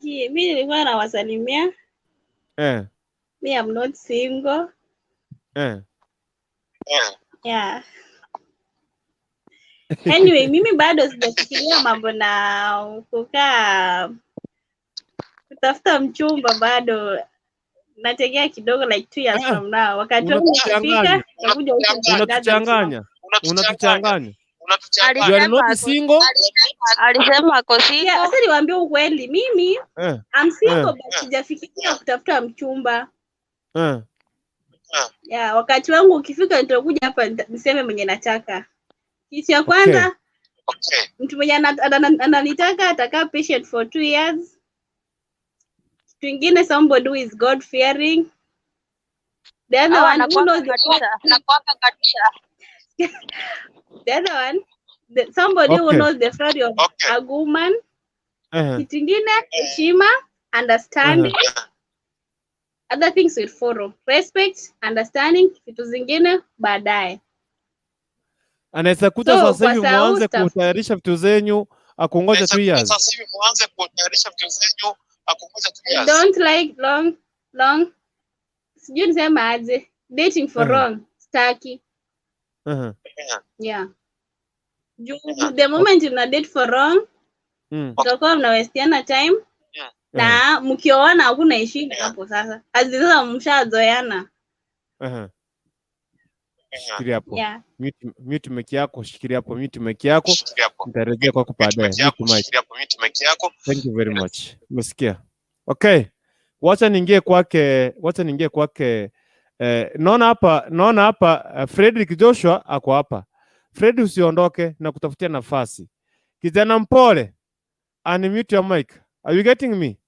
Mimi nilikuwa nawasalimia. Me, I'm not single. Yeah. Anyway, mimi bado sijafikiria mambo na kukaa kutafuta mchumba bado. Nategea kidogo like 2 years from now. Wakati wangu ukifika nitakuja huko. Unatuchanganya. Unatuchanganya. You are not single. Alisema ako single. Yeah, sasa niwaambie ukweli mimi I'm single but sijafikiria kutafuta mchumba. Yeah, wakati wangu ukifika nitakuja hapa niseme mwenye nataka. Kitu ya kwanza, mtu mwenye ananitaka atakaa patient for 2 years. Kitu kingine, somebody who is God fearing. The other one who knows the other one, somebody who knows the story of a woman. Kitu kingine, heshima, understanding. Other things will follow. Respect, understanding, vitu zingine baadaye. Anaweza kuta sasa hivi muanze kutayarisha vitu zenyu akungoja 2 years. I don't like long. Sijui nisema aje. Dating for wrong. Staki. Yeah. The moment una date for wrong, mtakuwa mnawestiana time. Na mkioana hakuna heshima hapo sasa. Sasa mshazoeana. Shikilia hapo. Mute mic yako, shikilia hapo mute mic yako. Nitarejea kwako baadaye. Mute mic. Thank you very much. Umesikia? Okay. Wacha niingie kwake, naona hapa Frederick Joshua ako hapa. Fred usiondoke na kutafutia nafasi. Kijana mpole, unmute your mic. Are you getting me?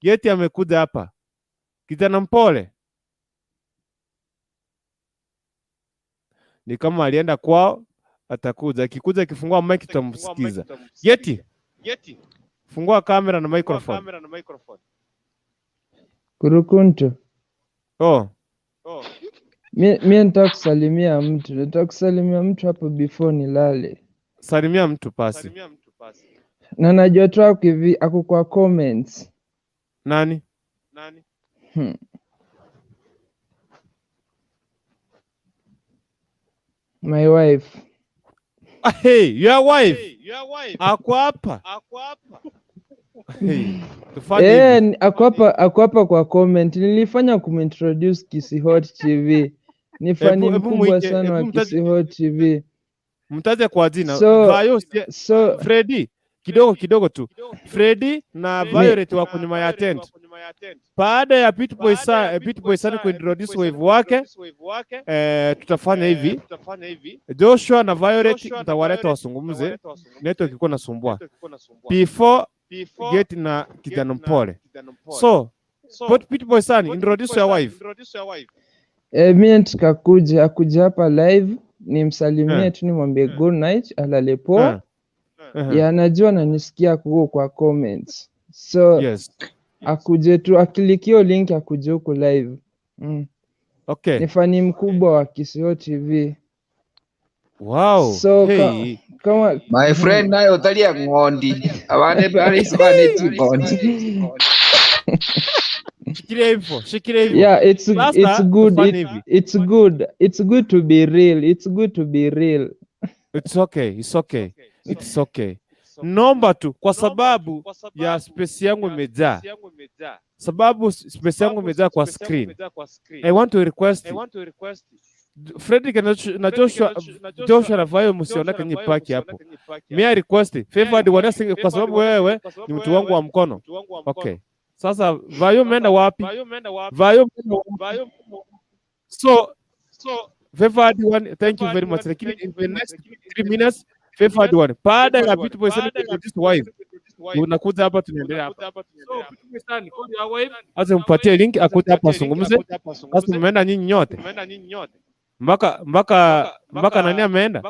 Yeti amekuja hapa. Kijana mpole. Ni kama alienda kwao, atakuja. Akikuja akifungua mic tutamsikiza. Yeti. Fungua kamera na microphone. Kurukuntu. Oh. Mimi nataka kusalimia mtu. Nataka kusalimia mtu hapo before nilale. Salimia mtu pasi. Na najua tu ako hivi, ako kwa comments. Nani? My wife. Hey, your wife ako hapa. Hey, tufanye Eh, hivi. ako hapa kwa comment. Nilifanya kumintroduce Kisii Hot TV. Ni fani Hebu mkubwa muite, sana hebu wa mtaje, Kisii Hot TV. mtaje kwa jina. So Vayo so Freddy, kidogo kidogo tu. Freddy na mi Violet wako nyuma ya tent. Baada ya Pitboy San kuintroduce wave wake, tutafanya hivi. Joshua na Violet mtawaleta wasungumze, network ilikuwa nasumbua. Before get na kijana mpole. So, Pitboy San, introduce your wife. Mi nataka kuja akuja hapa live nimsalimie tu nimwambie good night, alale poa. Ya, najua ananisikia huko kwa comments. So Yes. akuje tu aklikio link akuje huku live. Okay. Ni fani mkubwa wa Kisii Hot TV. Wow. So Hey. kama My friend naye utalia ng'ondi abane barisi baneti ng'ondi. Shikilia hivyo, shikilia hivyo. Yeah, it's Sasa it's good. tufanye hivi. It's good. It's good to be real. It's good to be real. It's okay, it's okay. It's okay. Nomba tu kwa sababu ya space yangu imejaa. Sababu space yangu imejaa kwa screen. I want to request Fredrick na Joshua na Vayo msiondoke nyinyi paki hapo. May I request favored wanasi kwa sababu wewe ni mtu wangu wa mkono. Okay. Sasa Vayo umeenda wapi? Vayo umeenda wapi? So favored one, thank you very much. Lakini in the next 3 minutes favored one. Baada ya Pitboy San kuintroduce wife, unakuja hapa tunaendelea hapa. So Pitboy San, call your wife, acha mpatie link akuje hapa azungumze. Sasa mmeenda nyinyi nyote. Mpaka nani ameenda?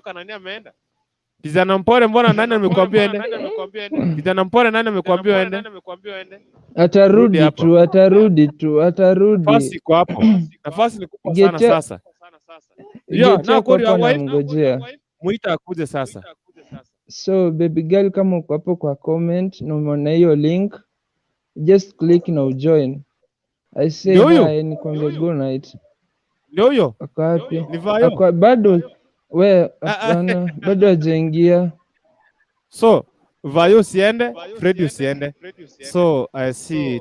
Kijana mpole, mbona nani amekwambia ende? Kijana mpole, nani amekwambia ende? Atarudi Rudi hapa. tu, atarudi tu, atarudi. Nafasi iko hapo. Nafasi ni kubwa sana Getia sasa. Yo, Getia now ako call your hapo wife. anamngojea. Muita akuje sasa. So baby girl, kama uko hapo kwa comment na umeona hiyo link, just click na ujoin. I say Ndio huyo? hi, nikwambie good night. Ndio huyo? Ako wapi? Ni Vayo? Ako bado we, hapana, bado hajaingia. So, Vayo usiende, Freddy usiende. So, I see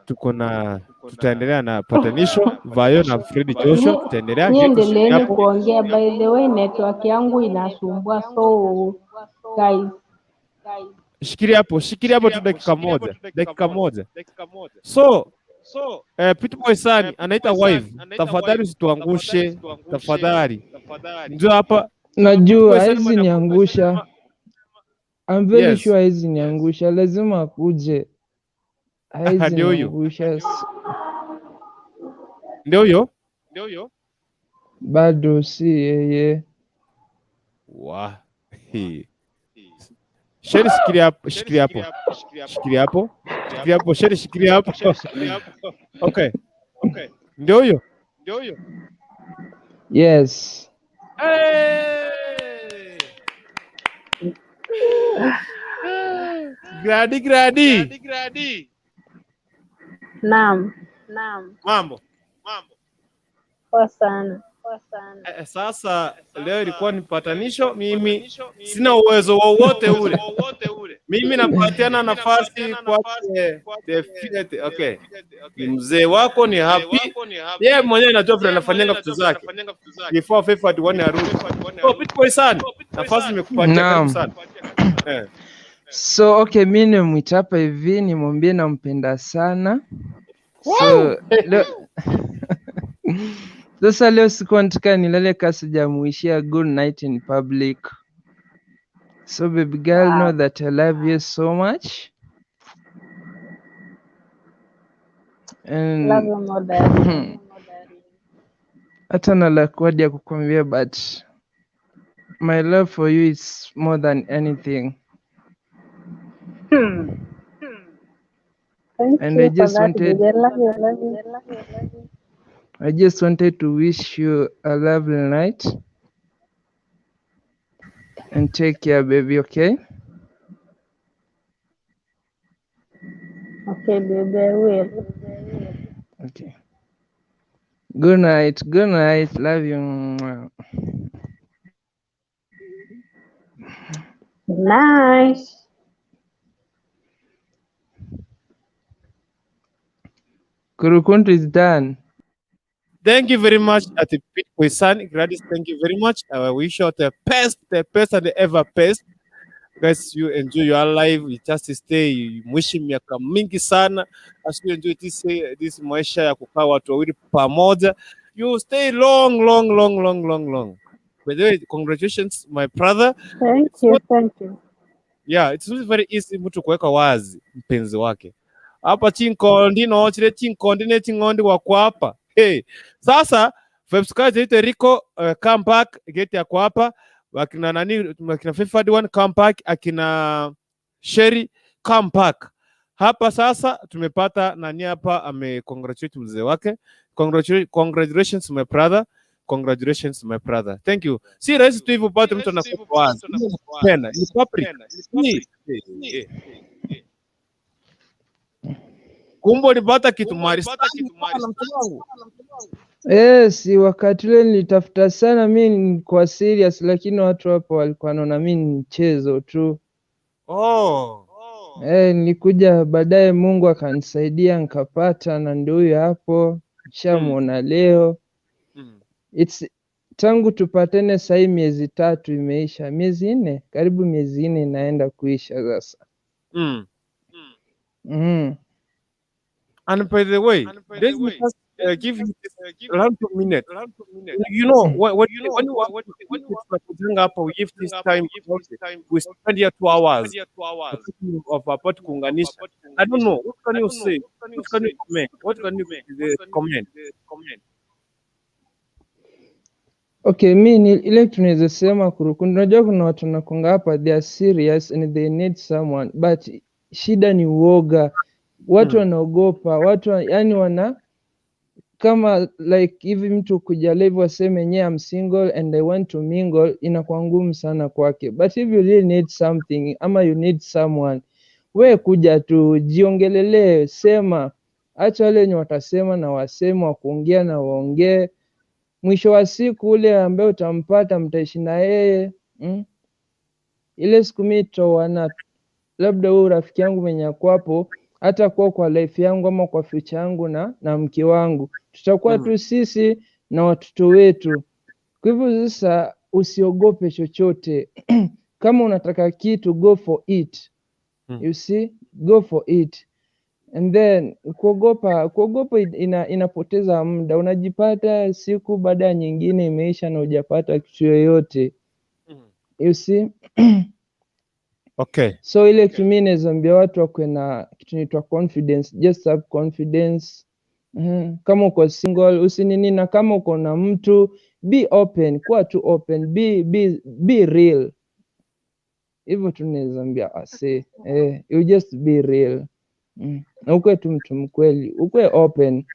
tuko na tutaendelea na patanisho Vayo na Freddy Joshua tutaendelea. Nyie Get endeleeni hapo. kuongea. By the way, network yangu inasumbua, so guys, Shikilia hapo, shikilia hapo tu dakika moja, dakika moja. So, Pitboy San anaita wife. Tafadhali usituangushe, tafadhali. Njoo hapa. Najua Pitboy San haizi niangusha. I'm very Yes. sure haizi niangusha, lazima akuje. Haizi Ndio huyo. niangusha. Ndio huyo. Bado si yeye. Wa. Hii. Sheri, shikilia hapo, shikilia hapo. Shikilia hapo. Shikilia hapo, Sheri, shikilia hapo. Okay. Ndio huyo. Yes. Hey! Gradi gradi. Naam, Mambo. poa sana. Sasa leo ilikuwa ni patanisho. Mimi sina uwezo wowote ule. Mimi napatiana nafasi kwake the Fiat. Okay, ni mzee wako ni happy, yeye mwenyewe anajua vile anafanyanga vitu zake before FIFA tuone arudi. So Pitboy San, nafasi nimekupatia, karibu Naam. sana. So okay, mi nimwita hapa hivi nimwambie nampenda sana. So leo sasa leo sikuwa nataka nilale kaa sijamuishia good night in public. So baby girl, know that I love you so much. And Love you more darling. hata na la word ya kukwambia, but my love for you is more than anything. Thank And I you for just that, wanted baby. I love you, I love you. I just wanted to wish you a lovely night and take care, baby, okay? Okay, baby, I will. Okay. Good night. Good night. Love you. Mwah. Night. Kurukuntu is done. Thank you very much at Pete Koisan. Gladys, thank you very much. I wish you the best and the ever best. Guys, you enjoy your life. You just stay. Mwishi miaka mingi sana. As you enjoy this maisha ya kukaa watu wawili pamoja. You stay long, long, long, long, long, long. By the way, congratulations, my brother. Thank It's you, not, thank you. yeah, it's not very easy mtu kuweka wazi mpenzi wake. Hapa chinkondi no chile chinkondi ne chingondi wakwapa. Hey, sasa Vibes Culture Rico, come back get ya kwapa. Wakina nani, wakina Favored One, come back, akina Sherry, come back. Hapa sasa tumepata nani hapa ame congratulate mzee wake. Congratulations my brother. Congratulations my brother. Thank you. Si rahisi tu hivyo upate mtu anakupa wazi. Tena ni public. Ni eh. Kumbe ulipata kitu mari sana mtu wangu. Yes, wakati ule nilitafuta sana, mi nilikuwa serious, lakini watu hapo walikuwa wanaona mi ni mchezo tu. Oh. Eh, nilikuja baadaye Mungu akanisaidia nikapata, na ndio huyo hapo nishamuona leo. It's tangu tupatane sahii miezi 3 imeisha, miezi 4, karibu miezi 4 inaenda kuisha sasa. And by the way, let me just give you this random minute. You know, when you want tunakujenga hapa, we give this time, we spend here 2 hours of about kuunganisha. I don't know, what can you say? What can you comment? What can you comment? Okay, mi ni ile tunaweza sema kurukundu. Unajua kuna watu wanakuanga hapa, they are serious and they need someone, but shida ni uoga. Watu wanaogopa, watu yani wana kama like hivi mtu kuja live waseme nye I'm single and I want to mingle, inakuwa ngumu sana kwake, but if you really need something ama you need someone, we kuja tu jiongelelee, sema, acha wale wenye watasema na waseme, wa kuongea na waongee. Mwisho wa siku ule ambaye utampata mtaishi na yeye. Ile siku mi tutaoana, labda huyu rafiki yangu mwenye ako hapo hata kuwa kwa life yangu ama kwa future yangu na mke wangu, tutakuwa tu sisi na watoto wetu. Kwa hivyo sasa usiogope chochote. Kama unataka kitu, go for it. You see, go for it. And then kuogopa inapoteza muda, unajipata siku baada ya nyingine imeisha na hujapata kitu yoyote. You see? Okay. So ile kitu mimi naweza ambia watu wakuwe na kitu inaitwa confidence, just have confidence. Kama uko single usinini, na kama uko na mtu, be open, kuwa tu open, be real. Hivyo tu naweza ambia ase, you just be real. Na ukuwe tu mtu mkweli, ukuwe open.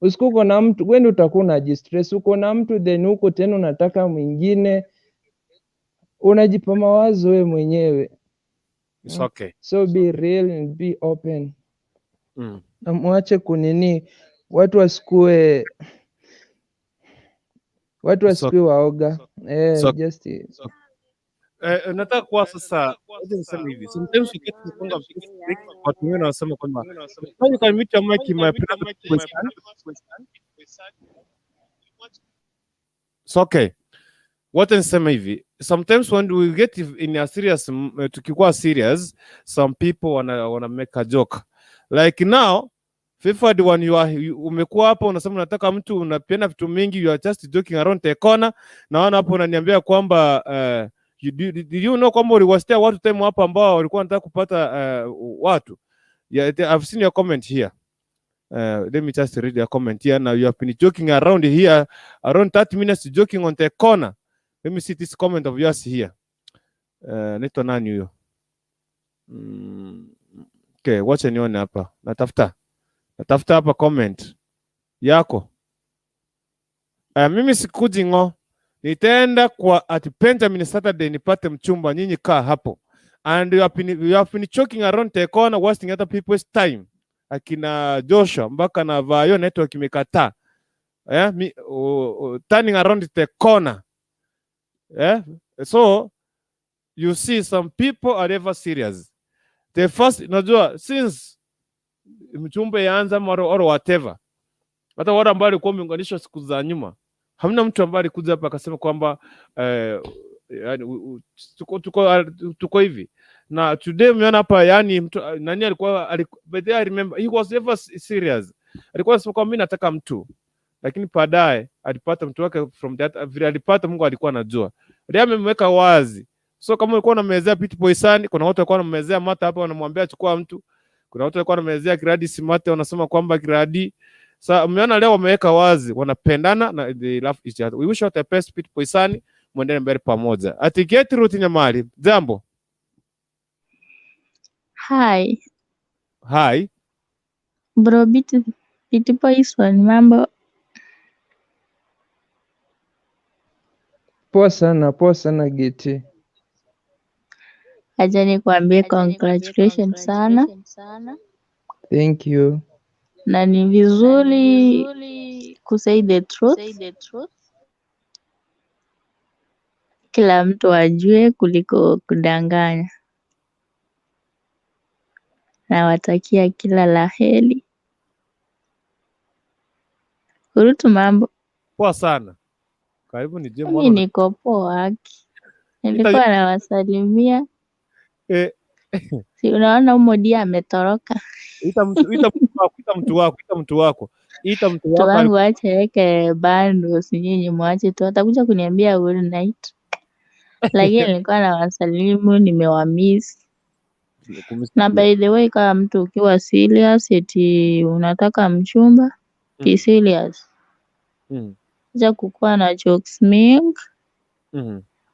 Usiku uko na mtu, wewe ndio utakuwa unajistress, uko na mtu then huko tena unataka mwingine, unajipa mawazo wewe mwenyewe. It's okay. So be real and be open. Na mwache kunini, watu wasikue waoga. It's okay. Just Nataka kuwa sasa, wacha niseme hivi. Sometimes we get kufunga break, watu wengine wanasema kwamba now you can mute your mic, my brother question. It's okay. Wacha niseme hivi. Sometimes when we get in a serious, tukikuwa serious, some people wana make a joke. Like now, Favored when you are umekuwa hapo unasema unataka mtu, unapeana vitu mingi, you are just joking around the corner. Naona hapo unaniambia kwamba did you know kwamba uliwastia watu time hapo ambao walikuwa wanataka kupata watu. Yeah, I've seen your comment here. Let me just read your comment here. Now you have been joking around here around 30 minutes joking on the corner. Let me see this comment of yours here. Naitwa nani huyo? Okay, wacha nione hapa. Natafuta. Natafuta hapa comment yako. Mimi sikuji ng'o. Nitaenda kwa at Benjamin Saturday nipate mchumba, nyinyi kaa hapo. And you have been choking around the corner, wasting other people's time. Akina Joshua mpaka na Vayo network imekataa. Yeah, turning around the corner. Yeah? So You see, some people are ever serious. The first, najua since mchumba yaanza or whatever, hata wale ambao walikuwa wameunganishwa siku za nyuma, hamna mtu ambaye alikuja hapa akasema kwamba yani, tuko hivi na today umeona hapa, yani mtu nani alikuwa, but I remember he was ever serious. Alikuwa anasema kwamba mimi nataka mtu, lakini baadaye alipata mtu wake from that vile alipata, Mungu alikuwa anajua. Leo amemweka wazi. So kama ulikuwa unamezea Pete Poisani, kuna watu walikuwa wanamezea mata hapa, wanamwambia chukua mtu. Kuna watu walikuwa wanamezea Gladys mate, wanasema kwamba Gladys. Sasa umeona leo wameweka wazi, wanapendana na they love each other. We wish you the best, Pete Poisani, muendelee mbele pamoja. Ati get Ruth Nyamali. Jambo. Hi, Hi. Bro Pete Poison, mambo? Poa sana Giti. Acha nikwambie congratulations sana, Thank you. Na ni vizuri kusay the truth, kila mtu ajue kuliko kudanganya. Nawatakia kila la heri. Kurutu, mambo? Poa sana. Karibu nijue Mi mbona niko poa haki. Nilikuwa nawasalimia. Si unaona Umodia ametoroka. Ita mtu wako, ita mtu wako, ita mtu wako. Ita mtu Mtu wako wangu ache weke bando, nyinyi mwache tu, atakuja kuniambia good night. Lakini nilikuwa nawasalimu, nimewamiss. Na by the way, kama mtu ukiwa serious eti unataka mchumba, be serious. Acha kukuwa na jokes mingi,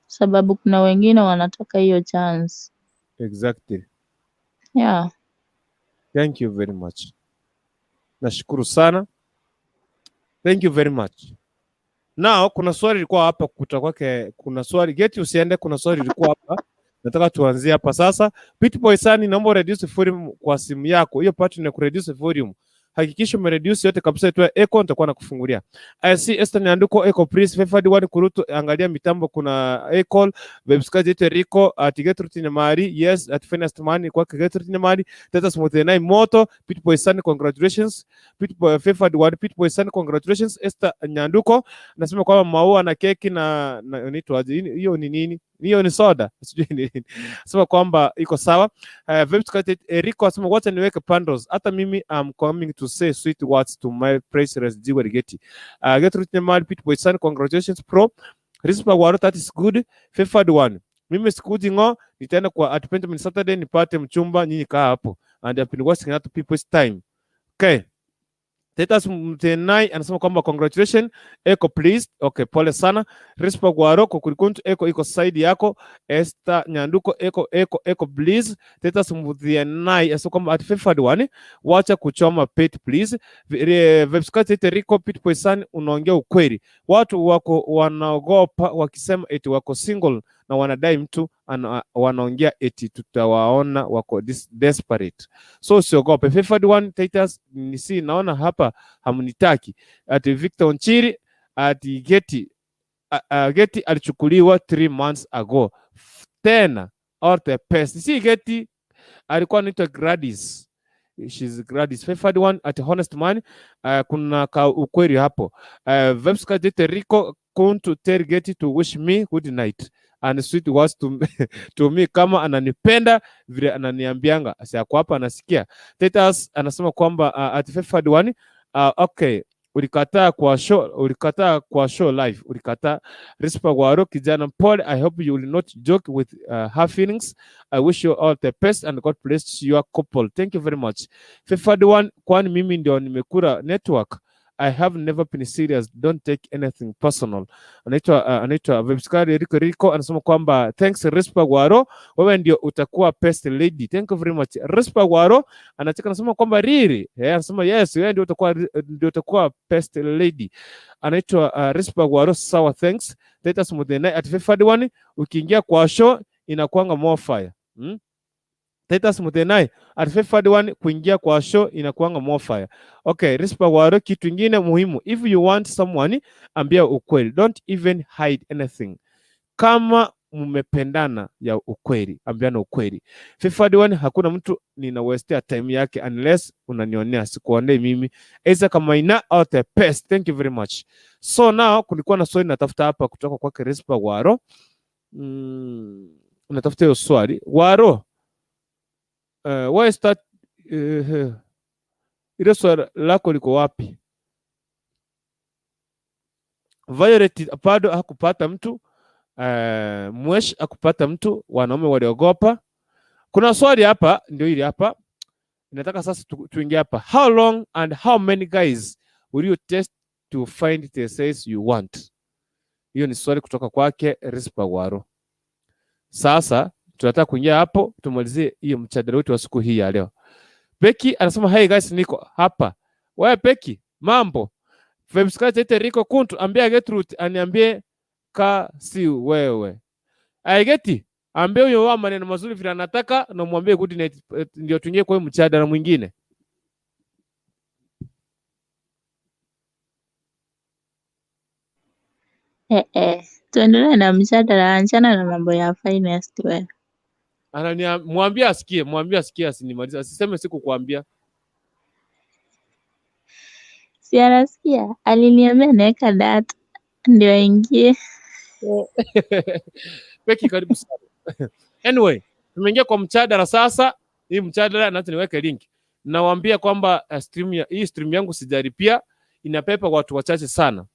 sababu kuna wengine wanataka hiyo chance. Exactly. Yeah. Thank you very much. Nashukuru sana. Thank you very much. Now kuna swali lilikuwa hapa kutoka kwake, kuna swali Geti, usiende, kuna swali lilikuwa hapa. Nataka tuanzie hapa sasa. Pete Poisani, naomba reduce volume kwa simu yako. Hiyo part ni kureduce volume. Hakikisha umereduce yote kabisa, itoe echo, nitakuwa nakufungulia. I see Esther Nyanduko, Echo Please, Favored One Kurutu, angalia mitambo kuna Echo, Website yetu Rico, at Gertrude Nyamari, yes, at Finest Money kwa Gertrude Nyamari, Titus Muthenai Moto, Pete Poisani, congratulations. Pete Boy, Favored One, Pete Poisani, congratulations. Esther Nyanduko nasema kwamba maua na keki na inaitwaje hiyo ni nini? Hiyo ni soda, sijui ni nini. Sema kwamba iko sawa. Vibes Rico asema wacha niweke pandos. Hata mimi I'm coming to say sweet words to my priceless Jewel Getty. Gertrude Nyamari, Pete Poisani, congratulations pro. Rispa Waro, that is good. Favored One. Mimi sikuji ngo, nitaenda kwa at Benjamin Saturday nipate mchumba, nyinyi kaa hapo. And I've been wasting other people's time. Okay. Titus Mtenai anasema kwamba congratulations Echo please. Okay, pole sana. Rispa Gwaro Kokurikuntu Echo iko side yako. Esther Nyanduko Echo Echo Echo please. Titus Mtenai anasema kwamba at Favored One wacha kuchoma pet please. Vebskat Rico Pete Poisani, unaongea ukweli. Watu wako wanaogopa wakisema eti wako single na wanadai mtu wanaongea eti tutawaona wako desperate. So usiogope. Favored One Titus ni si naona hapa hamnitaki. Ati Victor Onchiri ati Geti Geti alichukuliwa 3 months ago. Tena or the best. Si Geti alikuwa anaitwa Gladys. She's Gladys. Favored One at Honest Man. Kuna ka ukweli hapo. Vebska Rico kuntu tell Geti to wish me good night and sweet words to me, kama ananipenda vile ananiambianga. Si ako hapa anasikia. Titus anasema kwamba at Favored One okay, ulikataa kwa show live, ulikataa. Rispa Gwaro, kijana mpole, I hope you will not joke with her feelings. I wish you all the best and God bless your couple. Thank you very much. Favored One, kwani mimi ndio nimekura network? I have never been serious. Don't take anything personal. Anaitwa Vebskari Rico Rico anasema kwamba thanks Rispa Gwaro, wewe ndio utakuwa best lady. Thank you very much. Rispa Gwaro anacheka anasema kwamba riri. Yeah, anasema yes, wewe ndio utakuwa best lady. Anaitwa Rispa Gwaro, sawa, thanks. Titus Muthenai at Favored One, ukiingia kwa show inakuanga more fire. Titus Muthenai at Favored One, kuingia kwa show inakuanga more fire. Okay, Rispa Gwaro, kitu ingine muhimu, if you want someone, ambia ukweli, don't even hide anything. Kama mmependana ya ukweli, ambiana ukweli. FIFA D1 hakuna mtu ninawestea time yake unless unanionea, sikuonei mimi. Isaac Maina out the best. Thank you very much. So now kulikuwa na swali natafuta hapa kutoka kwake Rispa Waro. Natafuta hiyo swali. Waro. Why start ile swali lako liko wapi? Violet bado hakupata mtu. Mwesh hakupata mtu, wanaume waliogopa. Kuna swali hapa, ndio hili hapa. Nataka sasa tuingie hapa. How long and how many guys will you test to find the size you want? Hiyo ni swali kutoka kwake Rispa Waro. Sasa tunataka kuingia hapo tumalizie hiyo mjadala wetu wa siku hii ya leo. Becky anasema hey guys, niko hapa. Wewe Becky, mambo? Femskacha Riko Kuntu, ambia Gertrude aniambie ka si wewe. Aigeti, ambia huyo wa maneno mazuri vile anataka na mwambie good night, ndio tuingie kwa mjadala mwingine. Tuendelee na mjadala, achana na mambo ya finest wewe. Anania mwambie asikie, mwambie asikie asinimalize, asiseme sikukwambia. Si anasikia, aliniambia naweka data ndio aingie. Becky, karibu sana. Anyway, tumeingia kwa mjadala sasa. Hii mjadala na niweke link. Nawaambia kwamba hii stream yangu sijalipia, inapepa watu wachache sana.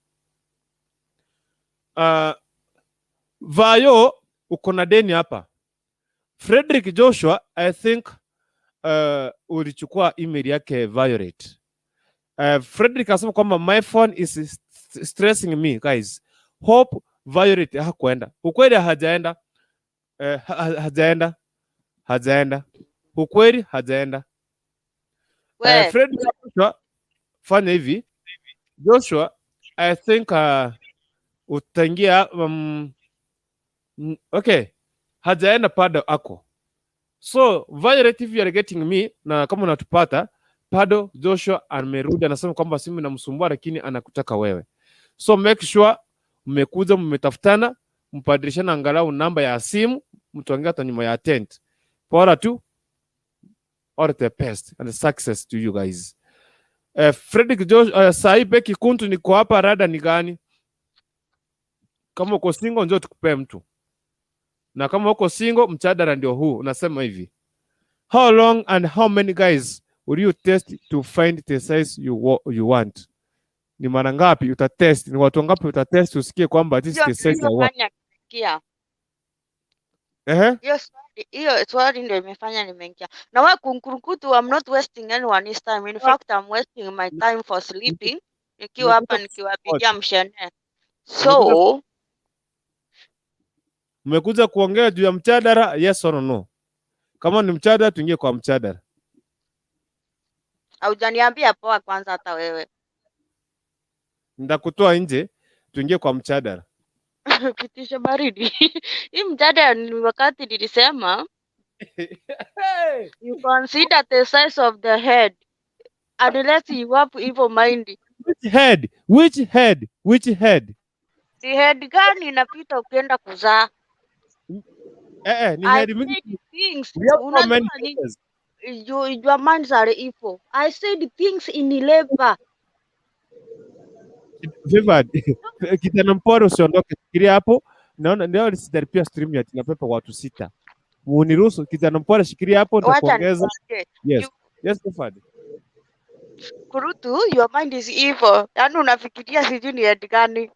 Vayo uko na deni hapa. Frederick Joshua, I think ulichukua email yake Violet. Frederick asema kwamba my phone is stressing me guys. Hope Violet hakuenda. Ukweli hajaenda. Hajaenda. Ukweli hajaenda. Frederick Joshua, fanya hivi. Joshua, I think utaingia okay. Hajaenda bado ako. So Violet, if you are getting me, na kama unatupata bado Joshua amerudi anasema kwamba simu inamsumbua lakini anakutaka wewe. So make sure mmekuja mmetafutana, mbadilishana angalau namba ya simu, mtuongea hata nyuma ya tent. Bora tu, all the best and success to you guys. Frederick Josh, sahi Becky Kuntu niko hapa, rada ni gani? Kama uko single njoo tukupee mtu. Na kama uko single mjadala ndio huu, unasema hivi. How long and how many guys will you test to find the size you want? Ni mara ngapi utatest? Ni watu wangapi utatest usikie kwamba this is the size I want? Hiyo swali ndio imefanya nimeingia. Na wewe kunkurukutu, I'm not wasting anyone's time. In fact, I'm wasting my time for sleeping. Nikiwa hapa nikiwapigia mshene. So mmekuja kuongea juu ya mjadala, yes or no? Kama ni mjadala tuingie kwa mjadala. Haujaniambia poa kwanza hata wewe. Nitakutoa nje tuingie kwa mjadala. Kitisho baridi. Hii mjadala ni wakati nilisema you consider the size of the head unless you have evil mind. Which head? Which head? Which head? Si head gani inapita ukienda kuzaa? Ni head mingi. Things. Unajua ni your minds are evil. I said things in labor. Vivad. Kijana mpore usiondoke, fikiria hapo. Naona ndio sijalipia stream ya tunapepa watu 6. Uniruhusu kijana mpore, shikilia hapo nitakuongeza. Yes. Yes, Vivad. Kurutu, your mind is evil. Yaani unafikiria sijui ni head gani.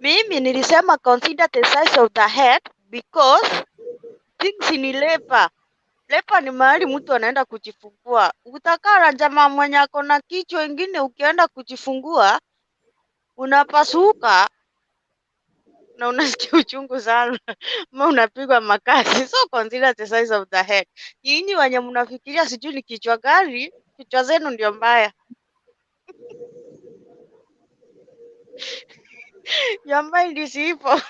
Mimi nilisema consider the size of the head because things in labor. Labor ni mahali mtu anaenda kujifungua. Utakaa na jamaa mwenye ako na kichwa ingine, ukienda kujifungua unapasuka na unasikia uchungu sana ama unapigwa makasi. So consider the size of the head. Nyinyi wenye mnafikiria sijui ni kichwa gani, kichwa zenu ndio mbaya. Your mind is evil.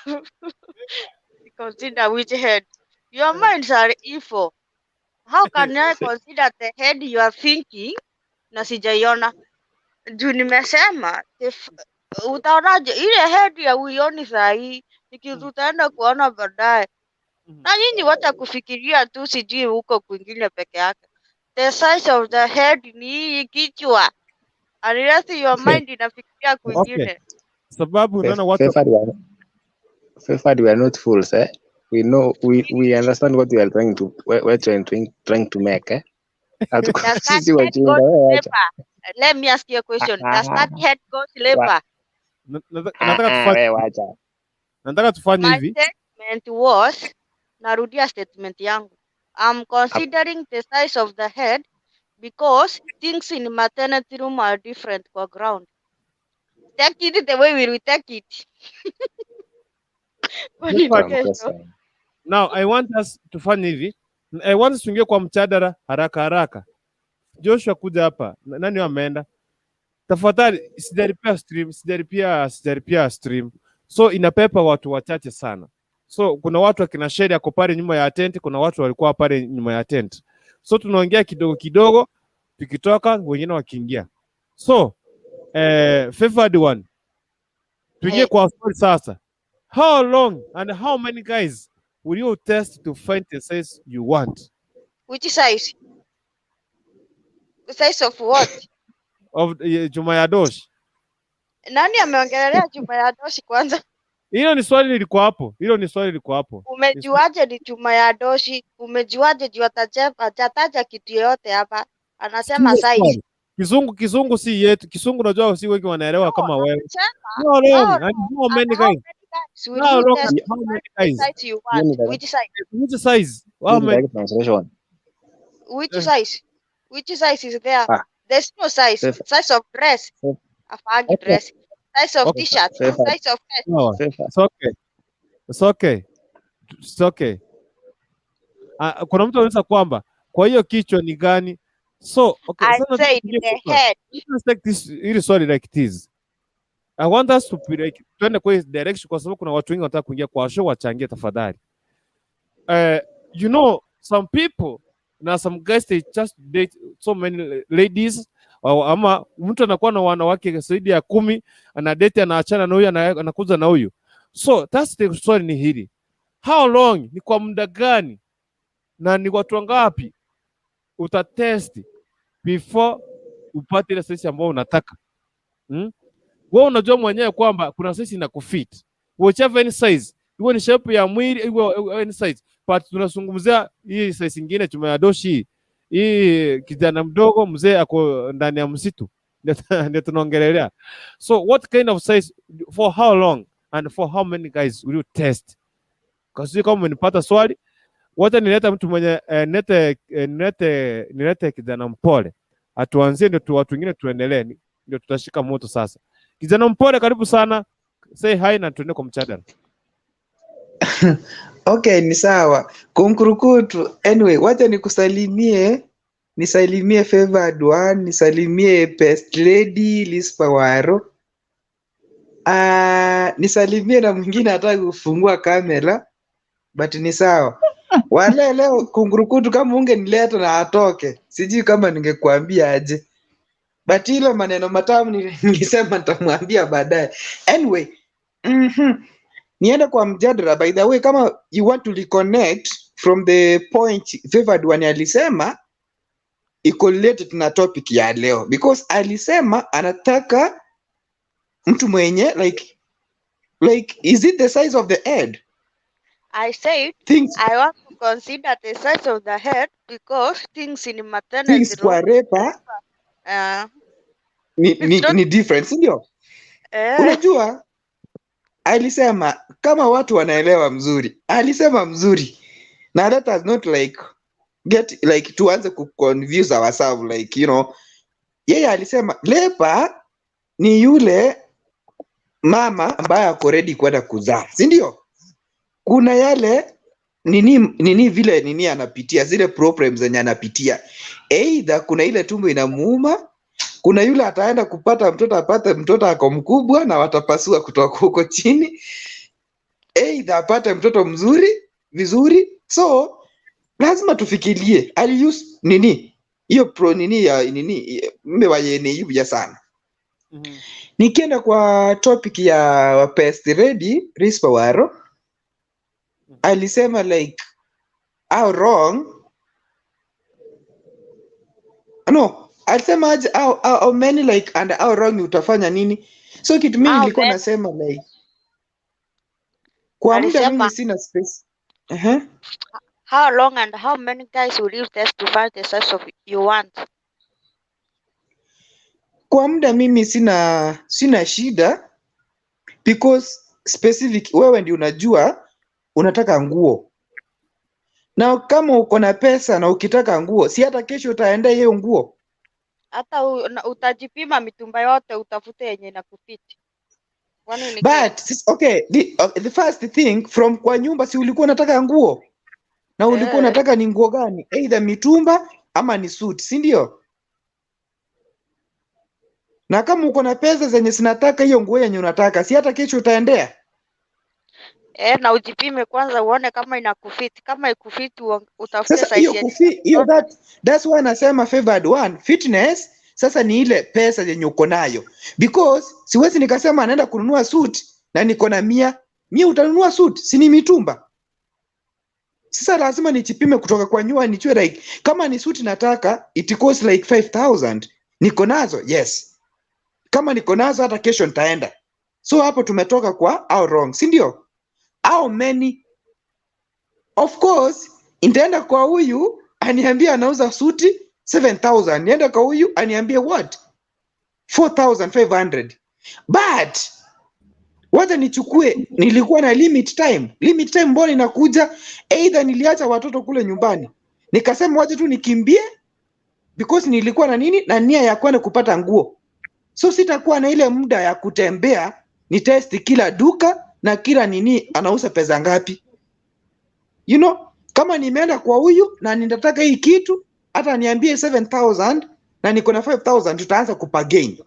Consider which head. Your minds are evil. How can I consider the head you are thinking? Na sijaiona. Juu nimesema utaonaje ile head ya uioni sahi, Ni kitu utaenda kuona baadaye. Na nyinyi wacha kufikiria tu sijui huko kwingine peke yake. The size of the head ni hii kichwa. Unless your mind inafikiria Okay, kwingine. sababu unaona watu Favored, we are not fools, eh? We know we understand what we are trying to we're trying to make, eh? Hatuko Does that sisi head wajinga, go to wewe acha. labor? Let me ask you a question. Does that head go to labor? Nataka tufanye Wewe wacha. nataka tufanye My hivi. statement was, narudia statement yangu. I'm considering the size of the head because things in maternity room are different kwa ground. Take it the way we will take it. Kwani ni kesho? Now I want us tufanye hivi. I want us tuingie kwa mjadala haraka haraka. Joshua kuja hapa. Nani ameenda? Tafadhali sijalipia stream, sijalipia stream. So inapepa watu wachache sana. So kuna watu akina Shedi ako pale nyuma ya tent, kuna watu walikuwa pale nyuma ya tent. So tunaongea kidogo kidogo, tukitoka wengine wakiingia. So favored one, tuingie kwa swali sasa. How long and how many guys will you test to find the size you want? Which size? The size of what? Of Juma ya Dosh. Nani ameongelelea chuma ya doshi kwanza? Hilo ni swali lilikuwa hapo. Hilo ni swali lilikuwa hapo. Umejuaje ni chuma ya doshi? Umejuaje juu hajataja kitu yoyote hapa? Anasema Sikiza size. swali. Kizungu si yetu. Kizungu najua si wengi wanaelewa kama wewe. Sema, How long how and long how and many how guys? many guys will How you long test and to how many find the guys? size you want? Which size? Which size? How Hiyo ni many? direct translation. Which size? Which size is there? Ah, There's no size. Size of dress. Afaangi Okay. dress. Size of Okay. t-shirt. Favored. Size of vest. Sawa. It's okay. It's okay. It's okay. Ah, kuna mtu anauliza kwamba kwa hiyo kichwa ni gani? So, okay, I sasa said tuingie the kwa swali. head. Let's take this hili swali like this. I want us to be like tuende kwa hii direction kwa sababu kuna watu wengi wanataka kuingia kwa show, wachangie tafadhali. You know some people na some guys, they just date so many ladies au ama mtu anakuwa na wanawake zaidi ya 10, anadate, anaachana na huyu, anakuza na huyu. So that's the swali ni hili: how long, ni kwa muda gani na ni watu wangapi utatest before upate ile size ambayo unataka? Wewe unajua mwenyewe kwamba kuna size inakufit, whichever any size, iwe ni shape ya mwili, iwe any size, but tunazungumzia hii size ingine, chuma ya doshi hii, kijana mdogo, mzee ako ndani ya msitu, ndio tunaongelelea. So what kind of size, for how long and for how many guys will you test? Kwa sijui kama umenipata swali. Wacha nilete mtu mwenye nilete kijana mpole atuanzie, ndio watu wengine tuendelee, ndio tutashika moto sasa. Kijana mpole, karibu sana, say hi na tuende kwa mjadala. Okay, ni sawa. Kunkurukutu. Anyway, wacha nikusalimie, nisalimie Favored One, nisalimie Best Lady Lispa Waro. Nisalimie na mwingine hataki kufungua kamera, but ni sawa. Wale leo Kunkurukutu, kama ungenileta na atoke, sijui kama ningekuambia aje. But hilo maneno matamu nilisema nitamwambia baadaye. Anyway, Niende kwa mjadala. By the way, kama you want to reconnect from the point Favored One alisema, iko related na topic ya leo because alisema anataka mtu mwenye like is it the size of the head? I said Things I want to consider the size of the head because things in maternity things kwa room repa ni, it's ni, not ni different, si ndio? Unajua alisema kama watu wanaelewa mzuri, alisema mzuri na let us not like get like tuanze kuconfuse ourselves like yeye alisema lepa ni yule mama ambaye ako ready kwenda kuzaa, si ndio? Kuna yale nini nini vile nini anapitia zile problems zenye anapitia, either kuna ile tumbo inamuuma, kuna yule ataenda kupata mtoto, apate mtoto ako mkubwa na watapasua kutoka huko chini, either apate mtoto mzuri vizuri. So lazima tufikirie aliuse nini hiyo pro nini ya nini mme wa yene ya sana. Nikienda kwa topic ya Pest Ready Rispa Waro alisema like how wrong, no, alisema aje how many like and how wrong utafanya nini. So kitu mimi How nilikuwa many? nasema like kwa muda mimi Alisema sina space. How long and how many guys will you test to find the size of you want? Kwa muda mimi sina shida because specific wewe ndio unajua unataka nguo, na kama uko na pesa na ukitaka nguo, si hata kesho utaenda hiyo nguo. Hata utajipima mitumba yote utafute yenye inakufiti. Kwani ni kesho? But okay, the first thing from kwa nyumba, si ulikuwa unataka nguo na ulikuwa unataka ni nguo gani? Either mitumba ama ni suit, si ndio? Na kama uko na pesa zenye sinataka hiyo nguo yenye unataka, si hata kesho utaendea. Na ujipime kwanza uone kama inakufiti. Kama ikufiti utafute Sasa size hiyo yenye kufi hiyo inakutosha. that's why nasema favored one fitness. Sasa ni ile pesa yenye uko nayo, because siwezi nikasema anaenda kununua suit na niko na 100 utanunua suit, si ni mitumba? Sasa lazima nichipime kutoka kwa nyua nichue like kama ni suit nataka it costs like 5000 niko nazo, yes. Kama niko nazo hata kesho nitaenda. So hapo tumetoka kwa how wrong, si ndio? How many? Of course nitaenda kwa huyu aniambie anauza suti 7000, nienda kwa huyu aniambie what 4500. But wacha nichukue, nilikuwa na limit time. Limit time mbona inakuja? Either niliacha watoto kule nyumbani nikasema wacha tu nikimbie because nilikuwa na nini na nia ya kwenda kupata nguo, so sitakuwa na ile muda ya kutembea ni test kila duka na kila nini anauza pesa ngapi. You know, kama nimeenda kwa huyu na ninataka hii kitu hata niambie 7000 na niko na 5000, tutaanza kupagain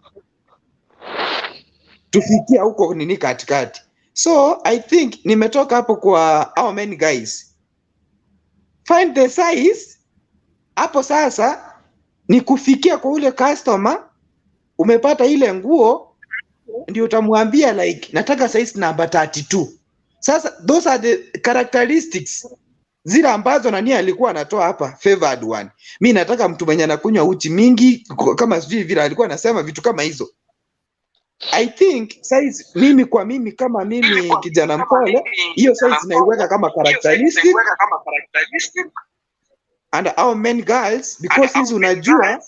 tufikia huko nini katikati. So I think nimetoka hapo kwa how many guys find the size. Hapo sasa ni kufikia kwa ule customer, umepata ile nguo ndio utamwambia like nataka size number 32. Sasa those are the characteristics zile ambazo nani alikuwa anatoa hapa favored one. Mi nataka mtu mwenye anakunywa uchi mingi kama sijui vile alikuwa anasema vitu kama hizo. I think size mimi kwa mimi kama mimi kijana mpole, hiyo size naiweka kama characteristic and how many girls because since unajua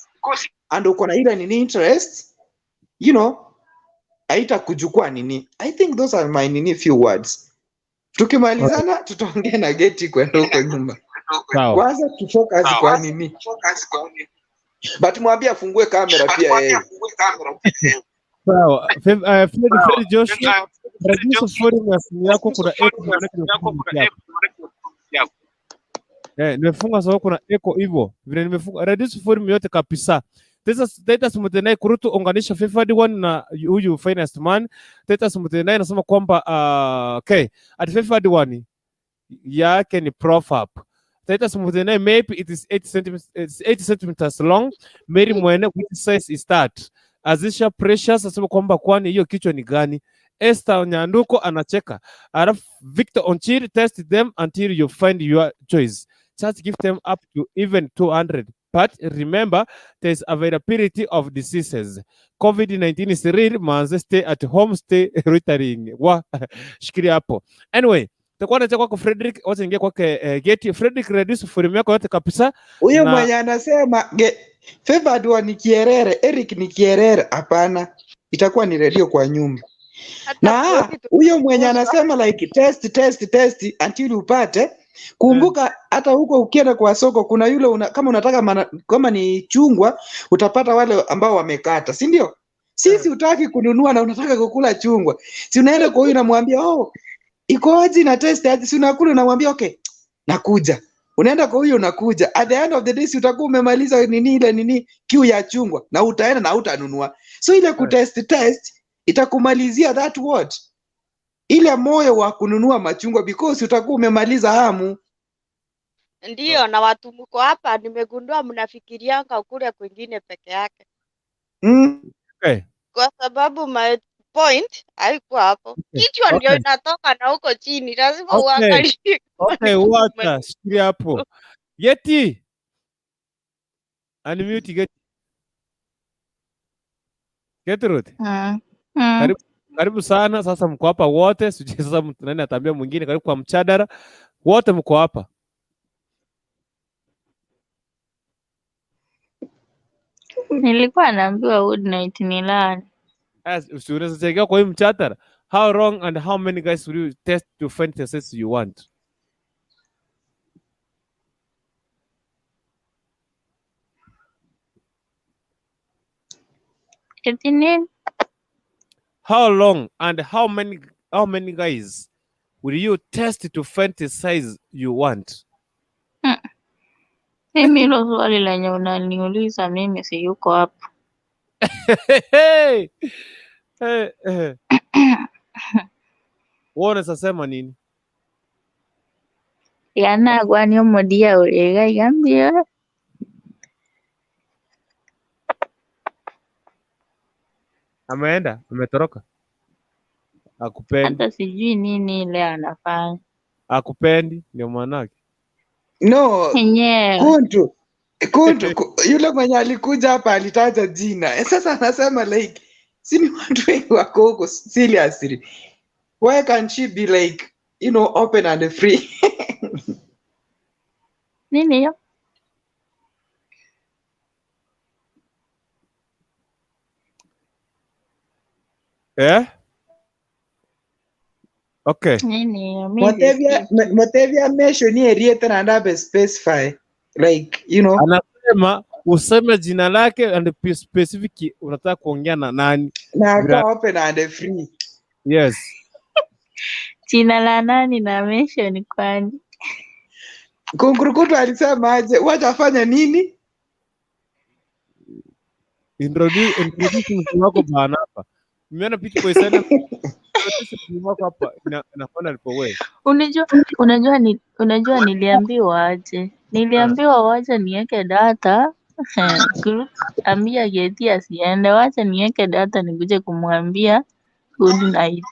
and uko na ile nini interest, you know, haita kuchukua nini. I think those are my nini few words. Tukimalizana tutaongea na Geti kwenda huko nyuma. Sawa. Kwanza tufocus kwa nini, but mwambie afungue kamera pia yeye. Sawa. Fred Joshua, reduce volume ya simu yako, kuna echo maanake nimefunga yako. Nimefunga sababu kuna echo hivyo. Vile nimefunga reduce volume yote kabisa. Titus Mutenai kurutu unganisha favored one na huyu finest man. Titus Mutenai anasema kwamba okay, at favored one yake ni proverb. Titus Mutenai maybe it is 8 centimeters, it's 8 centimeters long. Mary Mwene, which size is that? Azisha Precious asema kwamba kwani hiyo kichwa ni gani? Esther Nyanduko anacheka. Alafu Victor Onchiri, test them until you find your choice. Just give them up to even 200. But remember, there's availability of diseases. COVID-19 is real, manze, stay at home, stay loitering. Wa, shikilia hapo. Anyway, tutakuwa na kwako Frederick, wacha ingia kwake Geti. Frederick, reduce volume yako yote kabisa. Huyo mwenye anasema favored one ni Kierere, Eric ni Kierere, hapana. Itakuwa ni redio kwa nyumba. Na huyo mwenye anasema like test test test until upate, kumbuka hata huko ukienda kwa soko kuna yule kama unataka kama ni chungwa utapata wale ambao wamekata, si ndio? Sisi utaki kununua na unataka kukula chungwa, si unaenda kwa huyu unamwambia oh iko aje na test aje, si unakula unamwambia okay nakuja. Unaenda kwa huyu unakuja, at the end of the day si utakuwa umemaliza nini ile nini kiu ya chungwa, na utaenda na utanunua. So ile kutest test itakumalizia that what ile moyo wa kununua machungwa because utakuwa umemaliza hamu. Ndiyo, na watu mko hapa nimegundua mnafikirianga kule kwingine peke yake. Okay. Kwa sababu my point haikuwa hapo. Kichwa ndio inatoka na huko chini, lazima uangalie kama Okay, ni mtu wacha shikilia hapo. Yeti, unmute Getty. Gertrude, karibu, karibu sana. Sasa mko hapa wote, sijui sasa mtu nani ataambia mwingine. Karibu kwa mchadara, wote mko hapa. Nilikuwa naambiwa good night nilale. As si unaweza changia kwa hii mchadara. How wrong and how many guys will you test to find the sex you want? Eti nini? How long and how many guys will you test to find the size you want? Mimi hilo swali lenye unaniuliza mimi siyuko hapo. Hey, hey, hey. Wewe unaweza sema nini? Yanagwa ni omodia urega igambia. Ameenda, ametoroka. Akupendi, Hata sijui nini ile anafanya. Akupendi ndio maanake. No, Enyewe. Kuntu, Kuntu, yule mwenye alikuja hapa alitaja jina. Sasa anasema like, si ni watu wengi wako huko seriously. Why can't she be like, open and free? Nini hiyo? Eh? Okay. Nini hiyo? Mi Motevia, sisikii. Motevia mention eriete na ndabe specify like. Anasema useme jina lake and specific unataka kuongea na nani. Na Bila, akawa open and free. Yes. Jina la nani na mention kwani? Kungurukutu alisema aje, wacha nini? Introduce mtu wako bana hapa. Nimeona picha kwa sana. Introduce mtu wako hapa inafanya alipo wewe. Unajua niliambiwa aje? Niliambiwa wacha niweke data. Group, ambia Geti asiende, wacha niweke data nikuje kumwambia good night.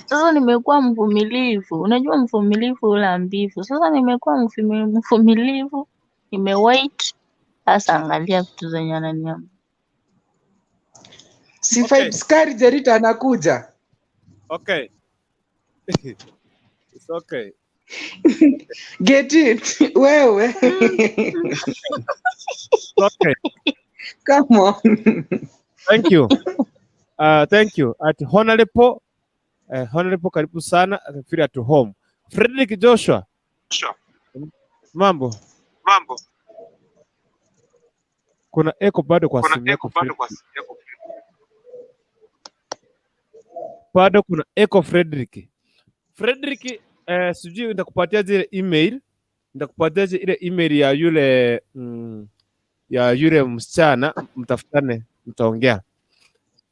Sasa nimekuwa mvumilivu, unajua mvumilivu hula mbivu. Sasa nimekuwa mvumilivu, nimewait. Sasa angalia vitu zenye ananiambia. Si Vibes Kari Jerita anakuja. Okay. It's okay. Get it. Wewe. Okay. Come on. Thank you. Thank you. At Honorable, karibu sana. Feel at home. Frederick Joshua. Mambo. Kuna echo bado kwa simu yako Frederick. Bado kuna echo, Frederick. Frederick, sijui nitakupatia zile email, nitakupatia ile email ya yule msichana, mtafutane, mtaongea.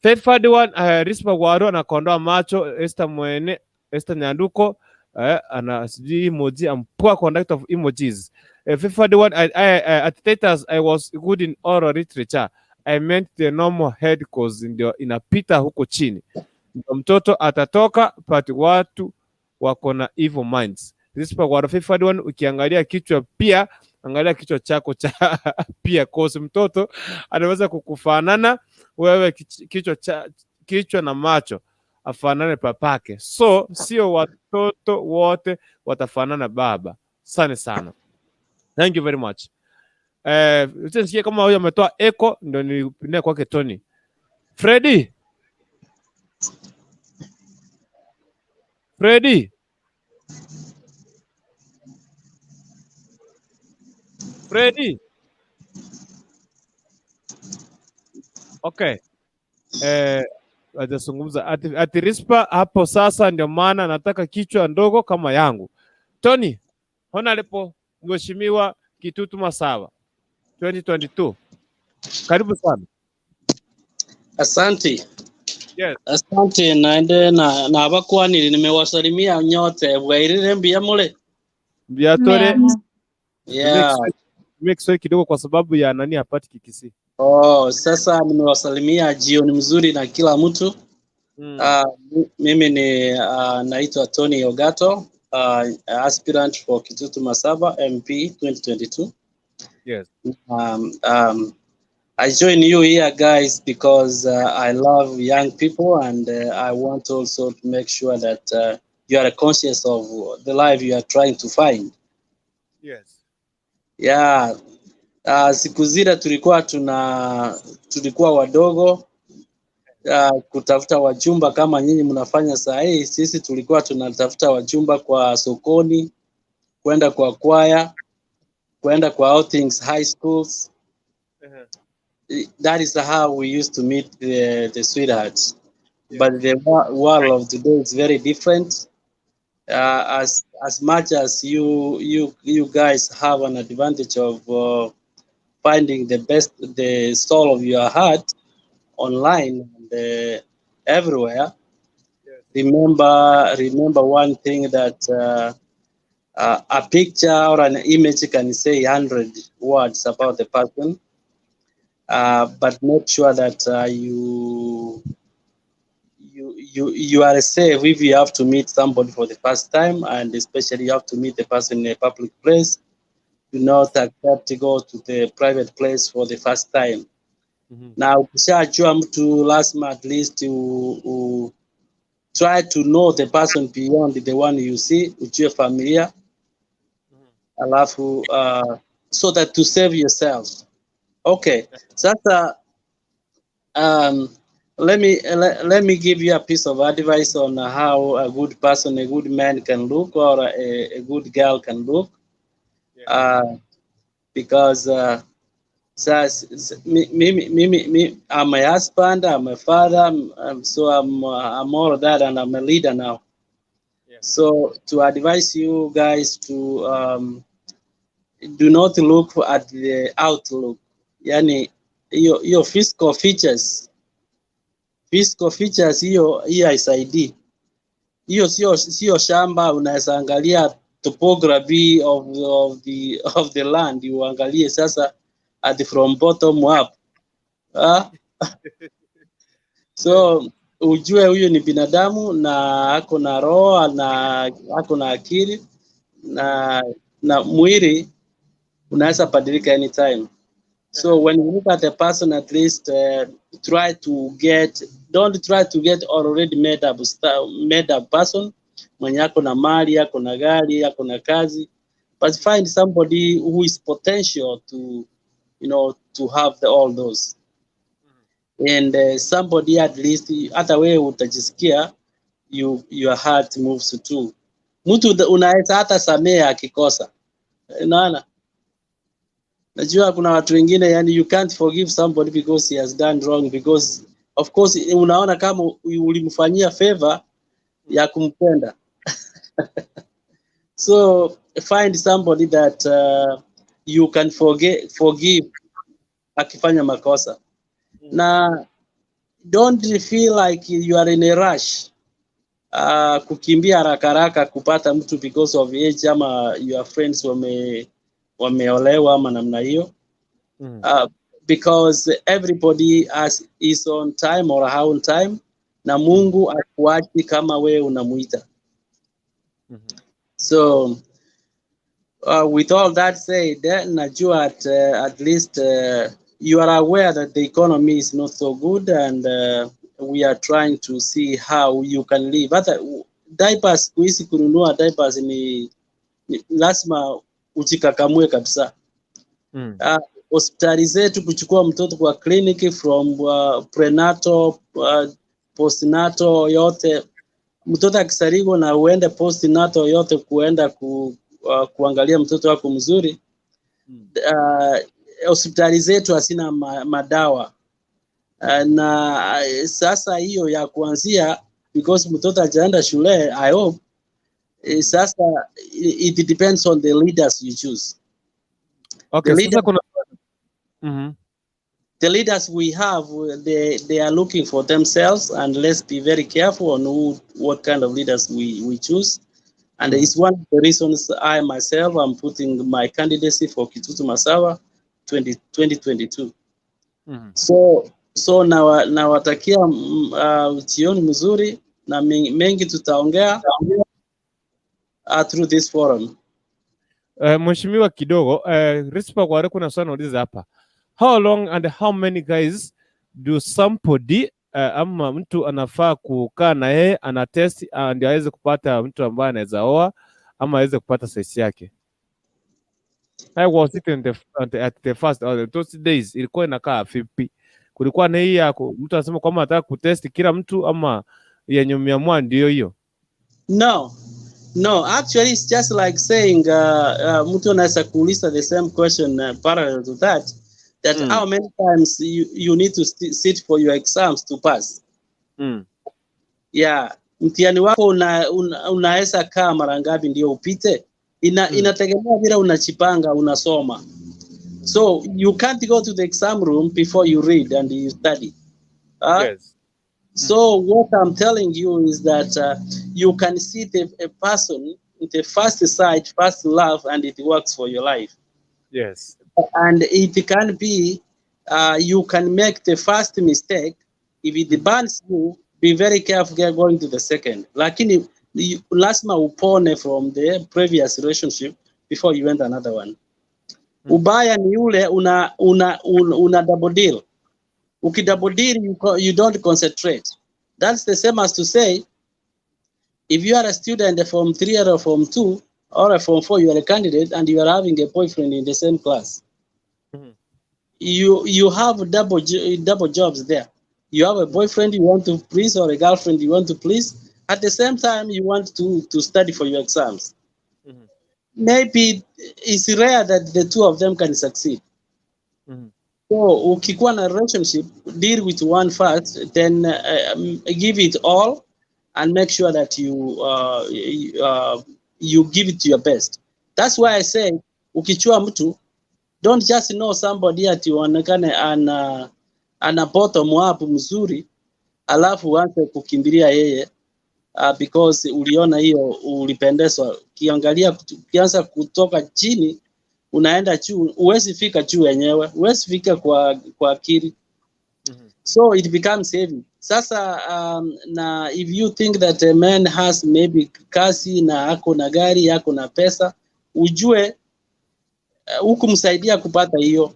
Third one, Rispa Waro anakondoa macho, Esther Mwene, Esther Nyanduko, ana sijui emoji, I'm poor conductor of emojis. Fifth one, at theaters I was good in oral literature. I meant the normal head cause ndio inapita huko chini. Ndio mtoto atatoka, but watu wako na evil minds. Rispa Waro, fifth one, ukiangalia kichwa pia angalia kichwa chako cha pia cause mtoto anaweza kukufanana wewe kichwa na macho afanane papake, so sio watoto wote watafanana baba. Asante sana, thank you very much. Nisikie kama huyo ametoa echo, ndio nipinde kwake Tony. Freddy, Freddy, Freddy. Okay. Hajazungumza ati Rispa hapo sasa, ndio maana nataka kichwa ndogo kama yangu. Tony, Honorable Mheshimiwa Kitutu Masawa 2022. Karibu sana. Asante. Yes. Asante naende na abakwanire nimewasalimia nyote bwairire mbia mule. Mbiatore. Yeah. Tumie Kiswahili kidogo kwa sababu ya nani hapati Kikisii. Oh, sasa nimewasalimia jioni mzuri na kila mtu. Mimi ni naitwa Tony Ogato, aspirant for Kitutu Masaba MP 2022. Yes. I join you here, guys, because I love young people, and I want also to make sure that you are conscious of the life you are trying to find. Yes. Yeah. Siku zile tulikuwa wadogo, kutafuta wachumba kama nyinyi mnafanya saa hii. Sisi tulikuwa tunatafuta wachumba kwa sokoni, kwenda kwa kwaya, kwenda kwa outings, high schools. That is how we used to meet the sweethearts. Yeah. But the world of today is very different. As much as you guys have an advantage of finding the soul of your heart online and everywhere. Yes. Remember one thing, that a picture or an image can say 100 words about the person, but make sure that you are safe if you have to meet somebody for the first time, and especially you have to meet the person in a public place. Do not accept to go to the private place for the first time. Na ukishajua mtu, lazima at least u try to know the person beyond the one you see, ujue familia, alafu so that to save yourself. Okay, sasa let me give you a piece of advice on how a good person, a good man can look, or a good girl can look. Because me, I'm a husband, I'm a father, so I'm all of that, and I'm a leader now. So to advise you guys to do not look at the outlook, yani hiyo physical features hiyo haisaidii. Hiyo sio shamba unaweza angalia topography of the land, uangalie sasa at from bottom up. Ah? So ujue huyu ni binadamu na ako na roho na ako na akili na mwili unaweza badilika anytime. So when you look at the person, at least try to get, don't try to get already made up person mwenye ako na mali, ako na gari, ako na kazi, but find somebody who is potential to have all those, and somebody at least hata wewe utajisikia your heart moves too. Mtu unaweza hata samea akikosa, unaona? Najua kuna watu wengine, yani you can't forgive somebody because he has done wrong, because of course unaona kama ulimfanyia favor ya kumpenda. So find somebody that you can forgive akifanya makosa, na don't feel like you are in a rush, kukimbia haraka haraka kupata mtu because of age ama your friends wameolewa ama namna hiyo, because everybody has his own time or her own time, na Mungu akuachi kama wewe unamuita. So with all that said, najua at least you are aware that the economy is not so good, and we are trying to see how you can live. Hata diapers siku hizi, kununua diapers ni lazima ujikakamue kabisa. Hospitali zetu, kuchukua mtoto kwa kliniki from prenatal, postnatal yote, mtoto akizaliwa na uende postnatal yote kuenda kuangalia mtoto wako mzuri. Hospitali zetu hazina madawa, na sasa hiyo ya kuanzia, because mtoto hajaenda shule, I hope, sasa it depends on the leaders you choose. Okay, The sasa leader, kuna the leaders we have, they are looking for themselves, and let's be very careful on what kind of leaders we choose. And it's one of the reasons I myself am putting my candidacy for Kitutu Masawa 2022. So nawatakia jioni mzuri na mengi tutaongea through this forum. Mheshimiwa kidogo, Rispa Kware, kuna swali nauliza hapa. How long and how many guys do somebody ama mtu anafaa kukaa na yeye ana test ndio aweze kupata mtu ambaye anaweza oa ama aweze kupata size yake? How was it in the, at the, at the first or those days, ilikuwa inakaa vipi? Kulikuwa na hii ya mtu anasema kwamba anataka kutest kila mtu ama yenye mmeamua ndio hiyo? No, actually it's just like saying mtu anaweza kuuliza the same question parallel to that how many times you need to sit for your exams to pass. Yeah, mtihani wako unaweza kaa mara ngapi ndio upite? Inategemea vile unajipanga, unasoma. So you can't go to the exam room before you read and you study. So what I'm telling you is that you can see a person in the first sight, first love, and it works for your life. And it can be, you can make the first mistake. If it burns you, be very careful going to the second. Lakini lazima upone from the previous relationship before you enter another one. Ubaya ni ule una double deal. Uki double deal, you don't concentrate. That's the same as to say, if you are a student from 3 or from 2 or from 4, you are a candidate and you are having a boyfriend in the same class. You have double jobs there. You have a boyfriend you want to please or a girlfriend you want to please. At the same time, you want to study for your exams. Maybe it's rare that the two of them can succeed. So ukikuwa na relationship, deal with one first, then give it all and make sure that you give it to your best. That's why I say, ukichua mtu, don't just know somebody ati uonekane ana bottom up mzuri, alafu uanze kukimbilia yeye because uliona hiyo, ulipendezwa. Ukiangalia, ukianza kutoka chini unaenda juu, huwezi fika juu yenyewe, huwezi fika kwa akili. So it becomes heavy. Sasa na if you think that a man has maybe kazi na ako na gari, ako na pesa, ujue hukumsaidia kupata hiyo.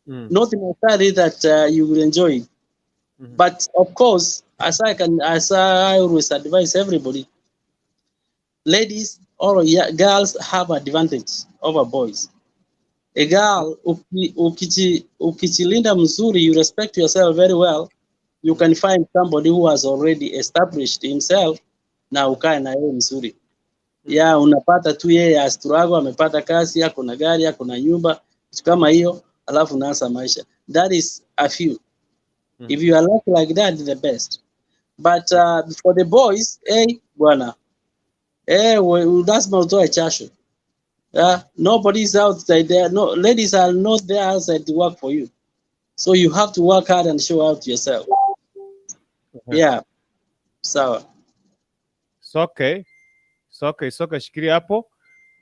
Not necessarily that you will enjoy it. But of course, as I always advise everybody, ladies or girls have advantage over boys. A girl, ukijilinda mzuri, you respect yourself very well, you can find somebody who has already established himself na ukae na yeye mzuri. Yeah, unapata tu yeye astruggle, amepata kazi, ako na gari, ako na nyumba, kitu kama hiyo, alafu unaanza maisha. That is a few. If you are lucky like that, the best. But for the boys, hey, bwana, hey, lazima utoe jasho. Yeah, nobody's outside there. No, ladies are not there outside to work for you. So you have to work hard and show out yourself. Yeah. Sawa. It's okay. It's okay, it's okay. Shikilia hapo.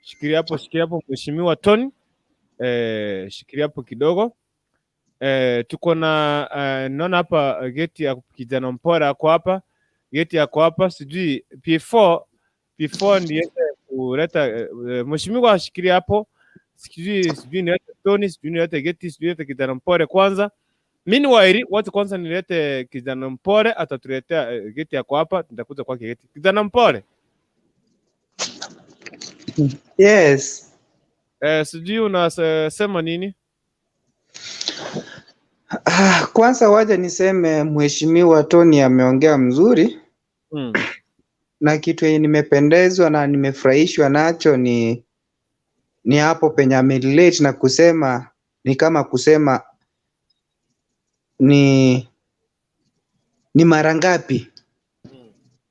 Shikilia hapo, shikilia hapo Mheshimiwa Tony. Shikilia hapo kidogo. Tuko na naona hapa geti ya kijana mpora ako hapa. Geti yako hapa, sijui before niende kuleta mheshimiwa, ashikilia hapo. Sijui nilete Tony, sijui nilete geti, sijui nilete kijana mpore kwanza. Meanwhile, watu kwanza nilete kijana mpore, atatuletea geti yako hapa, nitakuja kwake geti. Kijana mpore. Yes. Sijui unasema nini? Kwanza waja niseme Mheshimiwa Tony ameongea mzuri. Na kitu yenye nimependezwa na nimefurahishwa nacho ni hapo penye amerelate na kusema ni kama kusema ni mara ngapi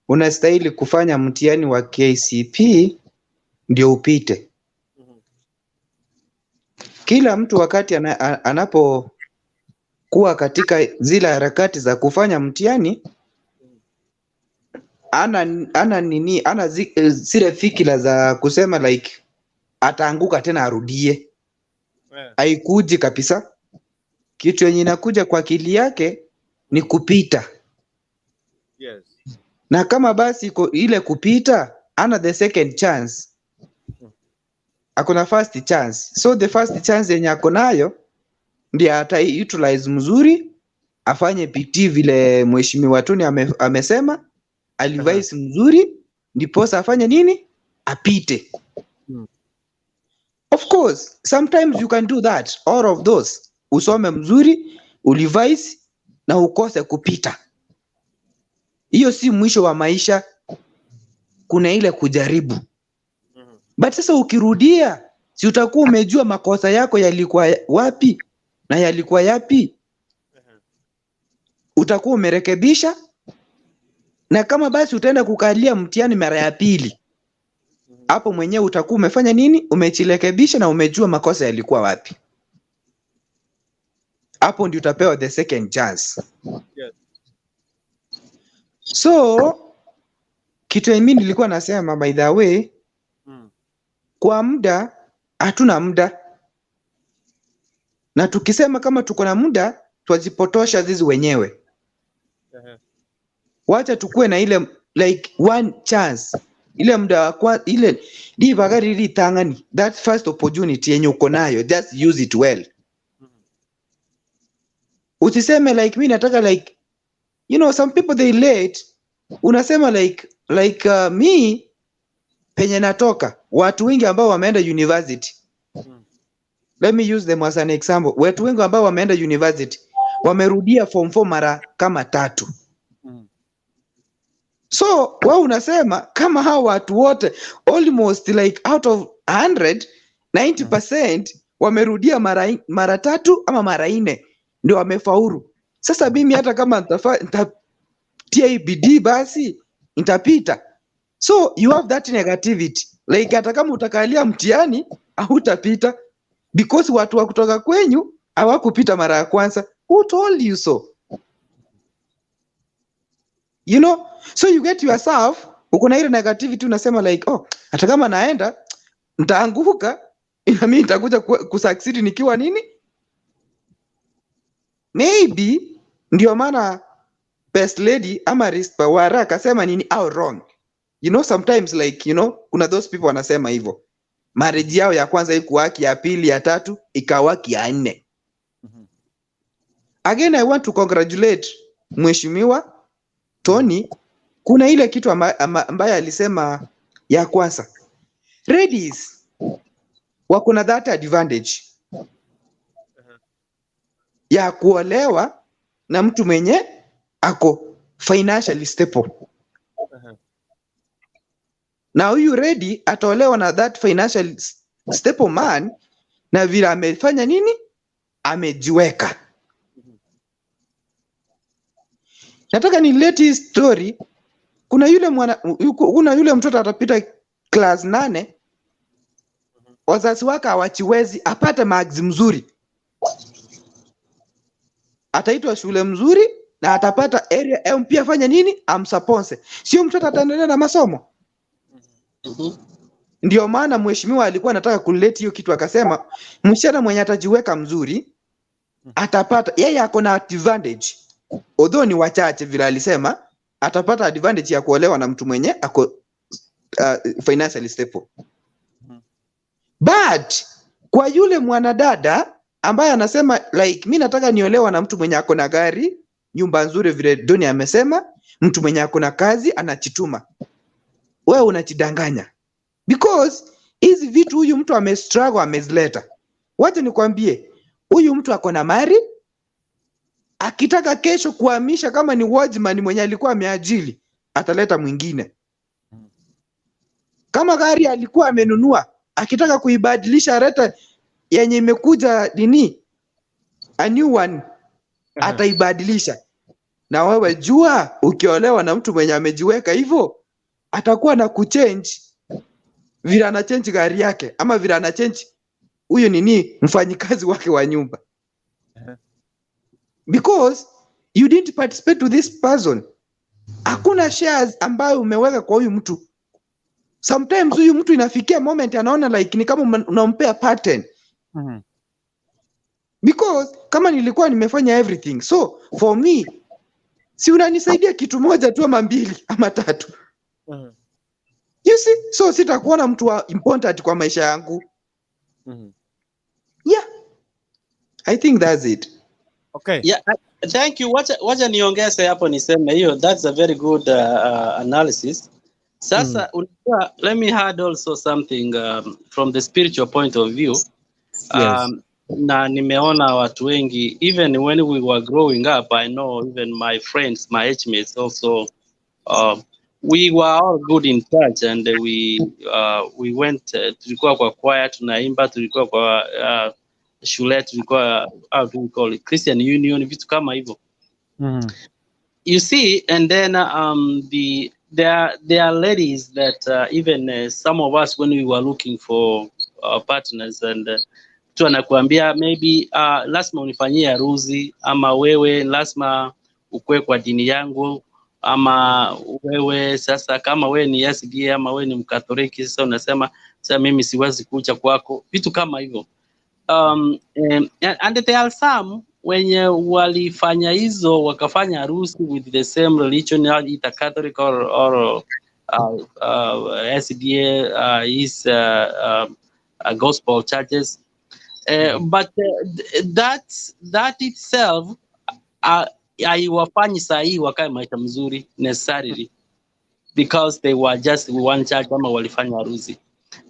unastahili kufanya mtihani wa KCPE ndio upite. Kila mtu wakati anapokuwa katika zile harakati za kufanya mtihani ana nini, ana zile fikira za kusema like ataanguka tena arudie, haikuji kabisa. kitu yenye inakuja kwa akili yake ni kupita. Yes. Na kama basi iko ile kupita, ana the second chance, akona first chance. So the first chance yenye ako nayo ndiye atai utilize mzuri, afanye PT vile mheshimiwa Tony amesema, alivise mzuri, ndiposa afanye nini? Apite. Of course, sometimes you can do that, all of those. Usome mzuri, ulivise na ukose kupita. Hiyo si mwisho wa maisha, kuna ile kujaribu. But sasa ukirudia, si utakuwa umejua makosa yako yalikuwa wapi na yalikuwa yapi? Utakuwa umerekebisha, na kama basi utaenda kukalia mtihani mara ya pili, hapo mwenyewe utakuwa umefanya nini? Umejirekebisha na umejua makosa yalikuwa wapi. Hapo ndio utapewa the second chance. Yes. So kitu mimi nilikuwa nasema by the way, kwa muda hatuna muda, na tukisema kama tuko na muda twajipotosha sisi wenyewe. Wacha tukue na ile like one chance, ile muda wa kwa ile divagari litangani, that first opportunity yenye uko nayo, just use it well. Usiseme like mi nataka like you know some people they late, unasema like mi penye natoka, watu wengi ambao wameenda university, let me use them as an example. Watu wengi ambao wameenda university wamerudia form 4 mara kama 3. So wewe unasema kama hao watu wote almost like out of 100, 90% wamerudia mara 3 ama mara 4 ndio wamefaulu. Sasa mimi hata kama nitatia hii bidii basi nitapita. So you have that negativity. Like hata kama utakalia mtihani hautapita because watu wa kutoka kwenyu hawakupita mara ya kwanza. Who told you so? You know, so you get yourself uko na ile negativity, unasema like oh, hata kama naenda nitaanguka, ina mimi nitakuja kusucceed nikiwa nini? Maybe ndio maana best lady ama Rispa Wara akasema nini au wrong. You know sometimes like you know kuna those people wanasema hivyo. Marriage yao ya kwanza ikuwaki, ya pili, ya tatu ikawaki, ya nne. Again I want to congratulate Mheshimiwa Tony. Kuna ile kitu ambaye alisema ya kwanza. Ladies wako na that advantage ya kuolewa na mtu mwenye ako financially stable. Na huyu ready ataolewa na that financial stable man, na vile amefanya nini? Amejiweka. Nataka nilete hii story. Kuna yule kuna yule mtoto atapita class 8, wazazi wake hawachiwezi apate marks mzuri, ataitwa shule mzuri na atapata area MP afanye nini? Amsupporte. Sio mtoto ataendelea na masomo. Ndio maana mheshimiwa alikuwa anataka kuleta hiyo kitu, akasema msichana mwenye atajiweka mzuri atapata, yeye ako na advantage, although ni wachache vile alisema, atapata advantage ya kuolewa na mtu mwenye ako financially stable. But kwa yule mwanadada ambaye anasema like mi nataka niolewa na mtu mwenye ako na gari, nyumba nzuri vile Doni amesema, mtu mwenye ako na kazi anachituma, wewe unachidanganya. Because hizi vitu huyu mtu amestruggle amezileta. Wacha nikwambie, huyu mtu ako na mali, akitaka kesho kuhamisha kama ni watchman mwenye alikuwa ameajili, ataleta mwingine. Kama gari alikuwa amenunua, akitaka kuibadilisha aleta yenye imekuja nini, a new one, ataibadilisha. Na wewe jua, ukiolewa na mtu mwenye amejiweka hivyo, atakuwa na kuchange vile ana change gari yake ama vile ana change huyu nini mfanyikazi wake wa nyumba. Because you didn't participate to this person. Hakuna shares ambayo umeweka kwa huyu mtu. Sometimes huyu mtu inafikia moment anaona like ni kama unampea pattern. Because kama nilikuwa nimefanya everything, so for me, si unanisaidia kitu moja tu ama mbili ama tatu? You see? So sitakuona mtu wa important kwa maisha yangu. Yeah, I think that's it. Okay. Yeah, thank you. Wacha niongeze hapo niseme hiyo, that's a very good analysis. Sasa unajua, let me add also something from the spiritual point of view. Na nimeona watu wengi, even when we were growing up, I know even my friends, my age mates also, we were all good in church and we went, tulikuwa kwa choir tunaimba, tulikuwa kwa shule, tulikuwa, how do we call it, Christian Union, vitu kama hivyo. You see, and then there are ladies that even some of us, when we were looking for partners, and mtu anakuambia maybe lazima unifanyie harusi, ama wewe lazima ukue kwa dini yangu, ama wewe sasa kama wewe ni SDA ama wewe ni Mkatoliki, sasa unasema sasa mimi siwezi kuja kwako, vitu kama hivyo. And there are some wenye walifanya hizo, wakafanya harusi with the same religion, either Catholic or SDA, is gospel churches, but that itself haiwafanyi sahii wakae maisha mzuri necessarily because they were just one church ama walifanya harusi.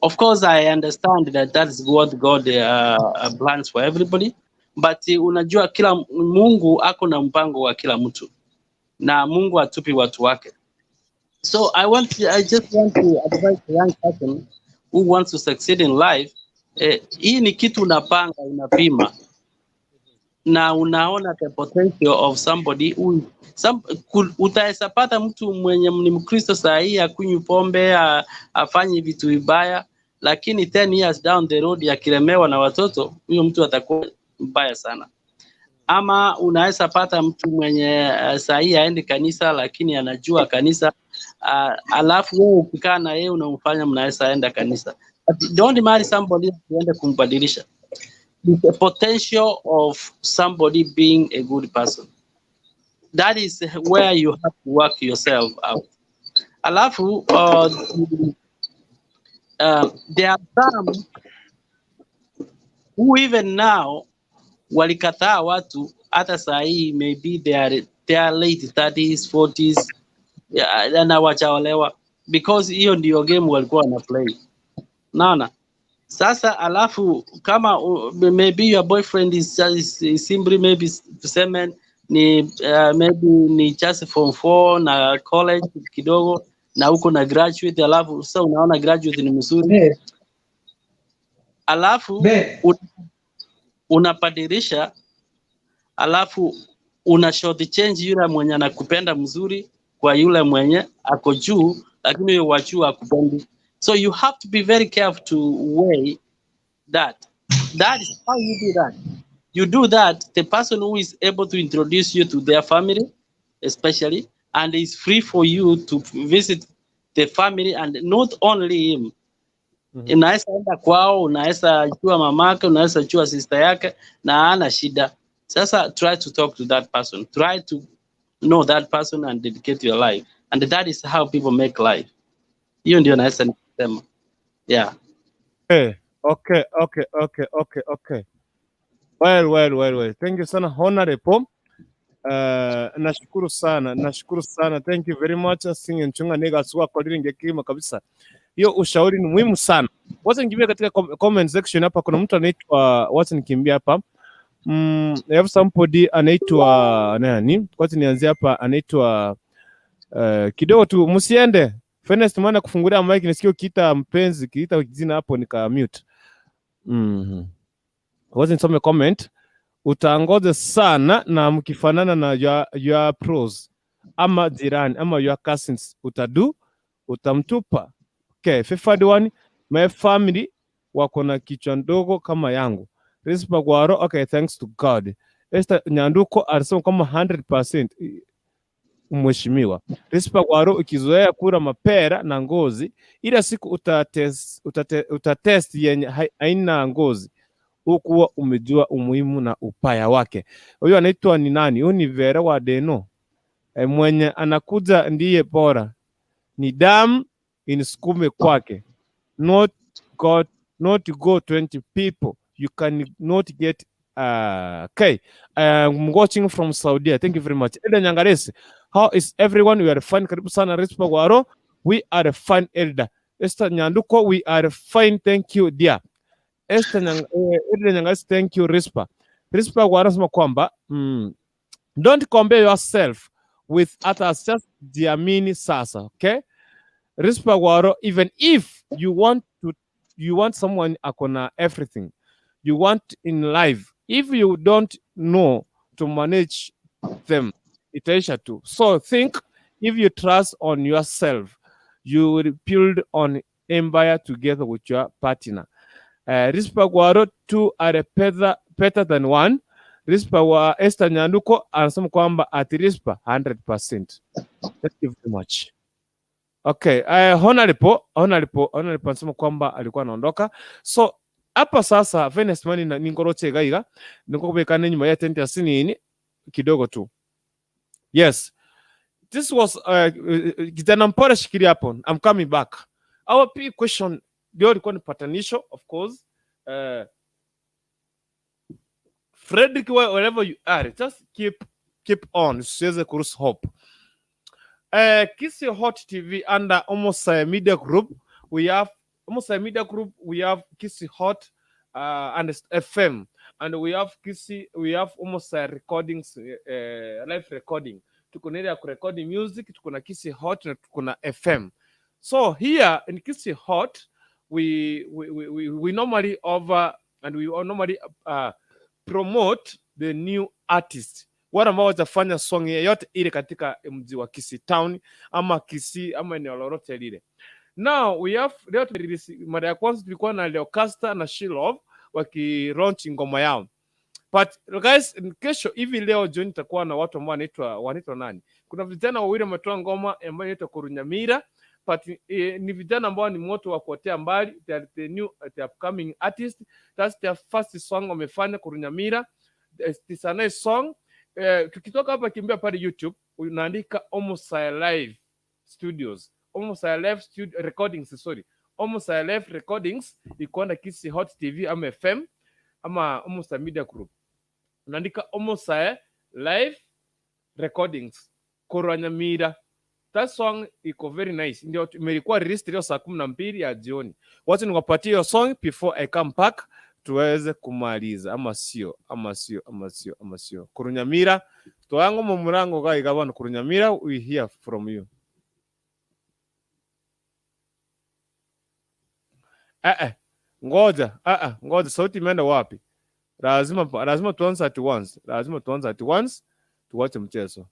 Of course, I understand that that's what God plans for everybody, but unajua kila Mungu ako na mpango wa kila mtu na Mungu hatupi watu wake. So I just want to advise the young person who wants to succeed in life. Hii ni kitu unapanga, unapima na unaona the potential of somebody who utaweza pata mtu mwenye ni Mkristo saa hii, akunywi pombe, afanye vitu vibaya, lakini 10 years down the road, akilemewa na watoto, huyo mtu atakuwa mbaya sana. Ama unaweza pata mtu mwenye saa hii aendi kanisa, lakini anajua kanisa, alafu wewe ukikaa na yeye unamfanya mnaweza enda kanisa. But don't marry somebody uende kumbadilisha. The potential of somebody being a good person. That is where you have to work yourself out. Alafu there are some who even now walikataa watu hata saa hii, maybe they are late 30s, 40s, yeah, na wachaolewa because hiyo ndio game walikuwa wana play. Naona sasa, alafu kama maybe your boyfriend is simply, maybe tuseme ni maybe ni just form 4 na college kidogo na huko na graduate, alafu sasa unaona graduate ni mzuri, alafu unabadilisha, alafu una short change yule mwenye anakupenda mzuri kwa yule mwenye ako juu, lakini huyo wa juu hakupendi. So you have to be very careful to weigh that. That is how you do that. You do that, the person who is able to introduce you to their family, especially, and is free for you to visit the family and not only him. Unaweza enda kwao, unaweza jua mamake, unaweza jua sister yake na hana shida. Sasa try to talk to that person. Try to know that person and dedicate your life. And that is how people make life. Hiyo ndio naweza nisema. Yeah. Okay. Well. Thank you sana, Honorable. Nashukuru sana, nashukuru sana. Thank you very much. Singe nchunga nigga swa kwa ngekima kabisa. Hiyo ushauri ni muhimu sana. Wacha nikimbia katika comment section hapa, kuna mtu anaitwa, wacha nikimbia hapa. I have somebody anaitwa nani? Wacha nianzie hapa, anaitwa kidogo tu, msiende. Fairness, maana kufungulia mic nisikie ukiita mpenzi, ukiita jina hapo nika mute. Wacha nisome comment. Utaangoze sana na mkifanana na your pros ama jirani ama your cousins, utadu utamtupa. Okay, favored one, my family wako na kichwa ndogo kama yangu. Rispa Gwaro, okay, thanks to God. Esther Nyanduko alisema kama 100% mheshimiwa. Rispa Gwaro, ukizoea kula mapera na ngozi, ila siku utatest yenye haina ngozi. Hukuwa umejua umuhimu na upaya wake. Huyu anaitwa ni nani? Huyu ni Vera wa Deno. Mwenye anakuja ndiye bora. Ni damu inisukume kwake. Not God, not go 20 people. You can not get okay. I'm watching from Saudi. Thank you very much. Elder Nyangaresi, how is everyone? We are fine. Karibu sana Rispa Gwaro. We are fine, Elder. Esther Nyanduko, we are fine. Thank you, dear. Esther Elder Nyangaresi, thank you, Rispa. Rispa Gwaro anasema kwamba don't compare yourself with others, just jiamini sasa, okay? Rispa Gwaro, even if you want someone akona everything you want in life, if you don't know to manage them, itaisha tu. So think, if you trust on yourself, you will build on empire together with your partner. Rispa Gwaro, two are better than one. Rispa wa Esther Nyanduko anasema kwamba at Rispa 100%. Thank you very much. Okay, Honorable anasema kwamba alikuwa anaondoka. So hapa sasa Venus Money na ningoroche gaiga nikobekana nyuma ya 10 asinini kidogo tu. Yes. This was kijana mpole, shikilia hapo. I'm coming back. Our P question ndio ilikuwa ni patanisho, of course. Frederick, wherever you are, just keep on. Usiweze kuruhusu hope. Kisii Hot TV under Omosae Media Group. We have Omosae Media Group, we have Kisii Hot and FM, and we have Kisii, we have Omosae recordings, live recording. Tuko na ile ya kurekodi music, tuko na Kisii Hot na tuko na FM. So here in Kisii Hot, we normally over and we normally promote the new artist, wale ambao watafanya song yeyote ile katika mji wa Kisii Town ama Kisii ama eneo lolote lile. Now we have leo mara ya kwanza tulikuwa na Leocasta na Shilov wakilaunch ngoma yao. But guys, kesho hivi leo jioni nitakuwa na watu ambao wanaitwa nani? Kuna vijana wawili wametoa ngoma ambayo inaitwa Kurunyamira, but ni vijana ambao ni moto wa kuotea mbali. They are the new, the upcoming artist. That's their first song wamefanya, Kurunyamira. It's a nice song. Tukitoka hapa kimbia pale YouTube unaandika Omosae Live Studios, Omosae Live Studio Recordings, sorry, Omosae Live Recordings iko na Kisii Hot TV ama FM ama Omosae Media Group. Unaandika Omosae Live Recordings Kurunyamira. That song iko very nice. Ndio imelikuwa released leo saa 12 ya jioni. Wacha niwapatie hiyo song before I come back tuweze kumaliza, ama sio. Kurunyamira toyango mu murango gaiga bano Kurunyamira, we hear from you. Ngoja, ngoja, sauti imeenda wapi? Lazima tuanze at once. Lazima tuanze at once, tuache mchezo.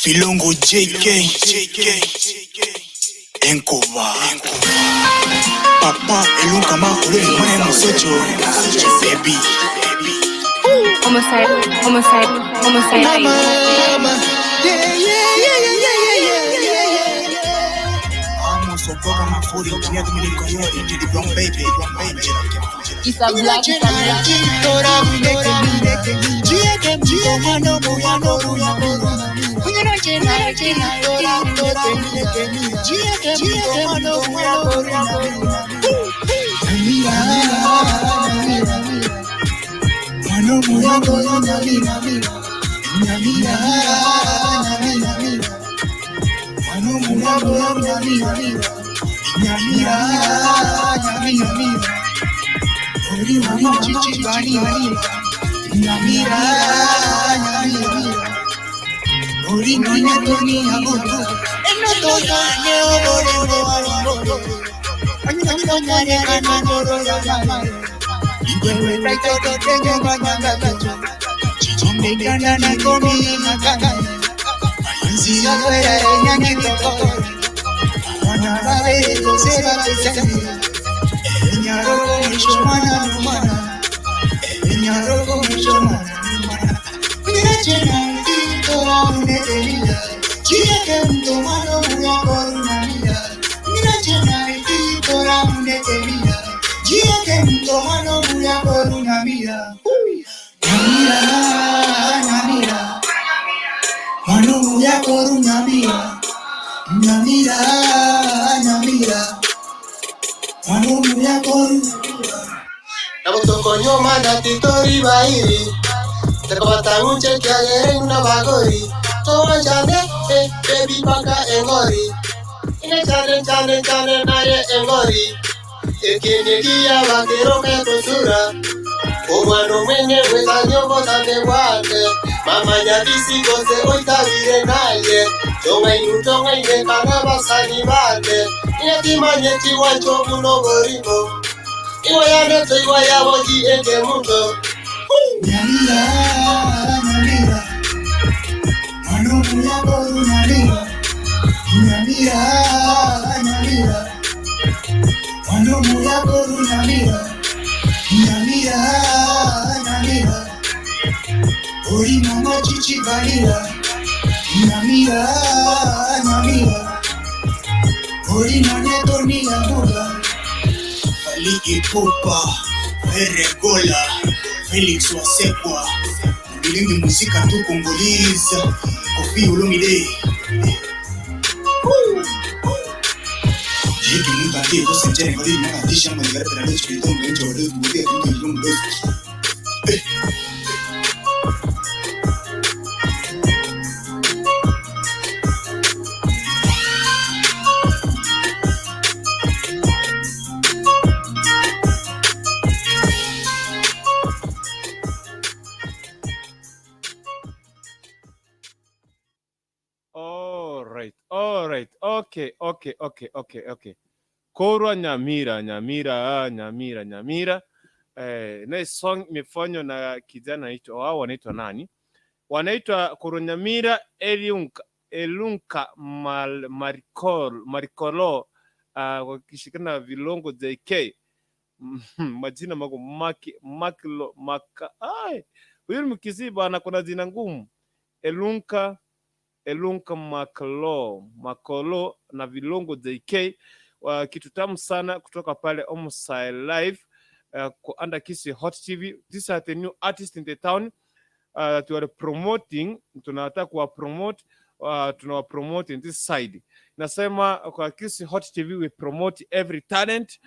Filongo JK Enkoba Papa Elunka Makule Mwana Musocho Baby Homicide. Mama Yeah yeah yeah yeah yeah yeah yeah Amo sokoka mafuri Kia tumiliko yori Chidi brown baby It's a black Jieke mto mano muya koru nyamira. Nina itora munete mira. Jieke mto mano muya koru nyamira. Nyamira, nyamira. Mano muya koru nyamira. Nyamira, nyamira. Mano muya koru nyamira. Nabutokonyo na titori bairi. Tekabatanguche kiagere na bagori. Toma chane, baby paka engori. Ine chane chane chane naye engori. Ekinikia bakiroke kusura. Omwano mwenyewe tanyobo tande wate. Mama nyabisi gose oitabire naye. Tonga inu tonga ine kana basani bate. Ine timanye chiwancho muno borimo. Iwa ya neto iwa ya boji eke mundo. Nyamira, nyamira. Mano muya koru nyamira. Nyamira, nyamira. Mano muya koru nyamira. Nyamira, nyamira. Ori mama chichi vanilla. Nyamira, nyamira. Ori maneto ni abuga. Fally Ipupa, Ferre Gola, Felix Wasekwa, Bilingi Musika tu Congolese, Koffi Olomide. Jiki Munga Ndiye Kosa Njene Ngoli Mwana Tisha Mwana Ngara Pera Lechi Kito Mwenje Wale Mwote Kingi Lungu Lesu. All right, all right. Okay, okay, okay, okay, okay. Korwa Nyamira, Nyamira, Nyamira, Nyamira. Na song imefanywa na kijana anaitwa, wao wanaitwa nani? Wanaitwa Korwa Nyamira Elunka, Elunka Mal, Maricol, Maricolo, wakishikana na Vilongo JK. Majina mago Maki, Maklo, Maka. Ai, huyu ni Mkisii bana, kuna jina ngumu. Elunka Elunka Maklo, Makolo na Vilongo JK, kitu tamu sana kutoka pale Omsai Live, under Kisii Hot TV. These are the new artists in the town we are promoting, tunataka kuwa promote, tunawa promote in this side. Nasema kwa Kisii Hot TV we promote every talent.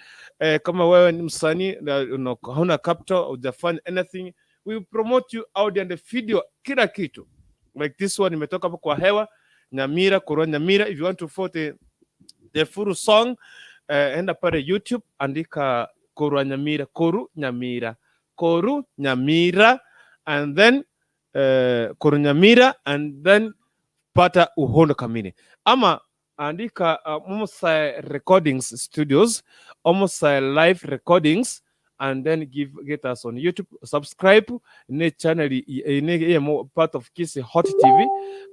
Kama wewe ni msanii na hauna capital, hujafanya anything, we promote you out and the video, kila kitu. Like this one imetoka hapo kwa hewa, Nyamira, Korwa Nyamira. If you want to follow the full song, enda pale YouTube, andika Korwa Nyamira, Koru Nyamira, Koru Nyamira, and then Koru Nyamira, and then pata uhondo kamili. Ama andika Omosai Recordings Studios, Omosai Live Recordings, and then get us on YouTube, subscribe ne channel ne part of Kisii Hot TV,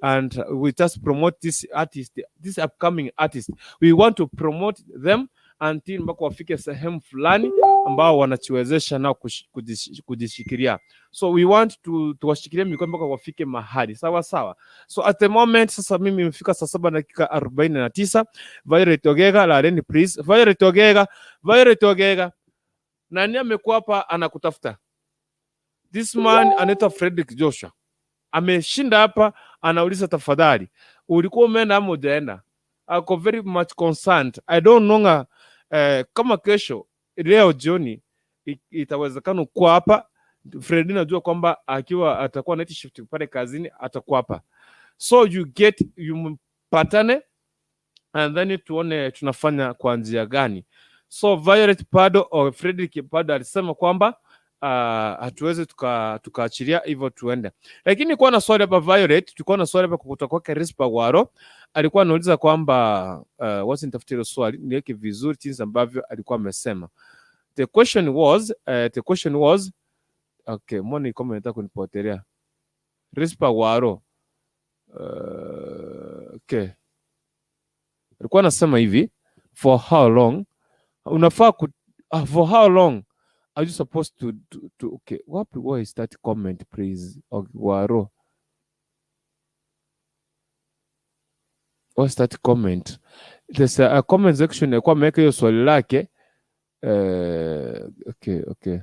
and we just promote this artist, this upcoming artist. We want to promote them until mpaka wafike sehemu fulani ambao wanachiwezesha nao kujishikilia. So we want to tuwashikilie mikono mpaka wafike mahali sawa sawa. So at the moment sasa mimi imefika saa 7:49. Violet Ogega, Lareni please. Violet Ogega, Violet Ogega. Nani amekuwa hapa anakutafuta? This man anaitwa Frederick Joshua. Ameshinda hapa anauliza tafadhali, ulikuwa umeenda ama hujaenda? Ako very much concerned. I don't know kama kesho leo jioni itawezekana kuwa hapa. Fred najua kwamba akiwa atakuwa night shift pale kazini atakuwa hapa. So you get you mpatane and then tuone tunafanya kwa njia gani. So Violet Pado or Frederick Pado alisema kwamba hatuwezi tukaachilia hivyo tuende. Lakini kwa na swali hapa Violet, tulikuwa na swali hapa kutoka kwake Rispa Waro. Alikuwa anauliza kwamba wacha nitafute hilo swali niweke vizuri jinsi ambavyo alikuwa amesema. The question was okay, mbona kama nataka kunipotelea. Rispa Waro. Okay. Alikuwa anasema hivi, for how long unafaa ku, for how long are you supposed to okay, wapi, where is that comment please? Okay, Waro. What's that comment? There's a comment section alikuwa ameweka hiyo swali lake. Okay.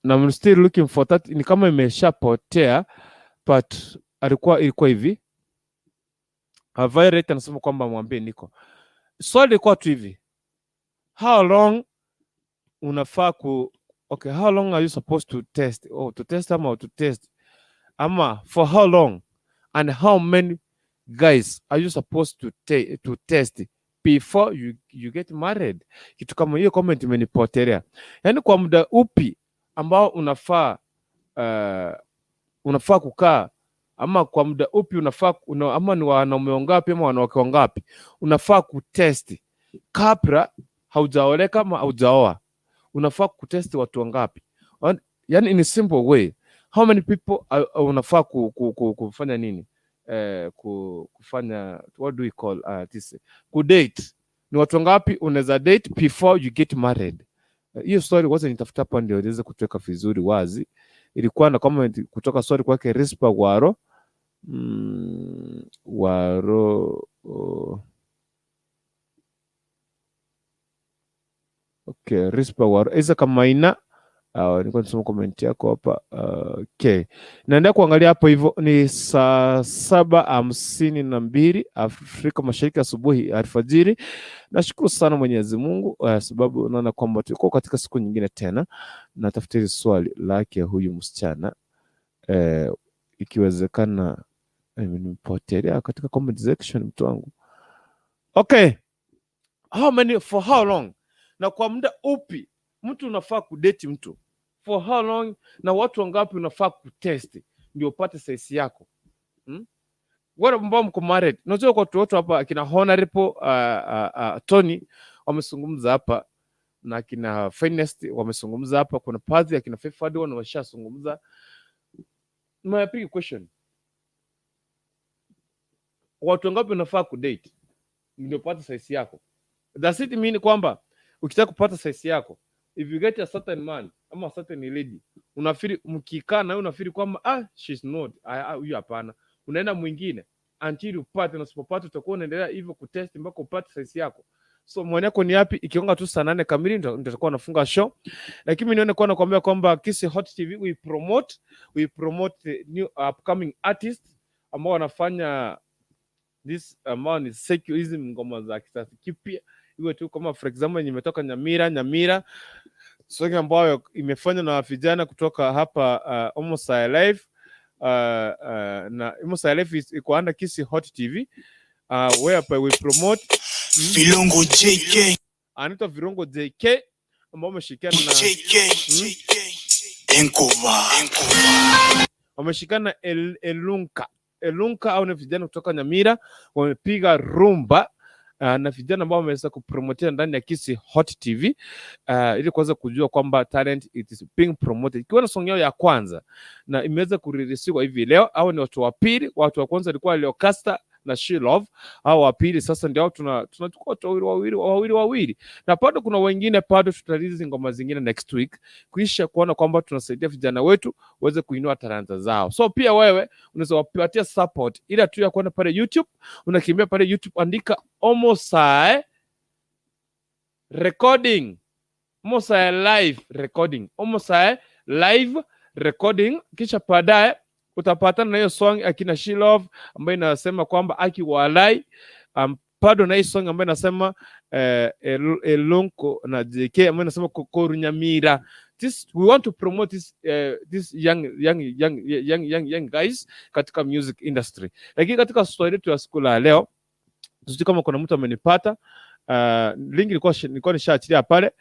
Na I'm still looking for that. Ni kama imeshapotea, but ilikuwa hivi. Violet anasema kwamba mwambie niko. Swali lilikuwa tu hivi. How long unafaa ku okay, how long are you supposed to test? Oh, to test ama to test? Ama for how long and how many guys are you supposed to test before you get married? Kitu kama hiyo comment imenipotelea. Yaani kwa muda upi ambao unafaa kukaa, ama kwa muda upi unafaa ama ni wanaume wangapi ama wanawake wangapi unafaa kutest kabla haujaoleka ama haujaoa? Unafaa kutest watu wangapi? Yaani in a simple way, how many people unafaa kufanya nini? Kufanya what do we call this? Kudate. Ni watu wangapi unaweza date before you get married? Hiyo story wacha nitafuta hapa ndio niweze kutoka vizuri wazi. Ilikuwa na comment kutoka story kwake Rispa Waro. Waro. Oh. Okay, Rispa Waro. Isa Kamaina. Nilikuwa nisoma comment yako hapa. Okay. Naendelea kuangalia hapo hivyo ni saa 7:52 Afrika Mashariki asubuhi alfajiri. Nashukuru sana Mwenyezi Mungu sababu unaona kwamba tuko katika siku nyingine tena. Natafuta hili swali lake huyu msichana. Ikiwezekana nimepotelea katika comment section mtu wangu. Okay. How many for how long? Na kwa muda upi mtu unafaa kudate mtu? For how long na watu wangapi unafaa kutest ndio upate size yako? Wale ambao mko married, unajua kwa watu wote hapa akina Honorable Tony wamezungumza hapa na akina Finest wamezungumza hapa, kuna baadhi akina Fefad wameshazungumza. My big question, watu wangapi unafaa kudate ndio upate size yako? Does it mean kwamba ukitaka kupata size yako, if you get a certain man ama a certain lady, unafiri mkikaa na unafiri kwamba she's not, huyu hapana, unaenda mwingine until upate, na usipopata utakuwa unaendelea hivyo kutest mpaka upate size yako. So maoni yako ni yapi? Ikionga tu saa 8 kamili ndio tutakuwa nafunga show, lakini nione kwa nakwambia kwamba Kisii Hot TV we promote the new upcoming artists ambao wanafanya this ambao ni secularism, ngoma za kisasa kipya, iwe tu kama for example nimetoka Nyamira song ambayo imefanywa na vijana kutoka hapa Omosa Live, na Omosa Live iko under Kisii Hot TV, where we promote Vilongo JK, anaitwa Vilongo JK ambao wameshirikiana na JK Enkova, wameshikana Elunka au ni vijana kutoka Nyamira wamepiga rumba. Na vijana ambao wameweza kupromotia ndani ya Kisii Hot TV, ili kuweza kujua kwamba talent it is being promoted. Ikiwa na song yao ya kwanza na imeweza kureleasiwa hivi leo, au ni watu wa pili. Watu wa kwanza walikuwa Leocasta na She Love, hao wa pili sasa ndio tunachukua watu wawili, na bado kuna wengine, bado tutarelease ngoma zingine next week, kuisha kuona kwamba tunasaidia vijana wetu waweze kuinua talanta zao. So pia wewe unaweza wapatia support, ila tu ya kwenda pale YouTube, unakimbia pale YouTube, andika Omosae recording, Omosae live recording, Omosae live recording, kisha baadaye utapatana na hiyo song akina She Love ambayo inasema kwamba aki walai, bado na hii song ambayo inasema Elonko na JK ambayo inasema Korunyamira. This we want to promote this this young guys katika music industry. Lakini katika story yetu ya siku la leo, sijui kama kuna mtu amenipata. Link nilikuwa nishaachilia pale.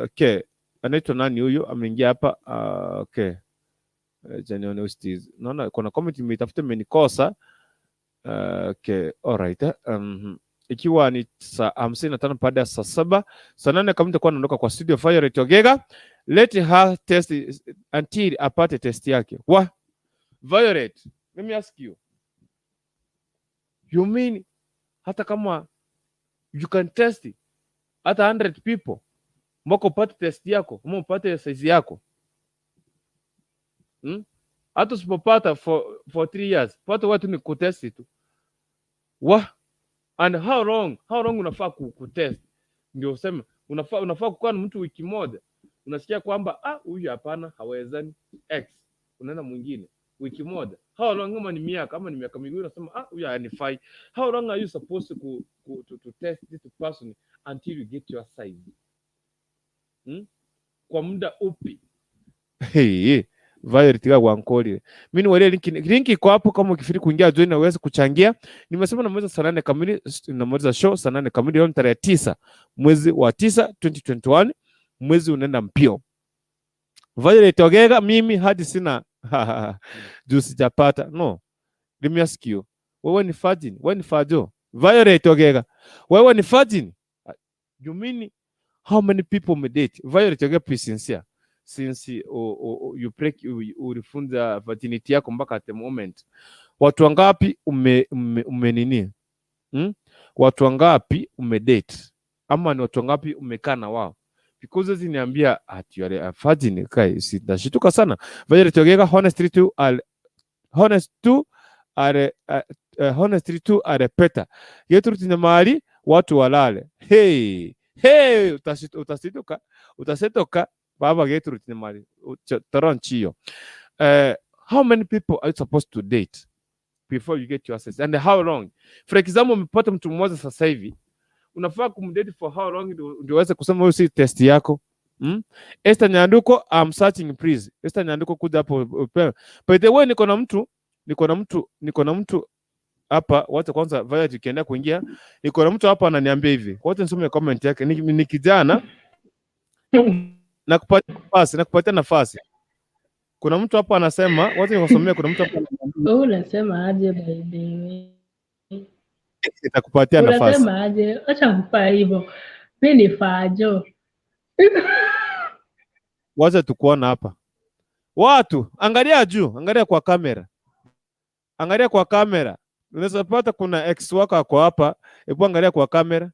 Okay, anaitwa nani huyu ameingia hapa? Okay. Naona kuna comment nimeitafuta imenikosa. Okay, all right. Ikiwa ni saa 55 baada ya saa 7, saa 8 kama nitakuwa naondoka kwa studio Violet Ogega. Let her test until apate test yake. Wa Violet, let me ask you. You mean hata kama you can test hata 100 people mpaka upate test yako, ama upate size yako? Hata usipopata for 3 years, pata watu ni kutest tu. Wa and how long unafaa kutest ndio useme unafaa kukaa na mtu wiki moja, unasikia kwamba, ah, huyu hapana, hawezani x, unaenda mwingine wiki moja. How long? Kama ni miaka, kama ni miaka miwili, unasema, ah, huyu hanifai. How long are you supposed to test this person until you get your size? Kwa muda upi? Hey, Violet ga wankolile. Mimi niwalie link iko hapo, kama ukifiri kuingia join na uweze kuchangia. Nimesema namaliza saa 8 kamili, namaliza show saa 8 kamili leo ni tarehe 9 mwezi wa 9 2021, mwezi unaenda mpio. Violet Ogega, mimi hadi sina juu sijapata. No. Let me ask you. Wewe ni virgin? Wewe ni fajo? Violet Ogega. Wewe ni virgin? You mean how many people umedate? Violet Ogega, please sincere. Since you break ulifunza virginity yako mpaka at the moment. Watu wangapi ume nini? Watu wangapi umedate? Ama ni watu wangapi umekaa na wao? Because ziniambia ati you are a virgin, kai sitashituka sana. Violet Ogega, honestly to are better. Yetu tuna mahali watu walale. Hey, hey, utasituka, utasitoka baba yetu tuna mahali taranchio. How many people are you supposed to date before you get your access and how long? For example, umepata mtu mmoja sasa hivi, unafaa kumdate for how long ndio uweze kusema huyu si taste yako? Esther Nyanduko, I'm searching, please. Esther Nyanduko, kuja hapo upewe. By the way, niko na mtu hapa. Wacha kwanza Violet ikienda kuingia, niko na mtu hapa ananiambia hivi. Wacha nisome comment yake. Ni kijana, nakupatia nafasi. Kuna mtu hapa anasema, wacha nikusomee. Kuna mtu hapa ananiambia, Wewe unasema aje, by the way? Nitakupatia nafasi. Unasema aje? Acha kufaa hivyo. Mi ni fajo. Wacha tukuona hapa. Watu, angalia juu, angalia kwa kamera. Angalia kwa kamera. Unaweza pata kuna ex wako ako hapa. Hebu angalia kwa kamera.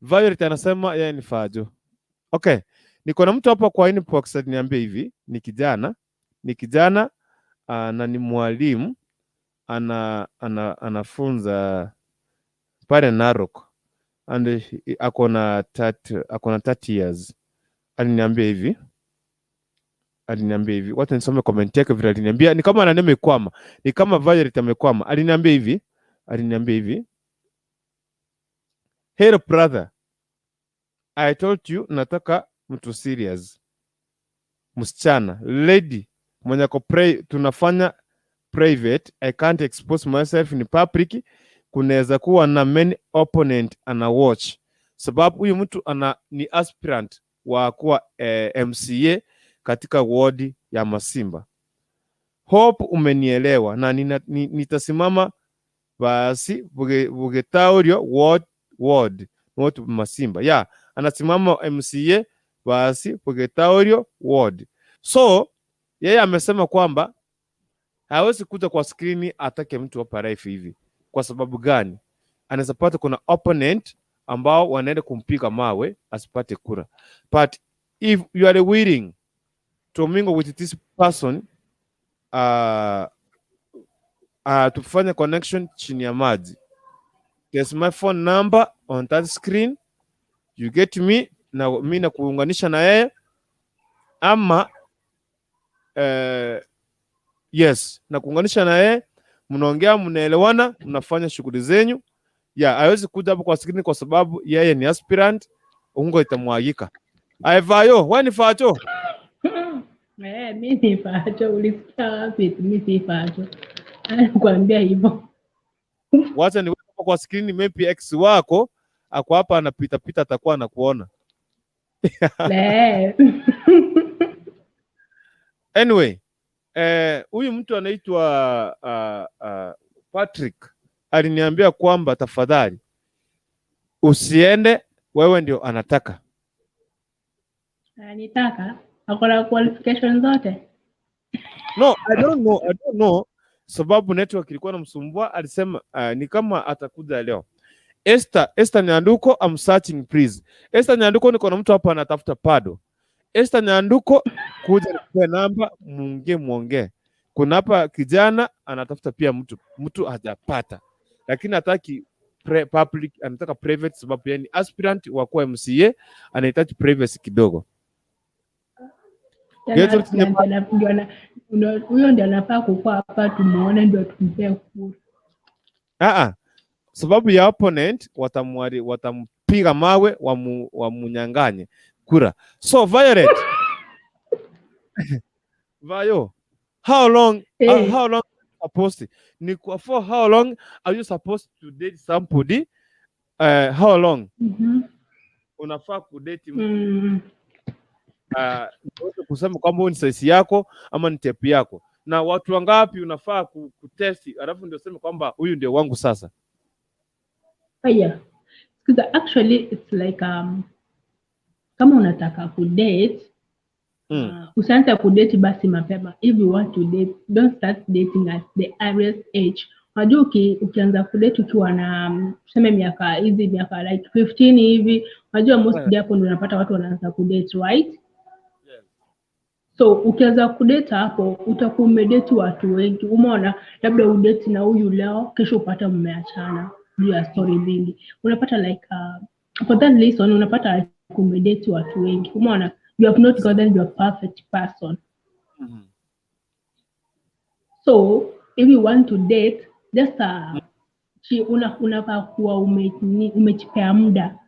Violet anasema yeye ni fajo. Okay. Niko na mtu hapa kwa inbox aliniambia hivi, ni kijana na ni mwalimu, ana anafunza pale Narok and ako na 30 years. Aliniambia hivi, wacha nisome comment yake vile aliniambia. Ni kama ananiambia amekwama, ni kama Violet amekwama. Aliniambia hivi, "Hello brother, I told you nataka mtu serious, msichana, lady mwenye ako tunafanya private. I can't expose myself in public, kunaweza kuwa na many opponent ana watch," sababu huyu mtu ni aspirant wa kuwa MCA katika wodi ya Masimba. "Hope umenielewa na nitasimama basi Bugetaurio ward not Masimba." Yeah, anasimama MCA basi Bugetaurio ward. So yeye amesema kwamba hawezi kuja kwa skrini atake mtu hapa live hivi. Kwa sababu gani? Anaweza pata kuna opponent ambao wanaenda kumpiga mawe asipate kura. But if you are willing to mingle with this person, tufanye connection chini ya maji. There's my phone number on that screen. You get me na mi na kuunganisha na yeye ama yes, na kuunganisha na yeye, mnaongea, mnaelewana, mnafanya shughuli zenyu. Yeah, hawezi kuja hapo kwa screen kwa sababu yeye ni aspirant, ungo itamwagika. Aivayo, wewe ni facho? Eh, mi ni facho. Ulisikia wapi? Mi si facho. Anakuambia hivyo. Wacha niweke hapo kwa screen, maybe ex wako ako hapa anapita pita, atakuwa anakuona. Eh. Anyway, huyu mtu anaitwa Patrick aliniambia kwamba tafadhali usiende, wewe ndio anataka. Anitaka. Ako na qualification zote. No, I don't know, I don't know sababu network ilikuwa inamsumbua. Alisema ni kama atakuja leo. Esther Nyanduko, I'm searching, please. Esther Nyanduko, niko na mtu hapa anatafuta pado. Esther Nyanduko, kuja nikupe namba, muongee muongee. Kuna hapa kijana anatafuta pia mtu hajapata, lakini hataki public, anataka private sababu yeye ni aspirant wa kuwa MCA, anahitaji privacy kidogo. Tena Gertrude aspirant ndio huyo ndio anafaa kukua hapa tumuone ndio tumpee kura. Ah, sababu ya opponent watampiga mawe wamunyanganye kura. So Violet, Vayo, how long how long supposed ni kwa for how long are you supposed to date somebody? How long unafaa kudate mtu uweze kusema kwamba huyu ni size yako ama ni type yako, na watu wangapi unafaa kutest alafu ndio useme kwamba huyu ndio wangu sasa? Oh, yeah. Because actually it's like kama unataka kudate usianze kudate basi mapema. If you want to date, don't start dating at the earliest age. Unajua ukianza kudate ukiwa na tuseme miaka hizi miaka like 15 hivi, unajua mostly hapo ndio unapata watu wanaanza kudate, right? So ukianza kudate hapo utakuwa umedate watu wengi. Umeona, labda udate na huyu leo, kesho upata mmeachana juu ya story mingi. Unapata like for that reason unapata like umedate watu wengi. Umeona, you have not gotten your perfect person. So if you want to date, just unafaa kuwa umejipea muda.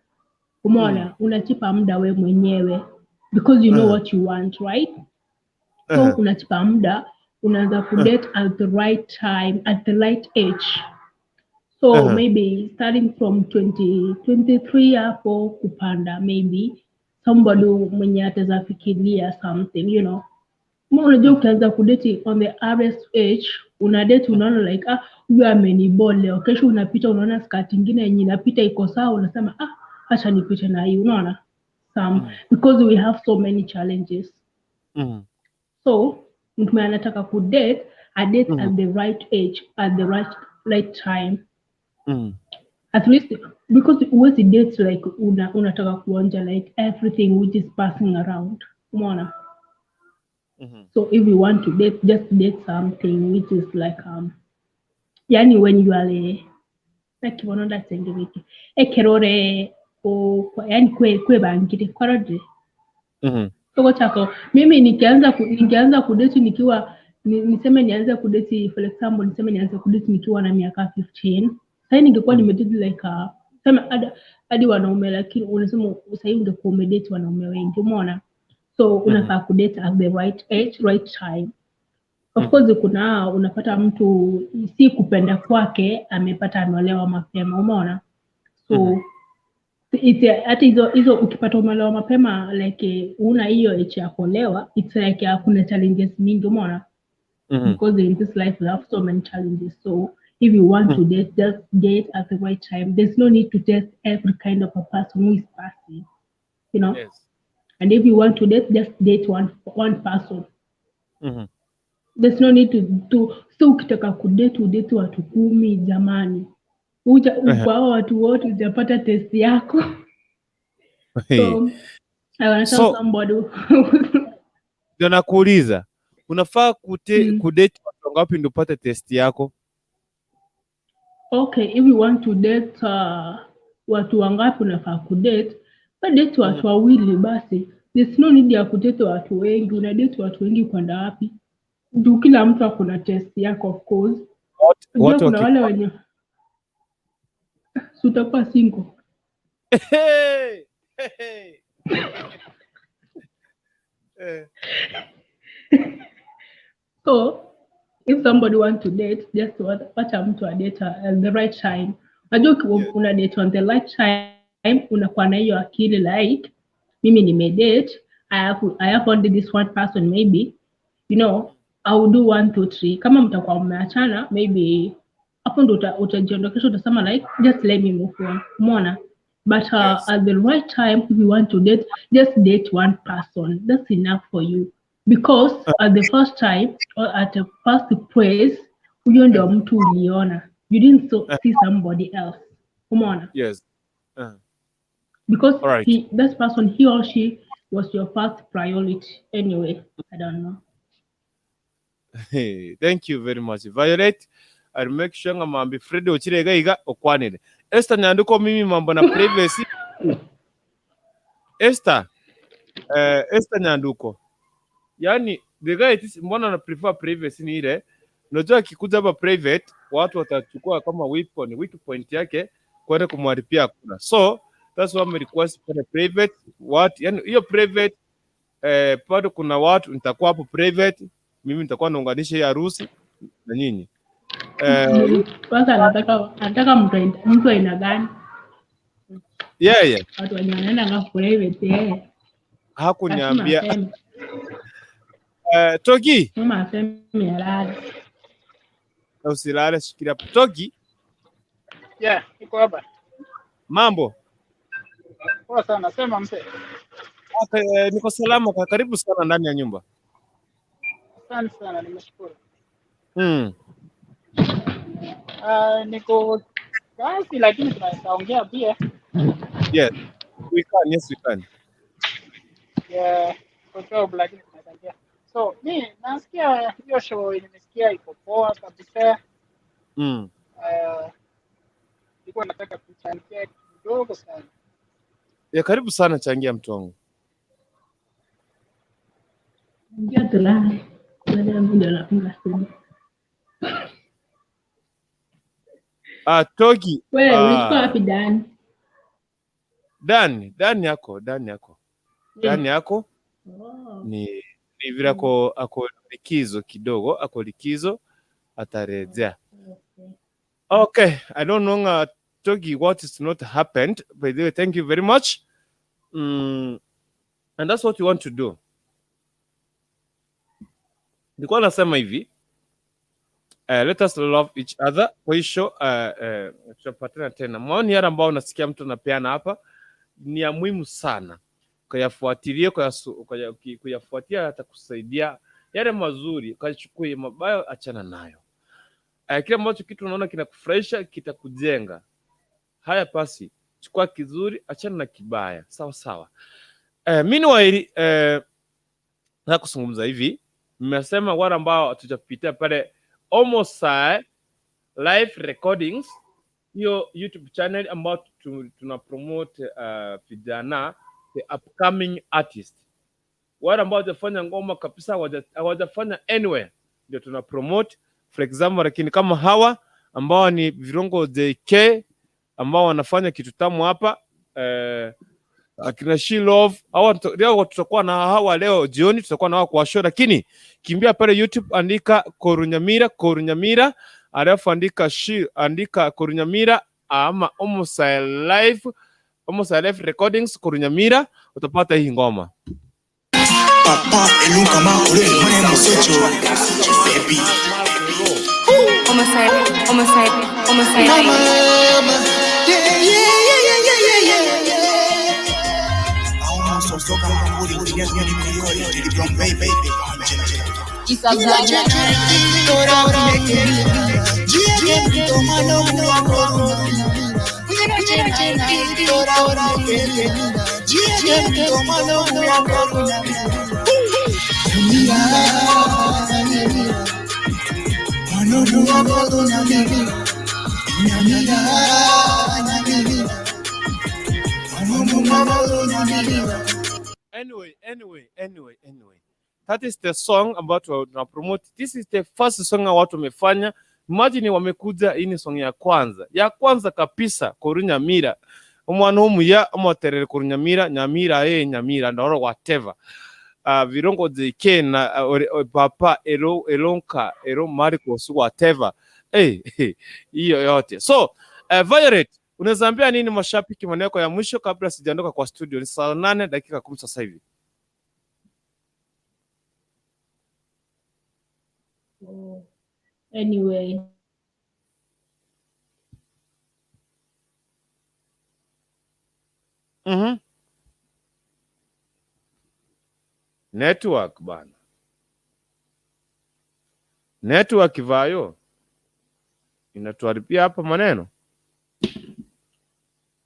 Umeona, unajipa muda we mwenyewe because you know what you want, right? So unajipa muda, unaanza kudate at the right time, at the right age. So maybe starting from 20, 23 hapo kupanda, maybe somebody mwenye ataweza fikiria something. Unajua ukianza kudate on the earliest age, una date unaona like, ah, huyu amenibore leo, kesho unapita unaona skirt ingine yenye inapita iko sawa, unasema, ah, acha nipite na hii, unaona? Some because we have so many challenges. So mtu mwenye anataka kudate, a date at the right age, at the right time. At least because huwezi date like unataka kuonja like everything which is passing around. Umeona? So if you want to date, just date something which is like yani when you are a like bono ndatengereke ekerore o yani kwebangire kwarode soko chako. Mimi nikianza kudate nikiwa niseme nianze kudate, for example, niseme nianze kudate nikiwa na miaka 15, sasa ningekuwa nimedate like sema hadi wanaume, lakini unasema sasa ungekuwa umedate wanaume wengi, umeona? So unafaa kudate at the right age, right time. Of course kuna unapata mtu si kupenda kwake amepata ameolewa mapema, umeona? So hata hizo hizo ukipata umeolewa mapema, like una hiyo age ya kuolewa, it's like kuna challenges mingi, umeona? Because in this life we have so many challenges. So if you want to date, just date at the right time. There's no need to test every kind of a person who is passing. And if you want to date, just date one person. There's no need to so ukitaka kudate udate watu 10, jamani, uja kwa hao watu wote hujapata taste yako. So I wanna tell So somebody ndio nakuuliza, unafaa kudate watu wangapi ndio upate taste yako? Okay, if you want to date watu wangapi unafaa kudate? Date watu wawili basi. There's no need ya kudate watu wengi. Una date watu wengi kwenda wapi? Juu kila mtu ako na taste yako, of course. Unajua Wote kuna wale wenye si utakuwa single. Hey! Hey! Eh. So if somebody want to date, just wacha mtu adate at the right time. Unajua ukiwa una date on the right time, unakuwa na hiyo akili like mimi nimedate, I have only this one person, maybe I will do one, two, three. Kama mtakuwa mmeachana, maybe hapo ndo utajiondokesha, utasema like just let me move on. Umeona? But at the right time, if you want to date, just date one person. That's enough for you. Because at the first time or at the first place, huyo ndio mtu uliona. You didn't see somebody else. Umeona? Yes. Because All right. That person, he or she was your first priority. Anyway, I don't know. Thank you very much, Violet. I'll make sure nga mambi Fred ochirega iga okwanire. Esther Nyanduko, mimi mambo na privacy. Esther, Esther Nyanduko. Yani the guy is, mbona na prefer privacy ni ile. Unajua akikuja hapa private watu watachukua kama weapon, weak point yake kwenda kumharibia kura. So that's why I'm request for private what, yani hiyo private bado kuna watu nitakuwa hapo private, mimi nitakuwa naunganisha hii harusi na nyinyi. Kwanza anataka mtu aina gani? Yeye Watu wenye wanaenda nga private yeye. Lazima hakuniambia. aseme. Togi, Mama aseme alale. Usilale, shikilia hapo. Togi, Yeah, iko hapa. Mambo? Poa sana, sema mzee. Niko salama, karibu sana ndani ya nyumba. Asante sana, nimeshukuru. Niko kazi lakini tunaweza ongea pia. Yes, we can, yes we can. Yeah, niko job lakini tunaweza ongea. So, mi nasikia hiyo show, nimesikia iko poa kabisa. Nilikuwa nataka kuchangia kidogo sana. Ya, karibu sana, changia mtu wangu. Ingia tulale. Baada ya muda nafunga studio. Togi, Wewe ulikuwa wapi Dan? Dan, Dan yako, Dan yako. Dan yako Oh. ni vile ako likizo kidogo, ako likizo, atarejea. Okay. Okay, I don't know Togi what is not happened. By the way, thank you very much. And that's what you want to do. Nilikuwa nasema hivi, let us love each other. Kwa hiyo tutapatana tena. Maoni yale ambao unasikia mtu anapeana hapa ni ya muhimu sana. Kuyafuatilia, kuyafuatia yatakusaidia. Yale mazuri kachukue, mabaya achana nayo. Kile ambacho kitu unaona kinakufurahisha kitakujenga. Haya basi, chukua kizuri, achana na kibaya. Sawa sawa. Meanwhile, nataka kuzungumza hivi. Nimesema wale ambao hatujapitia pale Omosae Live Recordings, hiyo YouTube channel ambayo tuna promote vijana, the upcoming artist, wale ambao hawajafanya ngoma kabisa, hawajafanya anywhere, ndio tuna promote for example. Lakini kama hawa ambao ni Virongo JK ambao wanafanya kitu tamu hapa, akina She Love, hawa leo tutakuwa na hawa leo jioni, tutakuwa na hawa kwa show. Lakini kimbia pale YouTube, andika Korunyamira, Korunyamira, alafu andika she, andika Korunyamira ama Omosae Live, Omosae Live Recordings Korunyamira, utapata hii ngoma. Papa eluka makule mwana musocho baby. Omosae, Omosae, Omosae. Mama, yeah yeah yeah yeah yeah yeah yeah. Almost soka makule mwana ni Teddy Brown baby. Isabella. Anyway, anyway, anyway, anyway. That is the song ambayo tuna promote. This is the first song watu wamefanya. Imagine wamekuja, hii ni song ya kwanza. Ya kwanza kabisa Korunyamira. Omwana omuya omoterere Korunyamira, Nyamira Nyamira ndoro whatever. Virongo JK na Papa Elo Elonka Elo Marcos whatever. Hiyo yote. So, Violet, unaweza ambia nini mashabiki maneno ya mwisho kabla sijaondoka kwa studio? Ni saa 8:10 sasa hivi. Oh. Anyway. Network bana. Network vayo inatuharibia hapa maneno.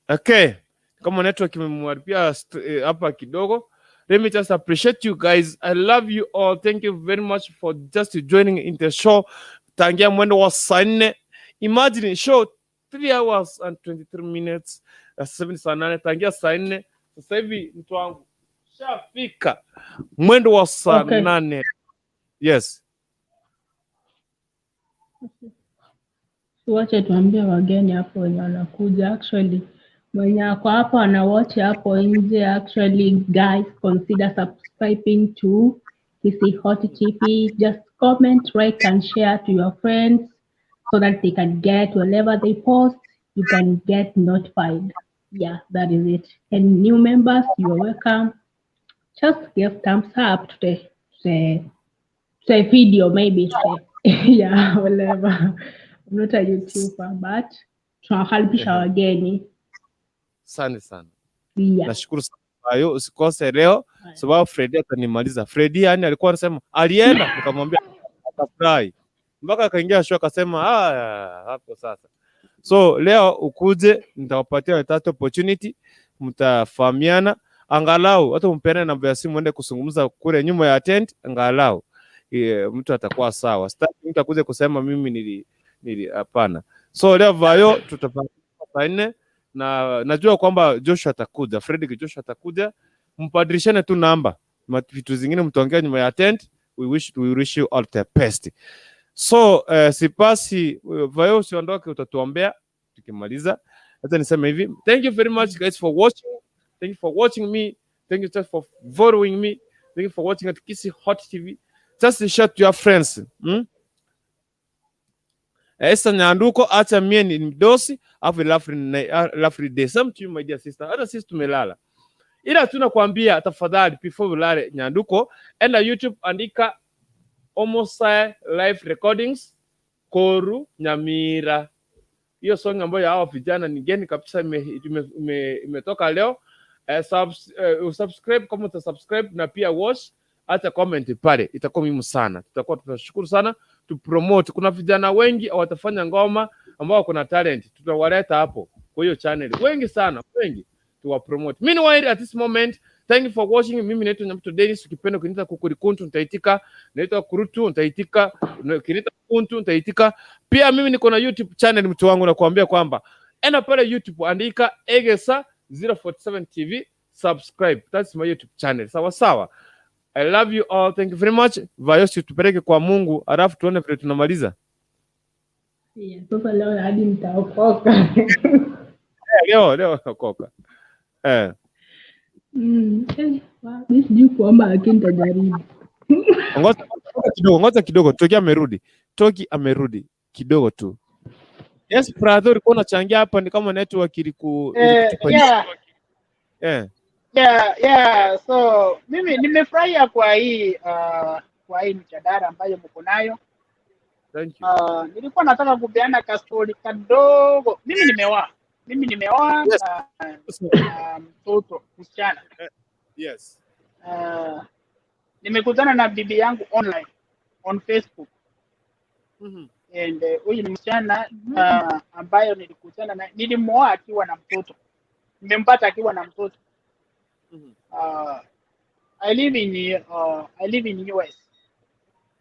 Okay, kama network imemharibia hapa kidogo. Let me just appreciate you guys. I love you all. Thank you very much for just joining in the show. Tangia mwendo wa saa 4. Imagine show 3 hours and 23 minutes. Sasa hivi ni saa 8, tangia saa 4. Sasa hivi mtu wangu shafika mwendo wa saa 8. Yes. Wacha tuambie wageni hapo wenye wanakuja. Actually, mwenye ako hapo ana watch hapo nje. Actually, guys, consider subscribing to Kisii Hot TV. Just comment, like and share to your friends so that they can get whenever they post, you can get notified. Yeah, that is it. And new members, you are welcome. Just give thumbs up to the video, maybe. Yeah, whatever. I'm not a YouTuber, but tunawakaribisha wageni. Asante sana. Yeah. Nashukuru sana. Kwa hiyo usikose leo sababu Freddy atanimaliza. Freddy yani alikuwa anasema alienda, nikamwambia akafurahi. Mpaka akaingia show akasema hapo sasa. So leo ukuje, nitawapatia watatu opportunity, mtafahamiana angalau hata mpeane namba ya simu ende kuzungumza kule nyuma ya tent, angalau mtu atakuwa sawa. Sitaki mtu akuje kusema mimi nili hapana. So leo Vayo tutapata saa 4 na najua kwamba Joshua atakuja, Fredrick Joshua atakuja, mpadilishane tu namba, vitu zingine mtaongea nyuma ya tent. We wish you all the best. So sipasi Vayo, usiondoke, utatuombea tukimaliza. Hata niseme hivi, thank you very much guys for watching. Thank you for watching me. Thank you just for following me. Thank you for watching at Kisii Hot TV. Just share to your friends. Esther Nyanduko, acha mie ni mdosi, afu lovely day. Same to you my dear sister. Hata sisi tumelala. Ila tunakwambia tafadhali before ulale Nyanduko, enda YouTube andika Omosai live recordings Koru Nyamira. Hiyo song ambayo hawa vijana ni geni kabisa imetoka leo. Subscribe kama utasubscribe na pia watch, hata comment pale itakuwa muhimu sana. Tutakuwa tunashukuru sana tu promote. Kuna vijana wengi watafanya ngoma ambao kuna talent, tutawaleta hapo kwa hiyo channel, wengi sana, wengi tuwa promote. Meanwhile at this moment, thank you for watching. Mimi naitwa Nyamuto Dennis, ukipenda ukiniita Kukurikuntu nitaitika, naitwa Kurutu nitaitika, ukiniita Kuntu nitaitika. Pia mimi niko na YouTube channel, mtu wangu, nakuambia kwamba enda pale YouTube andika Egesa 047 TV, subscribe. That's my YouTube channel. Sawa sawa. I love you all. Thank you very much. Vayosi, tupeleke kwa Mungu, alafu tuone vile tunamaliza. Yeah, sasa leo hadi nitaokoka. Leo okoka. Mimi sijui kuomba lakini nitajaribu. Ngoja kidogo, Toki amerudi. Toki amerudi kidogo tu. Yes brother, ulikuwa unachangia hapa, ni kama network ilikutupa. Yeah. So mimi nimefurahia kwa hii mjadala ambayo mko nayo. Thank you. Nilikuwa nataka kupeana ka story kadogo. Mimi nimeoa. Yes. Mtoto msichana. Yes. Nimekutana na bibi yangu online on Facebook. And huyu ni msichana ambayo nilikutana na, nilimuoa akiwa na mtoto. Nimempata akiwa na mtoto. I live in US.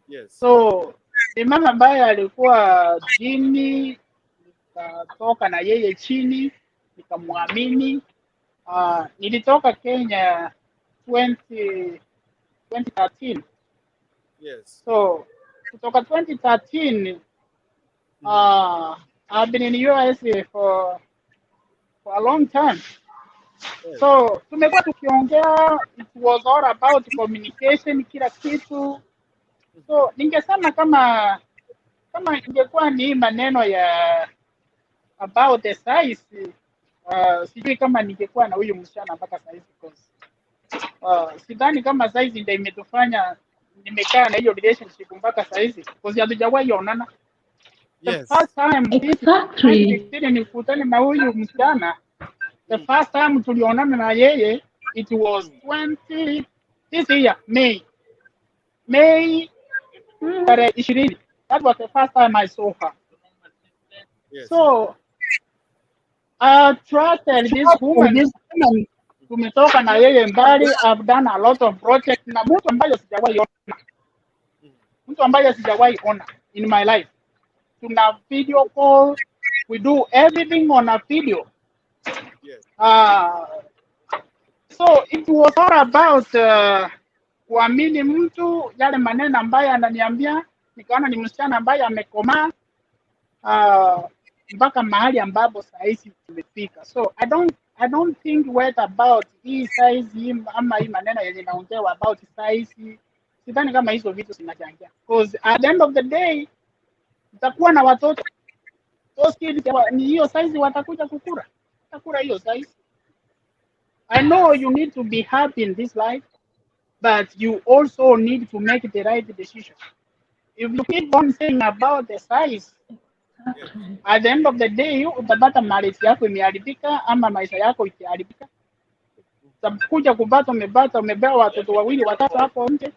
Yes. So ni mama ambaye alikuwa chini, nikatoka na yeye chini, nikamwamini. Nilitoka Kenya 2013. Yes. So kutoka 2013 I've been in US for a long time. Yes. So tumekuwa tukiongea, it was all about communication, kila kitu. So ningesema kama ingekuwa ni maneno ya about the size, sijui kama ningekuwa na huyu msichana mpaka size, because sidhani kama size ndio imetufanya nimekaa na hiyo relationship mpaka size, because hatujawahi onana. The first time exactly nikutane na huyu msichana, the first time tulionana na yeye, it was 20 this year May 20. That was the first time I saw her. Yes. So I trusted this woman. Tumetoka na yeye mbali. I've done a lot of project na mtu ambaye sijawahi ona, mtu ambaye sijawahi ona in my life. Tuna video call, we do everything on a video. So it was all about kuamini mtu, yale maneno ambayo ananiambia, nikaona ni msichana ambaye amekomaa mpaka mahali ambapo sahizi tumefika. So I don't think whether about hii size hii ama hii maneno yenye inaongewa about size, sidhani kama hizo vitu zinachangia, because at the end of the day utakuwa na watoto. Those kids ni hiyo size watakuja kukura, watakura hiyo size. I know you need to be happy in this life, but you also need to make the right decision. If you keep on saying about the size, at the end of the day utapata marriage yako imeharibika ama maisha yako ikiharibika. Utakuja kupata umepata umepewa watoto wawili, watatu hapo nje,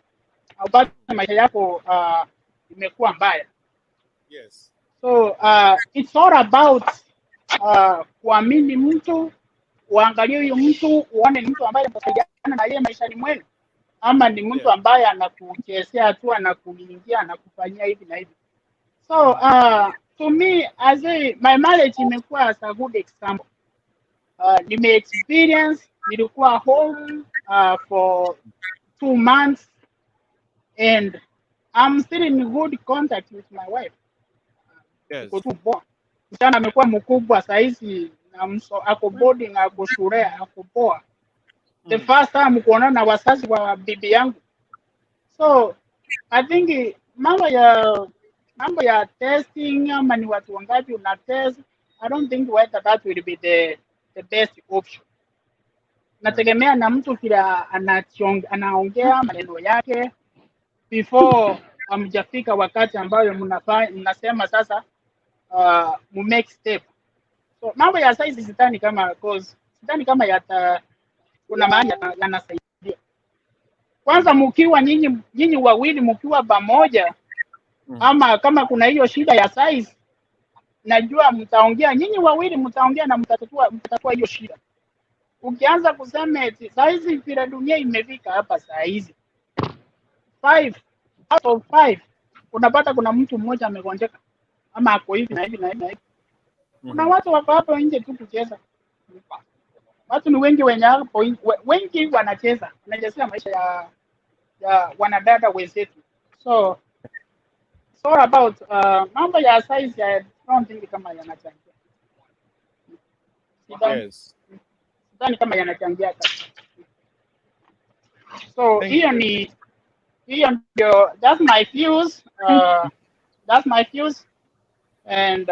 upate maisha yako imekuwa mbaya. So it's all about kuamini mtu, uangalie huyu mtu, uone ni mtu ambaye mtasaidiana na yeye maishani mwenu, ama ni mtu ambaye anakuchezea tu, anakuingia, anakufanyia hivi na hivi. So to me as a, my marriage imekuwa as a good example. Nime experience, nilikuwa home for 2 months and I'm still in good contact with my wife. Tuko tu poa. Msichana amekuwa mkubwa sahizi na ako boarding, ako shule, ako poa. The first time kuonana na wazazi wa bibi yangu. So I think mambo ya testing ama ni watu wangapi una test, I don't think whether that will be the best option. Nategemea na mtu vile anaongea maneno yake before hamjafika wakati ambayo mnasema sasa mu make step. So mambo ya size sidhani kama, cause sidhani kama yata kuna mahali yanasaidia. Kwanza mkiwa nyinyi wawili mkiwa pamoja ama kama kuna hiyo shida ya size, najua mtaongea nyinyi wawili, mtaongea na mtatatua hiyo shida. Ukianza kusema eti saizi vile dunia imefika hapa saa hizi, 5 out of 5 unapata kuna mtu mmoja amegonjeka ama ako hivi na hivi na hivi na hivi. Kuna watu wako hapo nje tu kucheza. Watu ni wengi wenye hapo wengi wanacheza, wanachezea maisha ya wanadada wenzetu. So it's all about mambo ya size, I don't think kama yanachangia. Sidhani sidhani kama yanachangia kabisa. So Thank hiyo you. Ni hiyo ndio, that's my views, that's my views and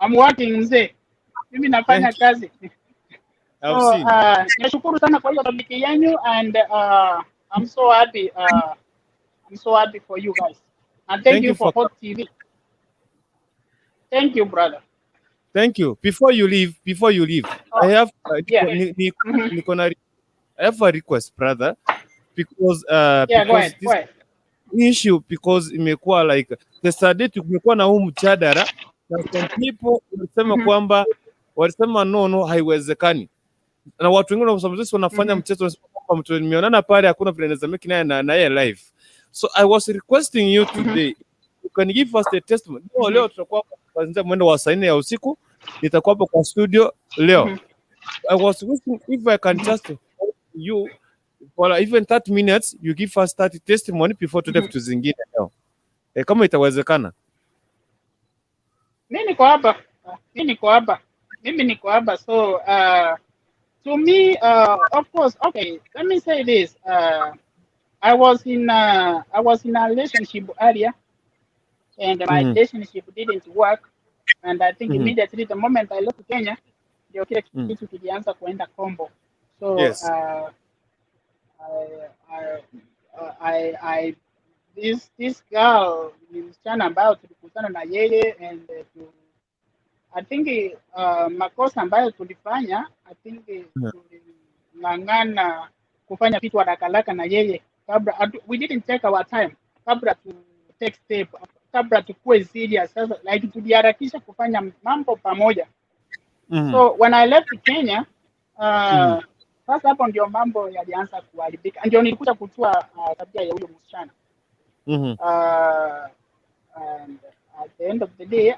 I'm working, mzee, mimi nafanya Thank you. Kazi. I've So seen. Nashukuru sana kwa hiyo topic yenyu and I'm so happy, I'm so happy for you guys and thank Thank you you for for Hot TV. Thank you, brother. Thank you. Before you leave, Oh, I have niko na I have a request, brother, because Yeah, go because ahead, this go ahead. Issue, because imekuwa like the Saturday kumekuwa na huu mjadala na some people walisema kwamba walisema no, haiwezekani, na watu wengine wanafanya mchezo, wanasema kwamba mtu nimeonana pale hakuna vile naweza make naye na yeye live. So I was requesting you today, you can give us the testimony. Leo tutakuwa hapa kuanzia mwendo wa saa 4 ya usiku, nitakuwa hapo kwa studio leo. I was wishing if I can just hold you for even 30 minutes, you give us 30 testimony before tuende vitu zingine leo. Kama itawezekana. Mi niko hapa, mi niko hapa, mimi niko hapa. So to me, of course, okay, let me say this. I was in a relationship earlier and my relationship didn't work, and I think immediately the moment I left Kenya ndio kile kitu kilianza kuenda kombo. So I this girl ni msichana ambayo tulikutana na yeye and I think makosa ambayo tulifanya, I think tuling'ang'ana kufanya vitu haraka haraka na yeye kabla we didn't take our time kabla to take step, kabla tukue serious. Sasa like tuliharakisha kufanya mambo pamoja. So when I left Kenya, Sasa hapo ndio mambo yalianza kuharibika, ndio nilikuja kujua tabia ya huyo msichana. And at the end of the day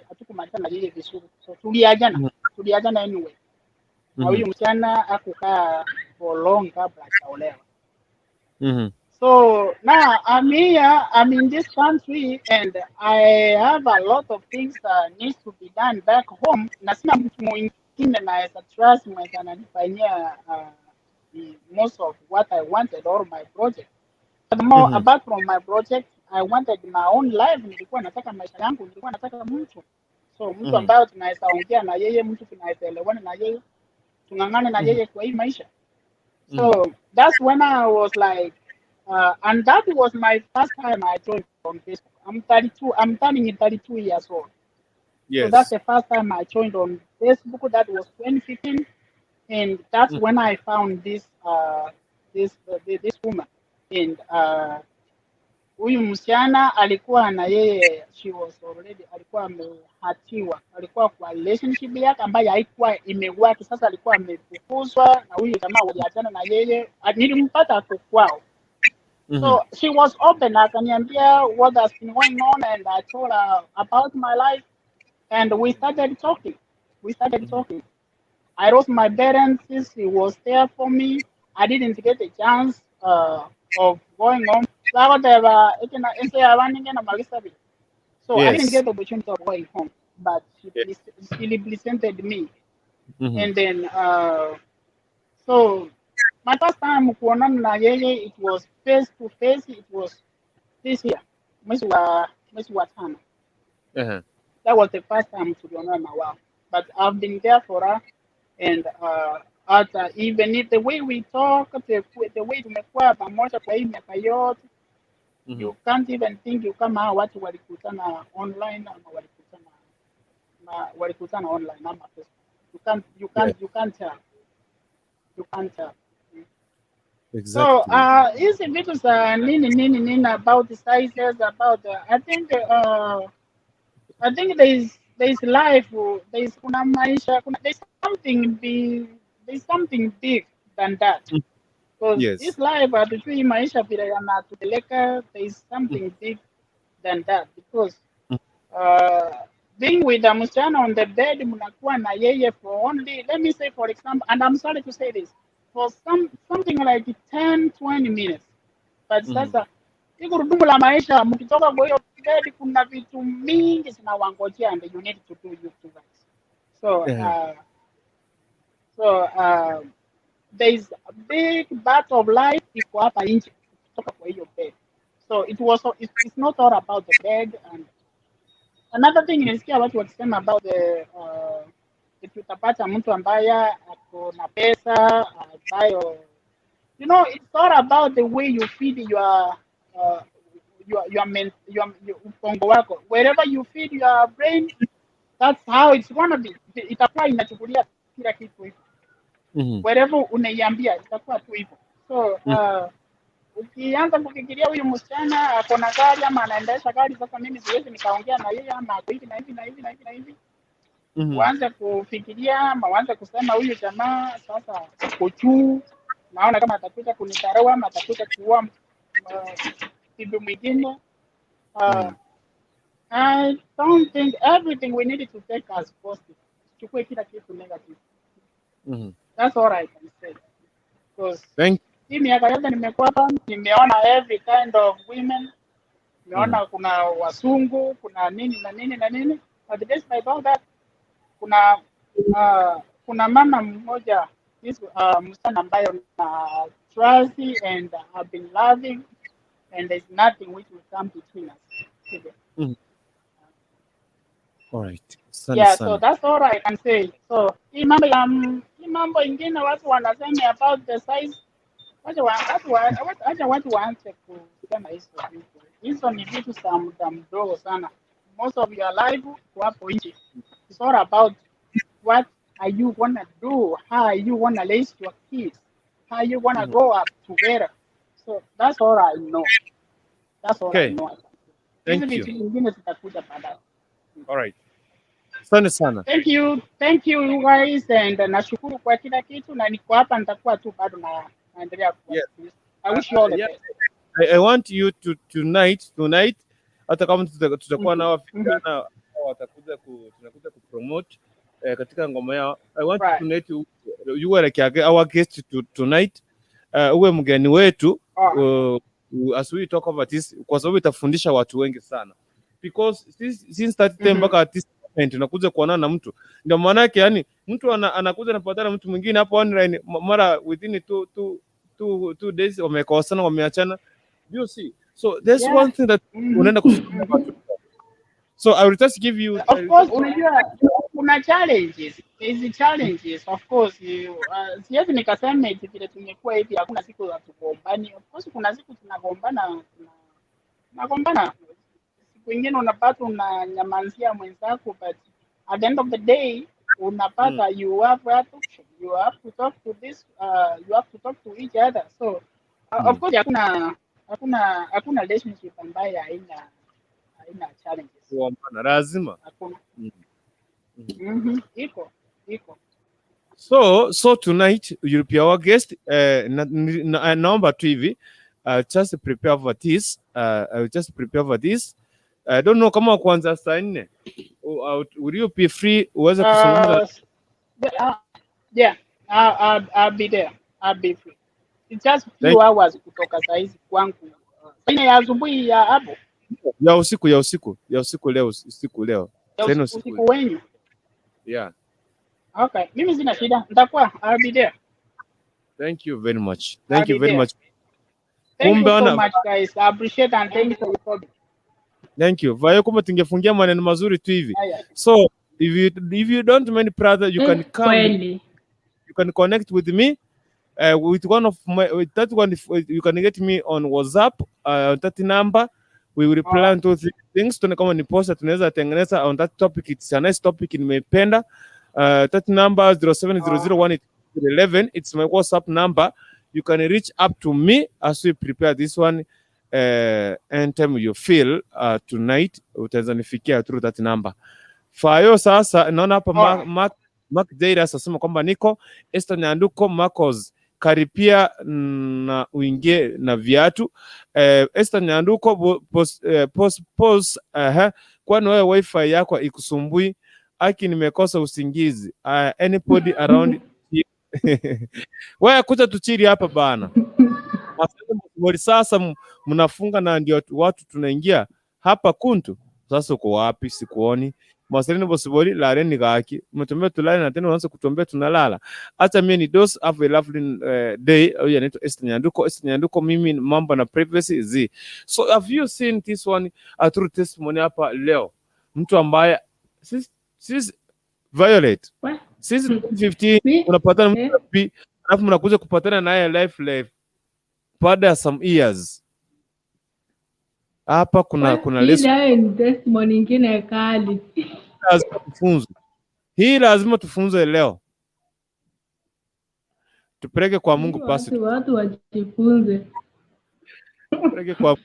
hatukumaliza na yeye vizuri, so tuliachana, tuliachana anyway. Na huyu msichana hakukaa for long kabla hajaolewa. So now I'm here, I'm in this country and I have a lot of things that needs to be done back home. Na sina mtu mwingine naweza trust mwenye ananifanyia most of what I wanted or my project. But more apart from my project, I wanted my own life. Nilikuwa nataka maisha yangu, nilikuwa nataka mtu. So mtu ambayo tunaweza ongea na yeye, mtu tunaweza elewana na yeye, tung'ang'ane na yeye kwa hii maisha. So that's when I was like, and that was my first time I joined on Facebook. I'm 32, I'm turning 32 years old. So that's the first time I joined on Facebook. That was 2015, and that's when I found this woman. And huyu msichana alikuwa na yeye, she was already, alikuwa amehurtiwa, alikuwa kwa relationship yake ambayo haikuwa imework. Sasa alikuwa amefukuzwa na huyu jamaa, waliachana na yeye. Ah, nilimpata ako kwao. So she was open, akaniambia what has been going on, and I told her about my life, and we started talking. We started talking. I lost my parents. She was there for me. I didn't get a chance of going home. So I didn't get the opportunity of going home, but she represented me. And then, so my first time kuonana na yeye, it was face to face. It was this year, mwezi wa tano. That was the first time tulionana na wao. But I've been there for her, and hata even if the way we talk, the way tumekuwa pamoja kwa hii miaka yote, you can't even think you kama hawa watu walikutana online ama walikutana online ama Facebook. You can't tell. You can't tell. So hizi vitu za nini nini nini about the sizes, about the, I think there is life, there is, kuna maisha, kuna, there's something big than that, because this life, hatujui maisha vile yanatupeleka. There is something big than that, because being with a msichana on the bed, mnakuwa na yeye for only, let me say, for example, and I'm sorry to say this, for something like 10 20 minutes, but sasa hii gurudumu la maisha, mkitoka kwa hiyo bed, kuna vitu mingi zinawangojea and you need to do, you two guys. So there is a big part of life iko hapa nje kutoka kwa hiyo bed. So it's not all about the bed. And another thing nilisikia watu wakisema about the if utapata mtu ambaye ako na pesa ambayo, it's all about the way you feed your ubongo wako. Wherever you feed your brain, that's how it's gonna be. Itakuwa inachukulia kila kitu hivyo. Wherever unaiambia, itakuwa tu hivyo. So ukianza kufikiria huyu msichana ako na gari ama anaendesha gari, sasa mimi siwezi nikaongea na yeye, ama ako hivi na hivi na hivi na hivi na hivi, uanze kufikiria ama uanze kusema huyu jamaa sasa ako juu, naona kama atakuja kunidharau ama atakuja kuua bibi mwingine. I don't think everything we need to take as positive. Chukue kila kitu negative. That's all I can say. Because Thank hii miaka yote nimekuwa hapa, nimeona every kind of women. Nimeona kuna wazungu, kuna nini na nini na nini. But despite all that, kuna mama mmoja, this msichana ambayo na trust and have been loving, and there's nothing which will come between us. All right. Asante Yeah, so sana. That's all I can say. So hii mambo ingine watu wanasema about the size, wacha watu waanze kusema hizo vitu. Hizo ni vitu za muda mdogo sana. Most of your life wapo nje. It's all about what are you gonna do, how are you gonna raise your kids, how you gonna grow up together. So that's all I know. That's all I know. Hizi Thank vitu you. vingine zitakuja baadaye. All right. Asante sana. Thank you, thank you you guys, and nashukuru kwa kila kitu, na niko hapa, nitakuwa tu bado na naendelea kuwasikiliza. I wish you all the best. I want you to tonight hata kama tutakuwa na vijana watakuja tunakuja kupromote katika ngoma yao. I want tonight you are like our guest tonight. Uwe mgeni wetu as we talk about this, kwa sababu itafundisha watu wengi sana, because since that time mpaka this moment unakuja kuonana na mtu, ndio maana yake, yani mtu anakuja anapatana mtu mwingine hapo online mara within two days wamekosana, wameachana. You see, so there's one thing that unaenda kufikiria watu. So I will just give you Of course, unajua kuna challenges. Hizi challenges of course siwezi nikasema eti vile tumekuwa hivi hakuna siku za tugombani. Of course kuna siku tunagombana, tunagombana. Siku ingine unapata unanyamanzia mwenzako, but at the end of the day unapata you have that option. You have to talk to this you have to talk to each other. So of course hakuna relationship ambayo haina challenges. Kuombana lazima. Hakuna. Iko. So tonight you'll be our guest. Naomba tu hivi, just prepare for this. Just prepare for this. I don't know kama kuanza saa 4. Will you be free uweze kuzungumza? Yeah, I'll be there. I'll be free. It's just few hours kutoka saa hizi kwangu. Saa 4 ya asubuhi ya hapo. Ya usiku leo, usiku leo. Tena usiku wenyu. Yeah. Okay, mimi sina shida. Nitakuwa, I'll be there. Thank you very much. Thank you very much. Thank you so much guys. I appreciate and thank you for your comment. Thank you. Vayo kumbe tungefungia maneno mazuri tu hivi. So if you don't mind brother, you can come. Kweli. You can connect with me. With one of my with that one, if you can get me on WhatsApp that number. We will plan 2 3 things. Tuna kama ni posta tunaweza tengeneza on that topic. It's a nice topic, nimeipenda. That number 0700111, it's my WhatsApp number. You can reach up to me as we prepare this one. Anytime you feel tonight utaweza nifikia through that number. Fayo sasa naona hapa Mark Jairus asema kwamba niko Esther Nyanduko Marcos karipia na uingie na viatu. Esther Nyanduko post kwani wewe wifi yako ikusumbui? Aki nimekosa usingizi. Anybody around? Wewe kuja tuchiri hapa bana. Sasa mnafunga na ndio watu tunaingia hapa kuntu. Sasa uko wapi? Sikuoni. Marcelino Bosibori laleni gaki. Mtumbea tulale na tena unaanza kutumbea tunalala. Hata mimi ni dos, have a lovely day. Huyu anaitwa Esther Nyanduko. Esther Nyanduko, mimi mambo na privacy zi. So have you seen this one through testimony hapa leo? Mtu ambaye sisi Violet. Sisi 2015 unapatana mtu alafu mnakuja kupatana naye life baada ya some years. Hapa kuna lesson testimony nyingine kali. Lazima tufunzwe. Hii lazima tufunzwe leo. Tupeleke kwa Mungu pasi. Watu wajifunze. Tupeleke kwa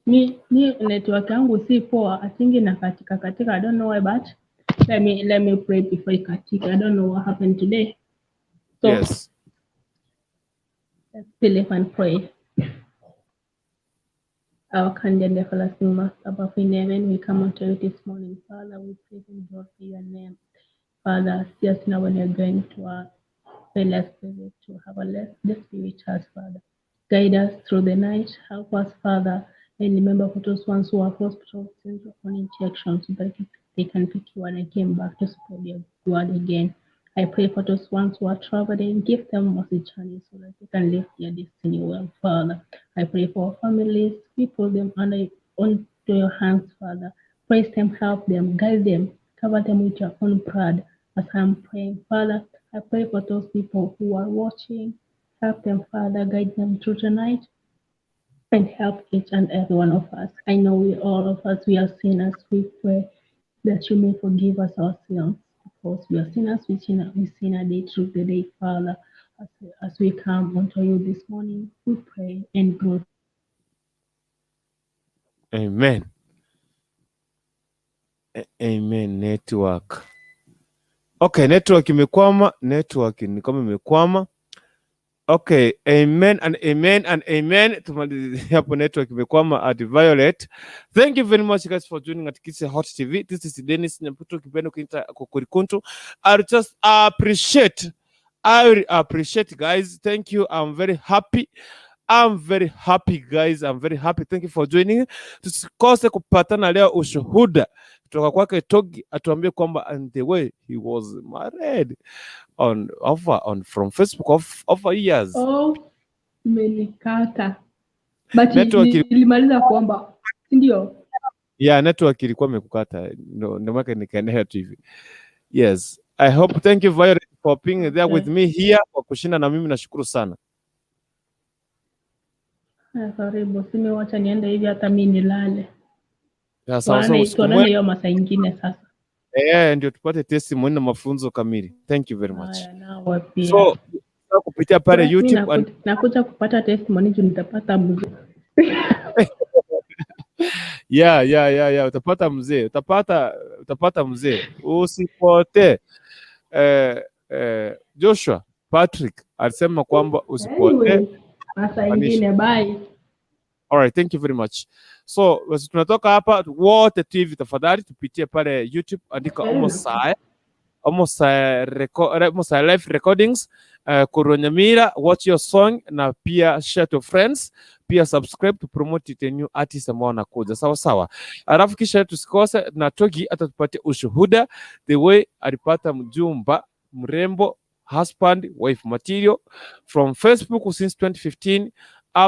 Mi network yangu si poa. I think inakatika katika. I don't know why, but let me pray before ikatika. I don't know what happened today. So, yes. Let's believe and pray. Our kind and everlasting Master above in heaven, we come unto you this morning. Father, we praise and glorify your name. Father, see us now when you're going to our fellow spirit to have a less the spirit us, Father. Guide us through the night. Help us, Father. And remember for those ones who are hospital on injections so that they can pick you and came back to support your word again. I pray for those ones who are traveling, give them mercy journey so that they can live their destiny well, Father. I pray for our families, we put them under onto your hands, Father. Praise them, help them, guide them, cover them with your own blood. As I'm praying, Father, I pray for those people who are watching. Help them, Father, guide them through the night and help each and every one of us. I know we all of us, we are sinners. We pray that you may forgive us our sins. Because we are sinners, we sin a day through the day, Father. As we come unto you this morning, we pray and grow. Amen. Amen. Network. Okay, network imekwama, network ni kama imekwama. Okay, amen and amen and amen. Tumalizie hapo, network imekwama at Violet. Thank you very much, guys, for joining at Kisii Hot TV. This is Dennis Nyamputo Kipendo Kinta Kokorikuntu. I just appreciate, I really appreciate, guys. Thank you. I'm very happy. I'm very happy, guys. I'm very happy. Thank you for joining. Tusikose kupatana leo ushuhuda kutoka kwake Togi, atuambie kwamba and the way he was married on over on from Facebook of over years. Oh, umenikata. But Network nilimaliza kuomba, si ndio? Yeah, network ilikuwa imekukata. Ndio maana nikaendelea tu hivi. Yes. I hope, thank you, Violet, for being there with me here, kwa kushinda na mimi nashukuru sana. Haya, karibu. Simi, wacha niende hivi hata mi nilale. Ya, sawa sawa, Tuonane usiku tuonane mwema. hiyo masaa ingine sasa. Eh, ndio tupate testimony na mafunzo kamili. Thank you very much. Haya, nawe pia. So kupitia pale Mi YouTube and nakuja kupata testimony juu nitapata mzee. Yeah, utapata mzee, utapata mzee, usipotee. Joshua Patrick alisema kwamba usipotee. Anyway, masaa ingine, bye. All right, thank you very much. So basi tunatoka hapa wote tu hivi, tafadhali tupitie pale YouTube, andika Omosae live recordings, Kuronyamira, watch your song na pia share to friends, pia subscribe to promote the new artist ambao wanakuja. Sawa sawa. Alafu kisha tusikose na Togi atatupatia ushuhuda the way alipata mjumba mrembo, husband wife material from Facebook since 2015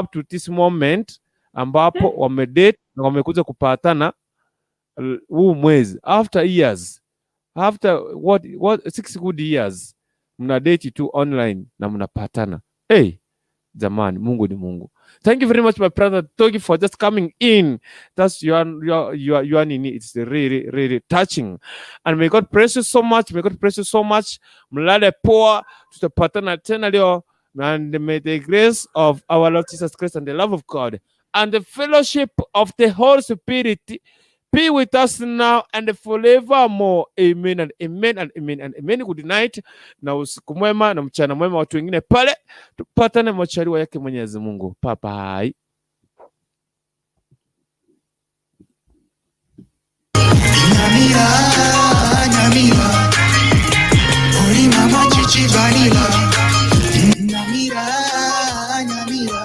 up to this moment ambapo wamedate na wamekuja kupatana huu mwezi after years, after what 6 good years mna date tu online na mnapatana. Hey, jamani, Mungu ni Mungu. Thank you very much, my brother Togi, for just coming in. That's your nini, it's really really touching, and may God bless you so much. May God bless you so much. Mlale poa, tutapatana tena leo. And may the grace of our Lord Jesus Christ and the love of God and the fellowship of the Holy Spirit be with us now and forevermore. Amen and amen and amen and amen. Good night na usiku mwema na mchana mwema watu wengine pale. Tupatane majaliwa yake Mwenyezi Mungu. Bye bye. Nyamira, Nyamira, Ori mama chichi vanilla. Nyamira, Nyamira,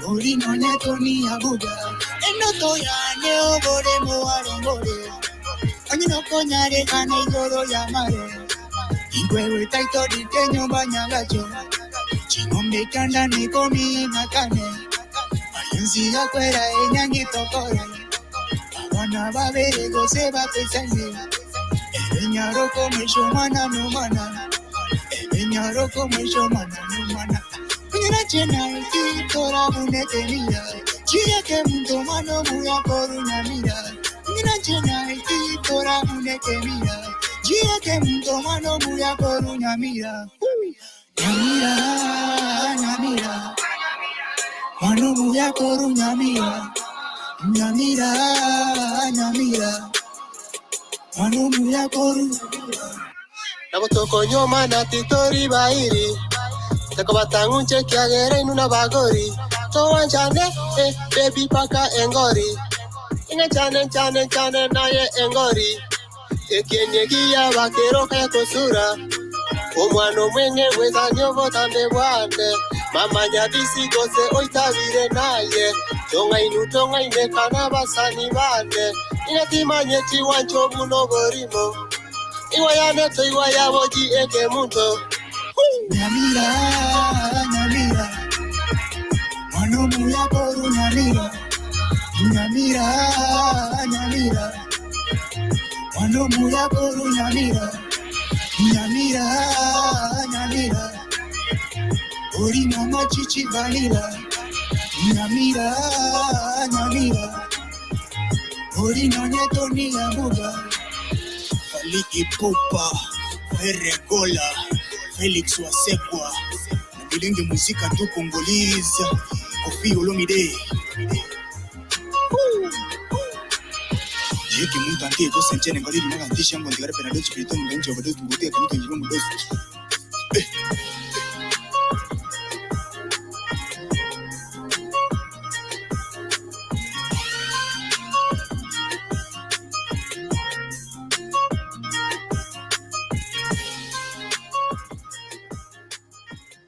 Ori nonye toni abuga. Enoto ya ne obore mo arongore. Onye no konyare kana igoro ya mare. Igwewe taito dite nyumba nyagacho. Chingombe kanda nikomi nakane. Ayenzi yakwera enyangi tokore. Abana babere gose bapesane. Ebenyaroko mwisho mwana no mwana. Ebenyaroko mwisho mwana no mwana. Kunyera chena ikitora bunete mira. Chiyake muntu mano muya koru nyamira. Kunyera chena ikitora bunete mira. Chiyake muntu mano muya koru nyamira. Nyamira, nyamira. Mano muya koru nyamira. Nyamira, nyamira. Mano muya koru. Nabotokonyoma na titori bairi takobatangunche kiagere inuna bagori towanchane, eh, baby paka engori ine chane chane chane naye engori ekienyegia bakero kosura omwana omwenge wezanyo botambe bwane mama nyabisi gose oitabire naye tongainu tongaine kana basani bane inatimanye chiwancho buno borimo iwayane toiwayaboji eke muntu. Nyamira, Nyamira. Mano muya koru nyamira. Nyamira, Nyamira. Mano muya koru nyamira. Nyamira, Nyamira. Ori mama chichi vanilla. Nyamira, Nyamira. Ori nonye toni abuga. Fally Ipupa, Ferre Gola, Felix Wasekwa, na bilenge muzika tu Congolese, Koffi Olomide. Jeki muntu antie kose nchene ngalili maka antisha ngo ndigare pena dochi pito munga ncho badozi ngotia kemito njiwe mudozi.